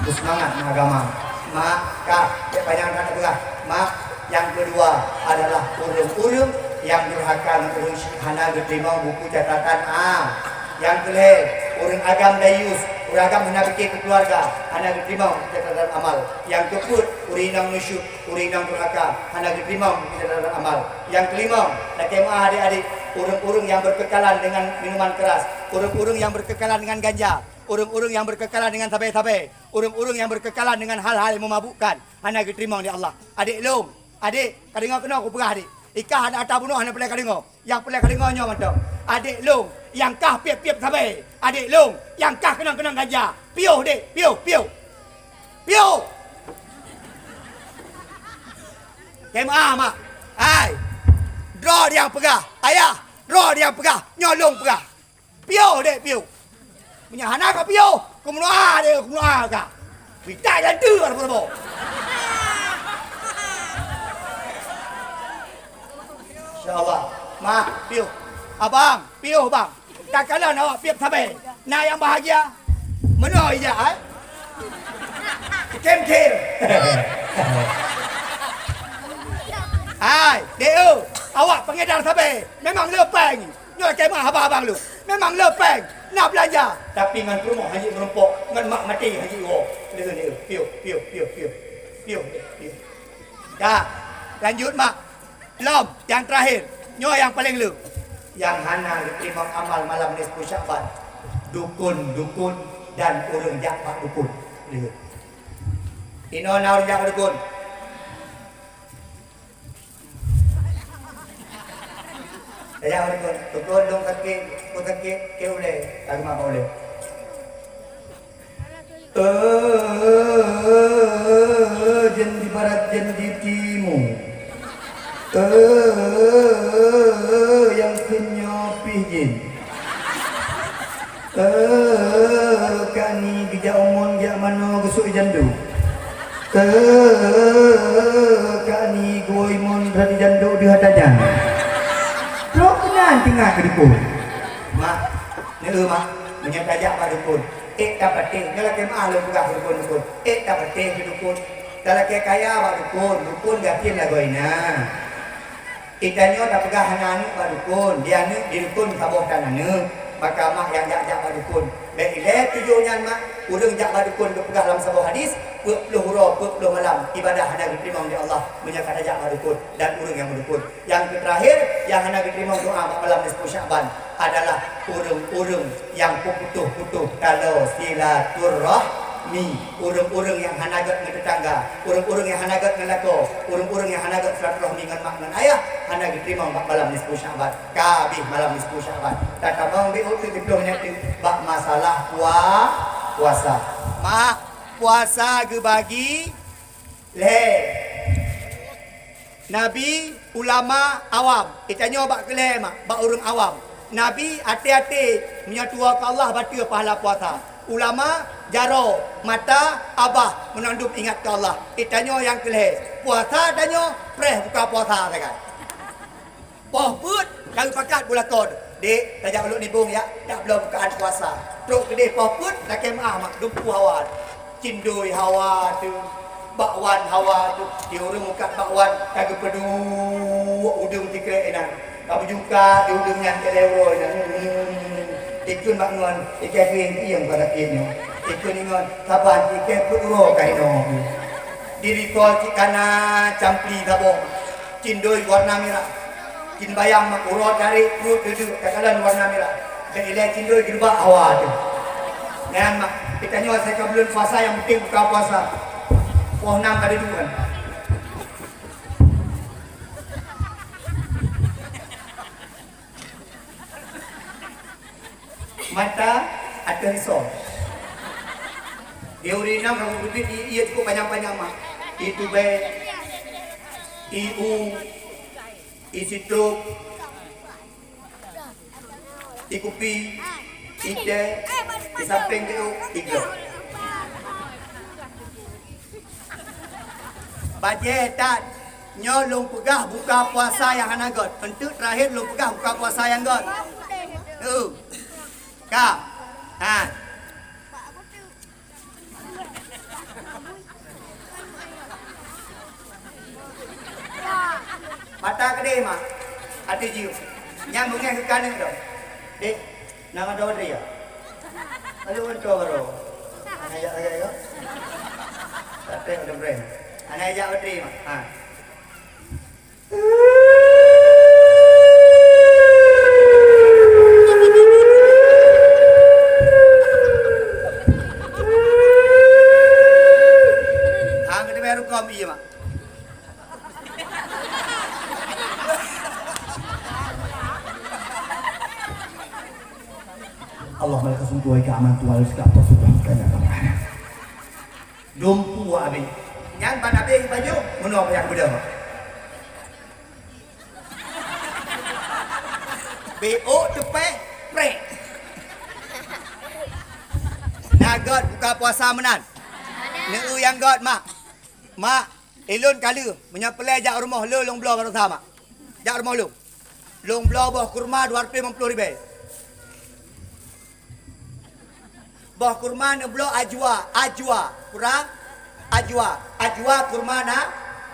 Beusemangat meuagama. Mak, ka, cek panyang that peugah. Mak, nyang keudua adalah ureueng-ureueng nyang durhaka ngon ureueng syiek hana geuteurimong buku catatan a. Nyang keulhèe, ureueng agam dayus, ureueng agam hana pike keu keuluwarga, hana geuteurimong catatan amal. Nyang keupeuet, ureueng inong nusyuk, ureueng inong durhaka, hana geuteurimong buku catatan amal. Nyang keulimong, lakèe meu'ah adik-adik, ureueng-ureueng nyang berkekalan dengan minuman keras, ureueng-ureueng nyang berkekalan dengan ganja, ureueng-ureueng nyang berkekalan dengan sabe-sabe, ureueng-ureueng nyang berkekalan dengan hal-hal yang memabukkan, hana geuteurimong di Allah. Adik lôn, adik, ka deungö keunoe kupeugah, adik. Ikah hana ata bunoe hana peureulèe ka deungö. Nyang peureulèe ka deungö nyoe mantong. Adik lôn, nyang kah piep-piep sabe. Adik lôn, nyang kah keunong-keunong ganja. Piôh, dek, piôh, piôh. Piôh. Kema, mak. Hai. Droe nyang peugah. Ayah, droe nyang peugah. Nyoe lôn peugah. Piôh, dek, piôh. Meunyoe hana ka piôh, kumeunoe deh, kumeunoe ka. Pita jantu ada boh. Insya Allah. Mak, piôh. Abang, piôh, bang. Takalon awak piôh sabe. Na nyang bahagia. Meunoe ija, eh? Kem-kem. Hai, dek, awak pengedar sabe. Memang le péng. Nyoe kemah abang-abang lôn. Memang le péng, na beulanja. Tapi ngon peurumoh hana jeuet meurumpok, ngon mak maté hana jeuet iwoe. Leuheun, leuheun. Piôh, piôh, piôh, piôh. Piôh, piôh. Dah. Lanjut, mak. Lom, nyang terakhir. Nyoe nyang paleng le. Nyang hana geuteurimong amal malam nisfu Syakban. Dukun-dukun dan ureueng jak bak dukun. Leuheun. Inoe na ureueng jak bak dukun. Tajak bak dukun, "Dukun, lôn sakét, lôn sakét, keu ulèe." Ka geumah bak ulèe. Eh, jén di barat, jén di timu. Eh, nyang keu nyoe pih jén. Eh, kani geujak umon jak manoe geusok janduk. Eh, kani geuwoe mon radi janduk deuh ata jan. Trok keunan teungoh keu dukon. Mak, neu mak, meunyoe tajak bak dukon, ék tapatéh, nyoe lakée meu'ah lôn peugah keu dukon-dukon, ék tapatéh keu dukon. Talakée kaya bak dukon, dukon gasien lagoina. Geutanyoe tapeugah hana aneuk bak dukon, di aneuk di dukon saboh tan aneuk, maka mak nyang jak-jak bak dukon. Bék ilée tujoh nyan mak, ureuëng jak bak dukon geupeugah lam saboh hadis, peuet ploh uroe, peuet ploh malam ibadah hana geuteurimong lé Allah meunyoe ka tajak bak dukon dan ureuëng nyang meudukon. Nyang keuterakhir, nyang hana geuteurimong doa bak malam nisfu Sya'ban adalah ureuëng-ureuëng nyang peuputoh-putoh taloe silaturrahmi, ureuëng-ureuëng nyang hana gét ngon teutangga, ureuëng-ureuëng nyang hana gét ngon lakoe, ureuëng-ureuëng nyang hana gét silaturrahmi ngon mak ngon ayah, hana geuteurimong bak malam nisfu Sya'ban. Ka habéh malam nisfu Sya'ban. Tatamong beu uteuk siplôh menit bak masalah pua-, puasa. Mak, puasa geubagi lhée. Nabi, ulama, awam. Geutanyoe bak keu lhée mak, bak ureuëng awam. Nabi, até-até, meunyoe tuwoe keu Allah bateue pahala puasa. Ulama, jaroe, mata, babah, meunandum ingat keu Allah. Geutanyoe nyang keu lhée. Puasa tanyoe, preh buka puasa sagai. Poh peuet, ka geupakat bak lakoe, "Dek, tajak u Lhokseumawe ya, tabloe bukaan puasa." Trok keudeh poh peuet, lakée meu'ah mak, dumpeue hawa. Cindoi hawa teuh, bakwan hawa teuh. Di ureuëng mukat bakwan, ka geupeuduek udeueng sikrek inan. Ka beujungkat di udeueng nyan keu lhée uroe inan. Ikheun bak ngon, ikheun ieng pada kheun nyoe. Ikheun ngon, saban ikheun peuet uroe ka inoe. Di risol cit kana campli saboh. Cindoi warna mirah. Cin bayang mak uroe tarék pruet deudeuk takalon warna mirah. Dan ilée cindoi geureubak hawa teuh. Nyan mak, geutanyoe asai ka buleuen puasa nyang penting buka puasa. Poh nam ka deudeuk kan. Mata ateueh risol. Teori nam kamu putih i, iya cukup panjang-panjang mak. I tubée, i u, i sitrop, i kupi, i teh, i sampéng teuh, i glok. Bajée that, nyoe lôn peugah buka puasa nyang hana gét. Enteuk terakhir lôn peugah buka puasa nyang gét. Heu. Ka. Ha. Mata keudeh mak. Até jiôh. Nyang beungéh keu kaneuk dong. Dek. Nama dua dia? Lalu untuk baru. Anak jak lagi ya? Tak ada udah brand. Anak jak bateri mak. Ha. Ha, kena bayar hukum iya mak. Allahumma lakal hamdu wa laka amantu wa alayka tawakkaltu wa ilayka anabtu. Dumpu abéh. Nyan ban abéh baju, meunoe payah beudôh. Beu teupéh prek. Na gét buka puasa meunan. Neu nyang gét mak. Mak, ilôn ka lheueh, meunyoe peureulée jak rumoh lôn, lôn bloe baroesa mak. Jak rumoh lôn. Lôn bloe boh kurma dua reutôh limong ploh ribée. Boh kurma neubloe ajwa, ajwa, kurang ajwa. Ajwa kurma na,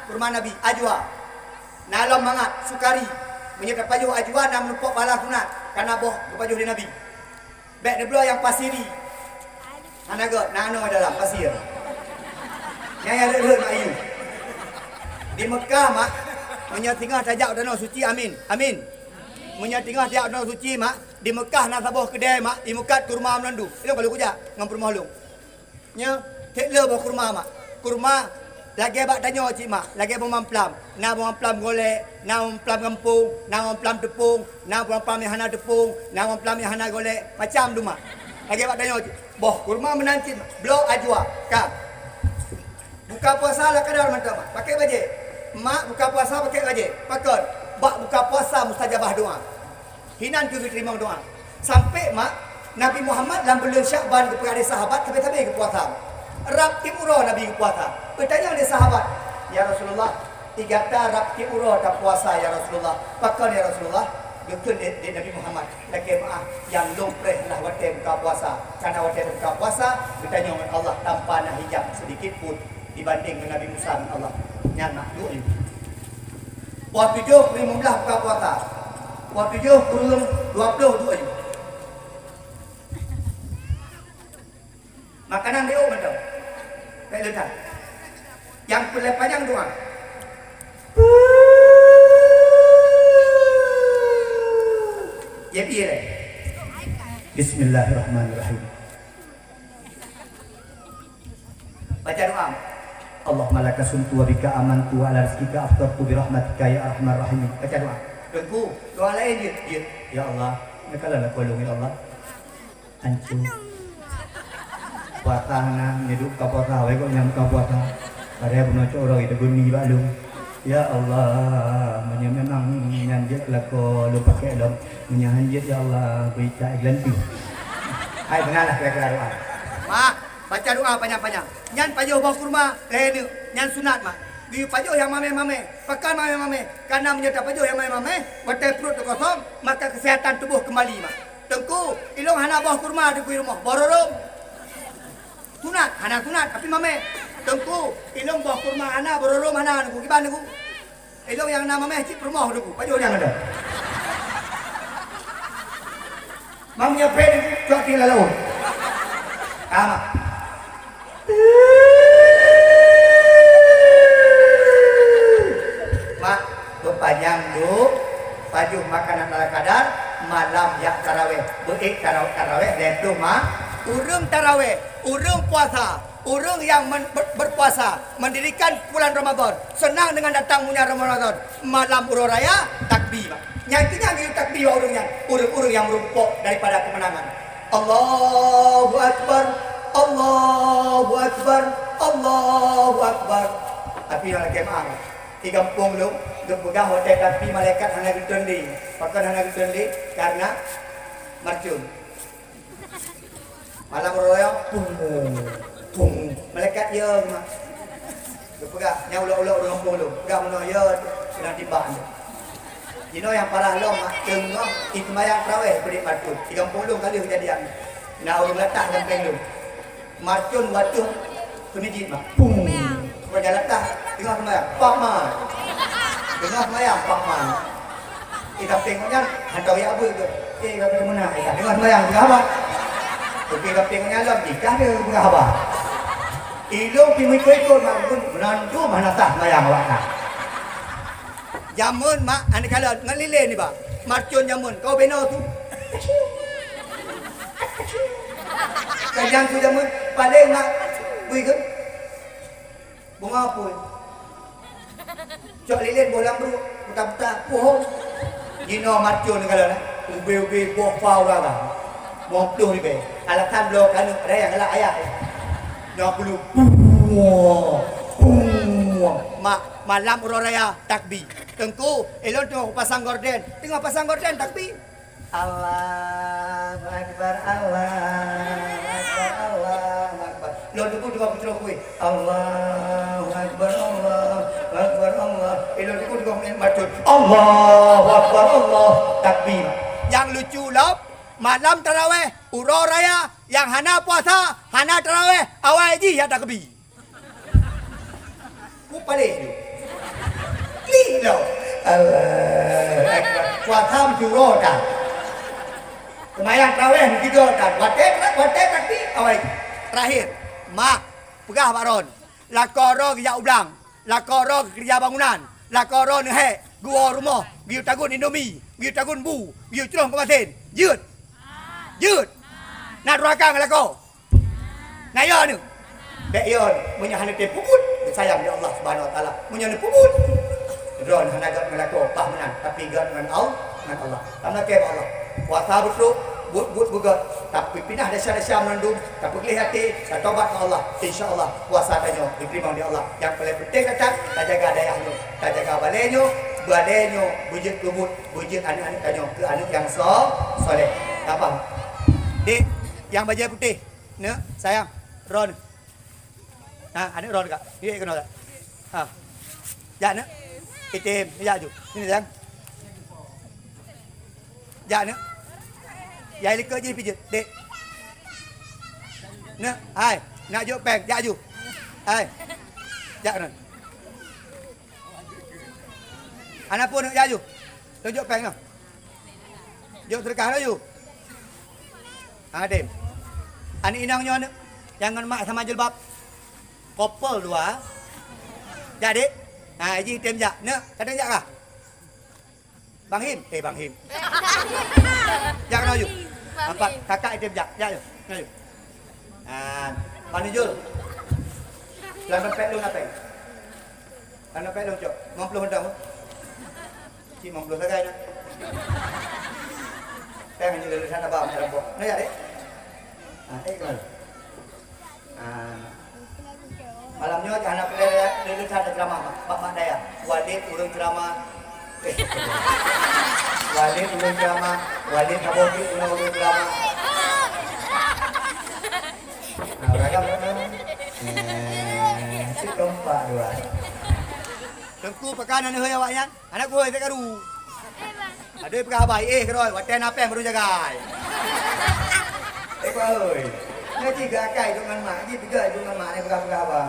kurma Nabi, ajwa. Na lom mangat, sukari. Meunyoe tapajoh ajwa na meureumpok pahala sunat, kana boh geupajoh lé Nabi. Bék neubloe nyang pasiri. Hana gét, na anoe dalam pasir. Nyang, nyang rhot-rhot mak ayue. Di Mekah mak, meunyoe singoh tajak u Tanoh Suci, amin. Amin. Meunyoe singoh tajak u Tanoh Suci mak, di Mekah na saboh keudè mak, imukat kurma meunandum. Ilôn ka lôn kujak ngon peurumoh lôn. Nyoe, cit le boh kurma mak. Kurma lagée bak tanyoe cit mak, lagée boh mamplam. Na boh mamplam golek, na boh mamplam gampông, na boh mamplam teupông, na boh mamplam nyang hana teupông, na boh mamplam nyang hana golek, macam dum mak. Lagée bak tanyoe cit. Boh kurma meunan cit mak, bloe ajwa, ka. Buka puasa ala kadar mantong mak, pakek bajée. Mak buka puasa pakek bajée. Pakon? Bak buka puasa mustajabah doa. Hinan keu geuteurimong doa. Sampai mak, Nabi Muhammad lam buleuen Syakban geupeugah lé sahabat sabe-sabe geupuasa. Rab tieb uroe Nabi geupuasa. Geutanyong lé sahabat, "Ya Rasulullah, di gata rab tieb uroe tapuasa ya Rasulullah. Pakon ya Rasulullah?" Geukheun lé, lé Nabi Muhammad, lakée meu'ah nyang lôn preh lah watée buka puasa. Karna watée buka puasa, geutanyong ngon Allah tanpa na hijab seudikit pun dibandeng ngon Nabi Musa ngon Allah. Nyan mak duek ayue. Poh tujoh pukul limong blaih buka puasa. Poh tujoh pukul dua ploh duek ayue. Makanan di ôk mantong. Bèk le that. Nyang peureulèe panyang doa. Jadi lé. Bismillahirrahmanirrahim. Baca doa. Allahumma laka sumtu wa bika amantu wa ala rizqika aftartu bi rahmatika ya arhamar rahimin. Baca doa. Teungku, doa laén jeuet. Jeuet. Ya Allah, neukalon lakoe lôn ya Allah. Ancô. Puasa na, nyoe duek ka puasa, wai kok nyang ka puasa. Padahai bunoe cok uroe itu bunyi bak lôn. Ya Allah, meunyoe memang nyan jeuet lakoe lôn pakai lom, meunyoe han jeuet ya Allah, bri cak iklan pih. Hai, beuna lah kira-kira doa. Mak, baca doa panyang-panyang. Nyan pajoh boh kurma, lhèe neuk. Nyan sunat, Mak. Geuyue pajoh nyang mamèh-mamèh. Pakon mamèh-mamèh? Karena meunyoe tapajoh nyang mamèh-mamèh, watèe pruet teukosong, maka kesehatan tubuh kembali, Mak. Teungku, ilôn hana boh kurma di rumoh, boh rorôm. Sunat, hana sunat, tapi mamèh. Teungku, ilôn boh kurma hana, boh rorôm hana, Teungku. Kiban, Teungku? Ilôn nyang na mamèh cit peurumoh, Teungku. Pajoh nyang ada. Mam nyampe, Teungku, cok tinggal lalu. Sama. Mak, beupanyang duek, pajoh makanan ala kadar, malam jak taraweh, beuék taraw-, taraweh, lhèe ploh ma-, ureueng taraweh, ureueng puasa, ureueng nyang men-, ber-, berpuasa, mendirikan bulan Ramadan, senang dengan datang bulan Ramadan, malam uroe raya, takbir, Mak. Nyang keunyan geuyue takbir bak ureueng nyan, ureueng-ureueng nyang meurumpok daripada keumeunangan. Allahu Akbar, Allahu Akbar, Allahu Akbar. Tapi nyang lakèe meu'ah, di gampông lôn, geupeugah watèe tapi malaikat hana geutreun lé. Pakon hana geutreun lé? Karena mercon. Malam royong, pung, pung. Malaikat, ya, Mak. Geupeugah, nyang ulok-ulok ureueng gampông lôn. Peugah meunoe, ya, seunang timbak. Jinoe nyang parah lom, Mak, teungoh seumayang taraweh, beudik mercon. Di gampông lôn ka lheueh keujadian. Na ureueng latah lam péng lôn. Mercon u ateueh keumeujit, Mak. Pung. Raja latah, teungoh seumayang, Pak Man. Teungoh seumayang, Pak Man. Eh, tapi ngon nyan, hantom jak beuet keuh. Eh, tapi meunan, eh, tapi ngon seumayang, teuka haba. Tapi, tapi ngon nyan lom, jikah dia teuka haba. Ilôn pih meuikot-ikot, Mak, meunan tu mah na sah seumayang awak na. Jameun, Mak, aneuk kalon, ngon lilén iba. Mercon jameun, kau beno tu. Kajang tu jameun, paléng, Mak, bui keuh. Bunga apui. Cok lilén boh lam bruek, puta-puta, puhong. Jinoe mercon kalon, eh. Ubé-ubé boh fa ureueng agam. Boh ploh ribèe. Alasan bloe keuneuk raya galak ayah. Nyoe kulu. Puang, puang. Ma-, malam uroe raya, takbir. Teungku, ilôn teungoh pasang gorden. Teungoh pasang gorden, takbir. Allahu Akbar, Allahu Akbar, Allahu Akbar. Lôn teupeu dua putroe kueh. Allahu Akbar, Allahu Akbar, Allah. Eh, lôn teupeu dua menit bacut. Allahu Akbar, Allah. Takbir. Nyang lucu lom, malam taraweh, uroe raya, nyang hana puasa, hana taraweh, awai jih jak takbir. Ku paléh tu. Klik lom. Allahu Akbar. Puasa meusidroe tan. Seumayang taraweh meusidroe tan. Watèe, watèe takbir, awai. Terakhir, Mak, peugah bak droen. Lakoe droe geujak u blang. Lakoe droe geukeureuja bangunan. Lakoe droe neuhèk, geuwoe rumoh, geuyue tagun indomie, geuyue tagun bu, geuyue croh keu masen. Jeuet. Jeuet. Na durhaka ngon lakoe. Na yo neuh? Bèk yo neuh. Meunyoe hana teupeubeuet, geusayang lé Allah Subhanahu Wa Taala. Meunyoe neupeubuet, droen hana göt ngon lakoe, bah meunan, tapi göt ngon Al-, ngon Allah. Tameuke bak Allah. Puasa beutrok, buet-buet beugöt, tapi pinah desya-desya meurandum, tapeugléh até, tatobat keu Allah. Insya Allah, puasa tanyoe diterima lé Allah. Nyang paléng penting that, tajaga dayah nyoe, tajaga balèe nyoe, balèe nyoe beujeuet keu buet, beujeuet aneuk-aneuk tanyoe keu aneuk nyang so-, soleh. Gampang. Dek, nyang bajèe putéh. Neuk, sayang, ron. Ha, aneuk ron kak. Yuk, keunoe kak. Ha. Jak, neuk. Item, jak ju. Sini, sayang. Jak, neuk. Yai likot jih pijeut, dek. Neuk, hai, nak jok péng, jak aju. Hai. Jak, neuk. Hana peue, neuk, jak aju. Lôn jok péng, noh. Jok seudeukah laju. Ha, tem. Aneuk inong nyoe, neuk. Nyang ngon mak sama jilbab. Couple dua. Jak, dek. Ha, jih tem jak. Neuk, kadang jak kah? Bang Him, eh, Bang Him. Jak keunoe ju. Nampak kakak itu jak, jak ju. Keunoe ju. Ah, Pak Nujul. Dalam dompet lu apa? Dalam dompet lu, cok. Lima puluh mantong. Cik, lima puluh sagai nak. Tengah ni lalu sana bang, dalam bok. Nah, ya, dek. Ah, eh, keunoe. Ah. Malam nyoe hana peue lé, lé, lé, lé, lé, ceramah, Mak. Mak, Mak Dayah. Walid ureueng ceramah. Walid ureueng ceramah. Walid saboh cit ureueng, ureueng ceramah. Nah, ureueng agam, ureueng agam. Eh, cit kompak dua. Teungku, peugah na neuhôi awak nyan? Aneuk kuhôi, tak karu. Adoe peugah haba, eh, keudroe, watèe na péng baru jagai. Eh, kuhôi. Ngaji geuakai dok ngon mak, ngaji tiga dok ngon mak, ni peugah-peugah haba.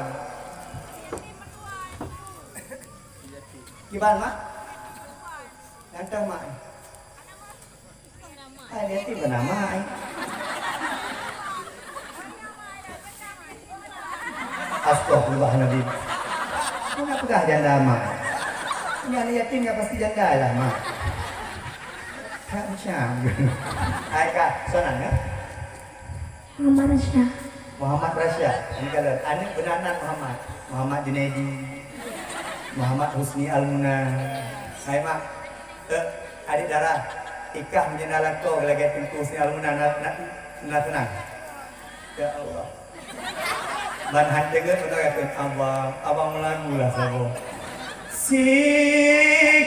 Kiban, Mak? Ganteng, Mak. Hai, yatim bernama, ai. Astagfirullahaladzim. Kau nak peugah janda, Mak? Ini anak yatim nggak pasti janda lah, Mak. Tak macam. Hai, Kak, soalan, ya? Muhammad Rasya. Muhammad Rasya. Ini kalau aneuk beunanan Muhammad. Muhammad Junaidi. Muhammad Husni Almuna. Hai, Mak. Eh, adik dara, ikah meunyoe na lakoe lagèe Teungku Husni Almuna na, na, na seunang. Ya Allah. Ban han deungoe beutôi kata, "Abang, abang meulagu lah saboh." Si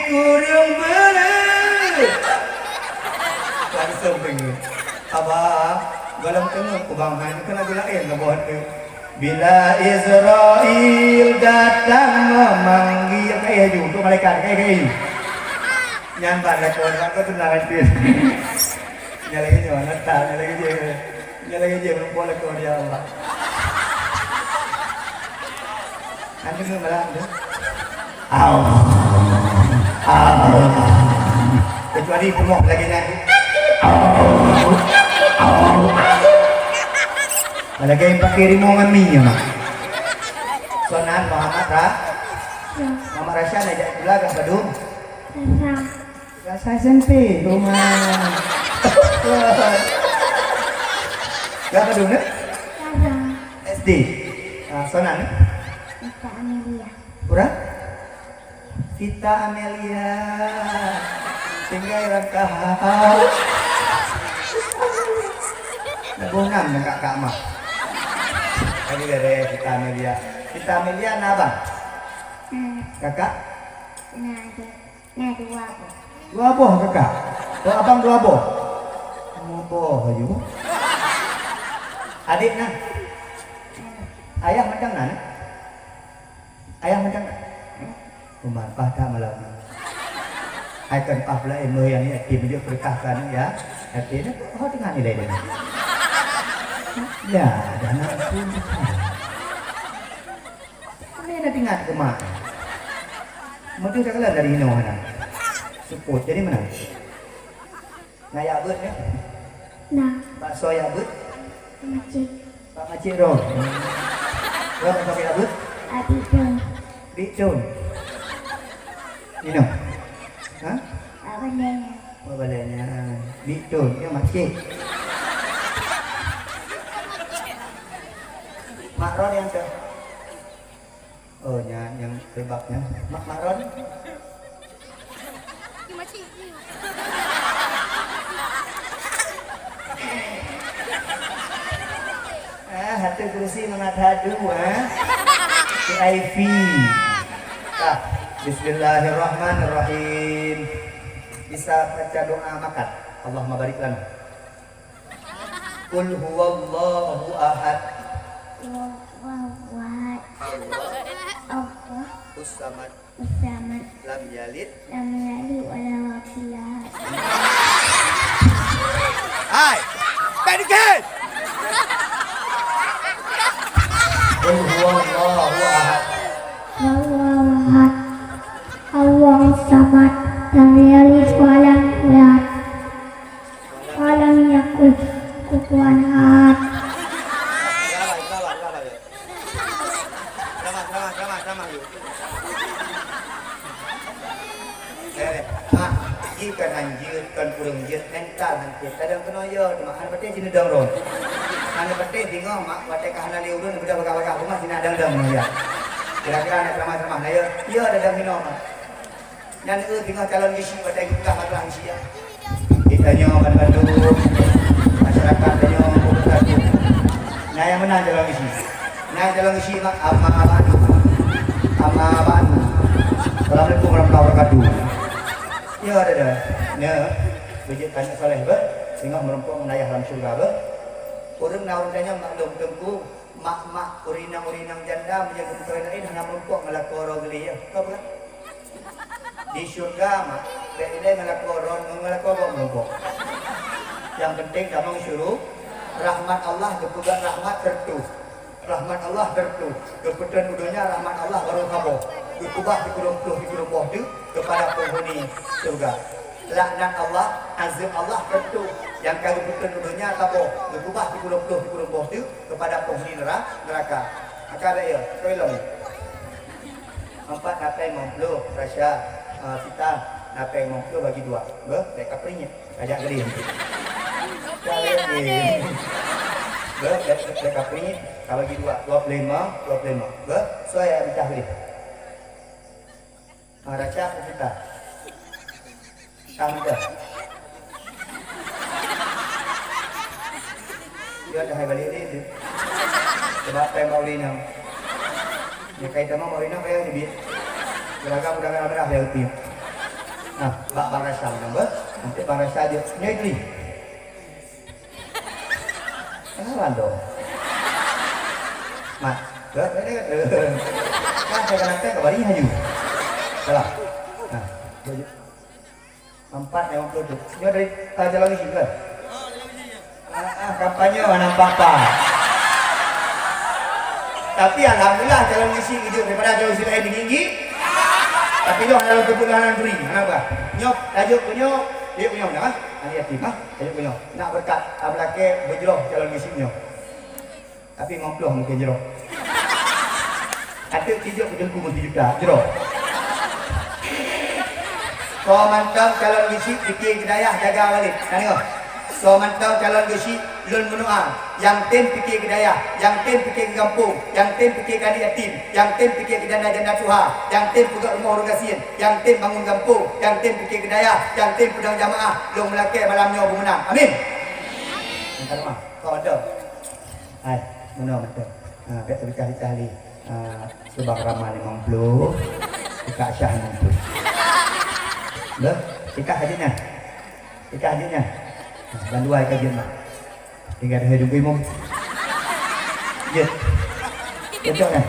kureueng beuleueh. Langsung deungoe. Abang, gohlom teungoh kubang hai, keuneuk geulaén saboh teuk. Bila Israel datang memanggil, ka éh ju, tu malaikat, ka éh, ka éh ju. Nyan bak lakoe, bak tu na lanjut. Nyan lagèe nyoe, nyan that, nyan lagèe jih. Nyan lagèe jih, meureumpok lakoe, ya Allah. Nanti tu malam tu. Au. Au. Kecuali pungoh lagèe nyan. Au. Au. Lagèe pakai rimong ngon mi nyoe, Mak. Soe nan Muhammad Ra-, Muhammad Rasya, na jak sikula, kelas padum? Kelas enam. Kelas S M P, rumah. Kelas padum, eh? Kelas enam. S D. Ah, soe nan, eh? Sita Amelia. Ureueng? Sita Amelia. Tinggai rangkah. Nah, boh nam deungon kakak mah. Lagi dari Sita Amelia. Sita Amelia na abang? Hmm. Kakak? Na, ada. Na dua boh. Dua boh kakak? Oh, abang dua boh? Dua boh aju. Adik na? Ayah macam mana? Ayah macam mana? Umar, pah tak malam ni? Ai kan pah pula ilmu yang ni, yatim je berkah kan ya. Yatim ni, oh, tengah nilai dia. Ya, dah nak pun. Kami nak ingat ke mak? Madu dah keluar dari hino mana? Support, jadi mana? Na jak beuet, ya? Na. Bak soe jak beuet? Bak makcik. Bak makcik droe. Droe bak soe jak beuet? Bak Bik Tun. Bik Tun. Inoe? Ha? Bak balai nyan. Bak balai nyan. Bik Tun, ya makcik. Mak Ron nyang teuh. Oh, nyan nyang rebak nyan. Mak, Mak Ron? Ah, hate kursi mangat hadu, ah. V I P. Ah, bismillahirrahmanirrahim. Bisa baca doa makan. Allahumma barik lana. Qul huwallahu ahad. Qul huwallahu ahad. Allah. Allah. Us-samad. Us-samad. Lam yalid. Lam yalid wa lam yulad. Hai, bèk dikheun! Qul huwallahu ahad. Allahu ahad. Allahus samad. Lam yalid wa lam yulad. Wa lam yakul kufuwan ahad. Ceramah, ceramah, ceramah, ceramah yuk. Eh, mak, jih kon han jeuet, kon kureueng jeuet, mental han jeuet. Kadang keunoe yo, teuma hana patéh jineudong droe. Hana patéh singoh, mak, watèe ka hana lé ureueng, beudah bagah-bagah rumoh, jineudong-dong nyoe yo. Kira-kira na ceramah-ceramah na yo, yo dadong hinoe, mak. Nyan, eh, singoh calon geuchik, watèe geupeugah masalah geuchik yo. Geutanyoe ban bandum masyarakat tanyoe beubeutatu. Nah, nyang meunan calon geuchik. Nah, calon geuchik, mak, amma ba'du. Amma ba'du. Assalamualaikum warahmatullahi wabarakatuh. Ya, dada. Nyoe, beujeuet tanyoe saleh beuh. Singoh meurumpok ngon ayah lam syeuruga beuh. Ureueng na ureueng tanyoe maklum teungku, mak-mak, ureueng inong-ureueng inong janda meunyoe geumeukawen laén hana meurumpok ngon lakoe droe geuh lé, ya. Ka beuh? Di syeuruga, mak, bèk ilèe ngon lakoe droe, ngon lakoe gob meurumpok. Nyang penting tamong syuru-, rahmat Allah, geupeugah rahmat reutôh. Rahmat Allah reutôh. Geupeuteun u donya rahmat Allah barô saboh. Geukeubah sikureueng ploh sikureueng boh teuk keupada peunghuni syeuruga. Laknat Allah, azeueb Allah reutôh. Nyang ka geupeuteun u donya saboh. Geukeubah sikureueng ploh sikureueng boh teuk keupada peunghuni neura-, neuraka. Maka bèk yo, tolong. Empat na pèng limong ploh, Rasya, eh, Sita, na pèng limong ploh bagi dua. Beuh, bèk kapri nyan. Kajak gede. Kajak gede. Beuh, bèk, bèk kapri, ka bagi dua. Dua ploh lima, dua ploh lima. Beuh, soe nyang pecah gede. Ah, Rasya atau Sita? Ka meudah. Dia dah hai balik ni tu. Sebab pen bak urinam. Dia kai tamah bak urinam payah dibiet. Beragam udah merah dia rupiah. Nah, bak Bang Rasha nama. Nanti Bang Rasha dia. Nyoe Idris. Kenalan dong. Mat. Kan saya kena pen kembali haju. Salah. Nah, Empat nyang waktu tu. Nyoe dari, ah, calon geuchik kan? Ah, ah, kampanye hana apa-apa. Tapi alhamdulillah calon geuchik hidup daripada calon geuchik lain tinggi-tinggi. Tapi nyoe hana lôn teupeue hana lôn turi. Hana apa. Nyoe tajuk ku nyoe, tajuk ku nyoe dah. Ahli yatim ah, tajuk ku nyoe. Nak berkat, ah, beulakèe beujroh calon geuchik nyoe. Tapi limong ploh mungken jroh. Até tijok keu teungku meusijuta, jroh. Soe mantong calon geuchik pike keu dayah jaga walét. Tanyoe. Soe mantong calon geuchik lôn meunoa, nyang tem pike keu dayah, nyang tem pike keu gampông, nyang tem pike keu aneuk yatim, nyang tem pike keu janda-janda tuha, nyang tem peugöt rumoh ureueng gasien, nyang tem bangun gampông, nyang tem pike keu dayah, nyang tem peudong jamaah, lôn meulakèe malam nyoe beumeunang. Amin. Nyang ka teuma, soe mantong. Hai, meunoe mantong. Ha, bèk teulikah-likah lé. Ha, subang rama limong ploh, tikak syah limong ploh. Beuh, tikah ka jeuet nyan. Tikah ka jeuet nyan. Ha, bandua ka jeuet nyan. Tinggai deuhôi Teungku Imum. Jeuet. Cocok nyan.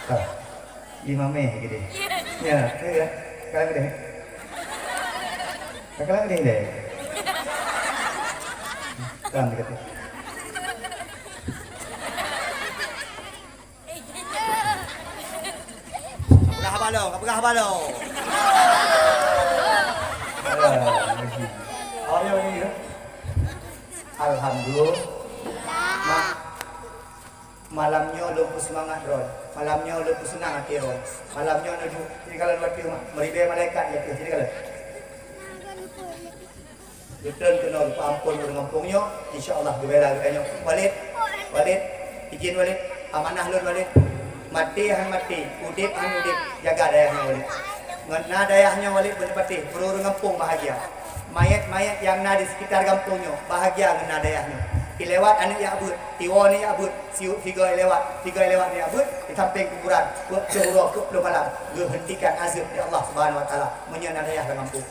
Ha. Imam eh gede. Ya, ya. Kalau gede. Kalau gede deh. Kan gede. Peugah balo, peugah balo. Alhamdulillah. Malam nyoe lôn peuseumangat droe. Malam nyoe lôn peuseunang até droe. Malam nyoe neuduek, jadi kalau lewat tu, meuribèe malaikat ya tu, jadi kalau. Beutôi keunoe geupeuampôn ureueng gampông nyoe, insya Allah geubela geutanyoe. Walid, Walid, izin Walid, amanah lôn Walid. Maté han maté, udép han udép, jaga dayah nyoe Walid. Ngon na dayah nyoe Walid beuneupatéh, ureueng gampông bahagia. Mayét-mayét nyang na di sekitar gampông nyoe bahagia ngon na dayah nyoe. Ilewat aneuk jak beuet, iwoe aneuk jak beuet, siuet sigoe ilewat, sigoe ilewat aneuk jak beuet, di sampéng kuburan, peuet ploh uroe, peuet ploh malam, geuheuntikan azeueb di Allah Subhanahu wa Taala, meunyoe na dayah lam gampông.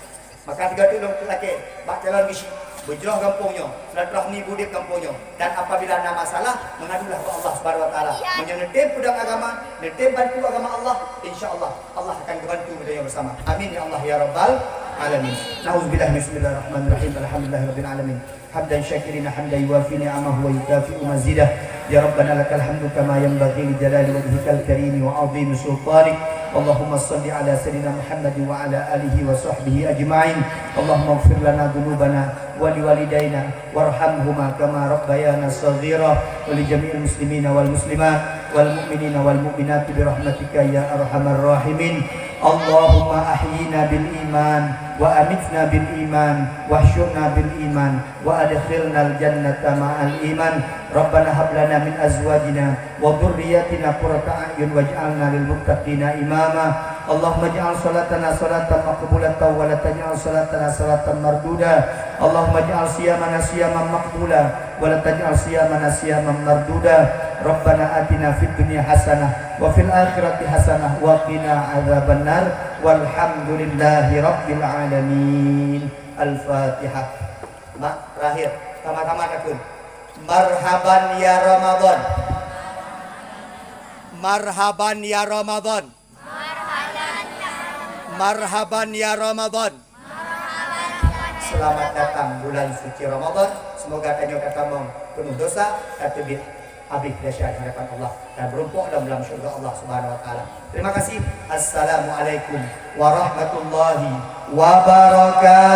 Maka sigoe teuk lôn lakèe bak calon geuchik, beujroh gampông nyoe, silaturahmi beudép gampông nyoe, dan apabila na masalah, mengadulah bak Allah Subhanahu wa Taala. Meunyoe neutem peudong agama, neutem bantu agama Allah, insya Allah, Allah akan geubantu geutanyoe beusama. Amin ya Allah ya Rabbal. العالمين. نعوذ بالله من، بسم الله الرحمن الرحيم. الحمد لله رب العالمين. حمدا شاكرين حمدا يوافي نعمه ويكافئ مزيده. يا ربنا لك الحمد كما ينبغي لجلال وجهك الكريم وعظيم سلطانك. اللهم صل على سيدنا محمد وعلى آله وصحبه أجمعين. اللهم اغفر لنا ذنوبنا ولوالدينا وارحمهما كما ربيانا صغيرا ولجميع المسلمين والمسلمات والمؤمنين والمؤمنات برحمتك يا أرحم الراحمين. اللهم أحينا بالإيمان وأمتنا بالإيمان واحشرنا بالإيمان وأدخلنا الجنة مع الإيمان. ربنا هب لنا من أزواجنا وذرياتنا قرة أعين واجعلنا للمتقين إماما. اللهم اجعل صلاتنا صلاة مقبولة ولا تجعل صلاتنا صلاة مردودة. اللهم اجعل صيامنا صياما مقبولا ولا تجعل صيامنا صياما مردودا. ربنا آتنا في الدنيا حسنة وفي الآخرة حسنة وقنا عذاب النار. والحمد لله رب العالمين. الفاتحة. Mak, terakhir, sama-sama takun. Marhaban ya Ramadan. Marhaban ya Ramadan. Marhaban ya Ramadan. Selamat datang bulan suci Ramadan. Semoga tanyoe ka tamong penuh dosa, tateubiet habéh desya di hadapan Allah dan meurumpok dalam, dalam syurga Allah Subhanahu wa Taala. Terima kasih. Assalamualaikum warahmatullahi wabarakatuh.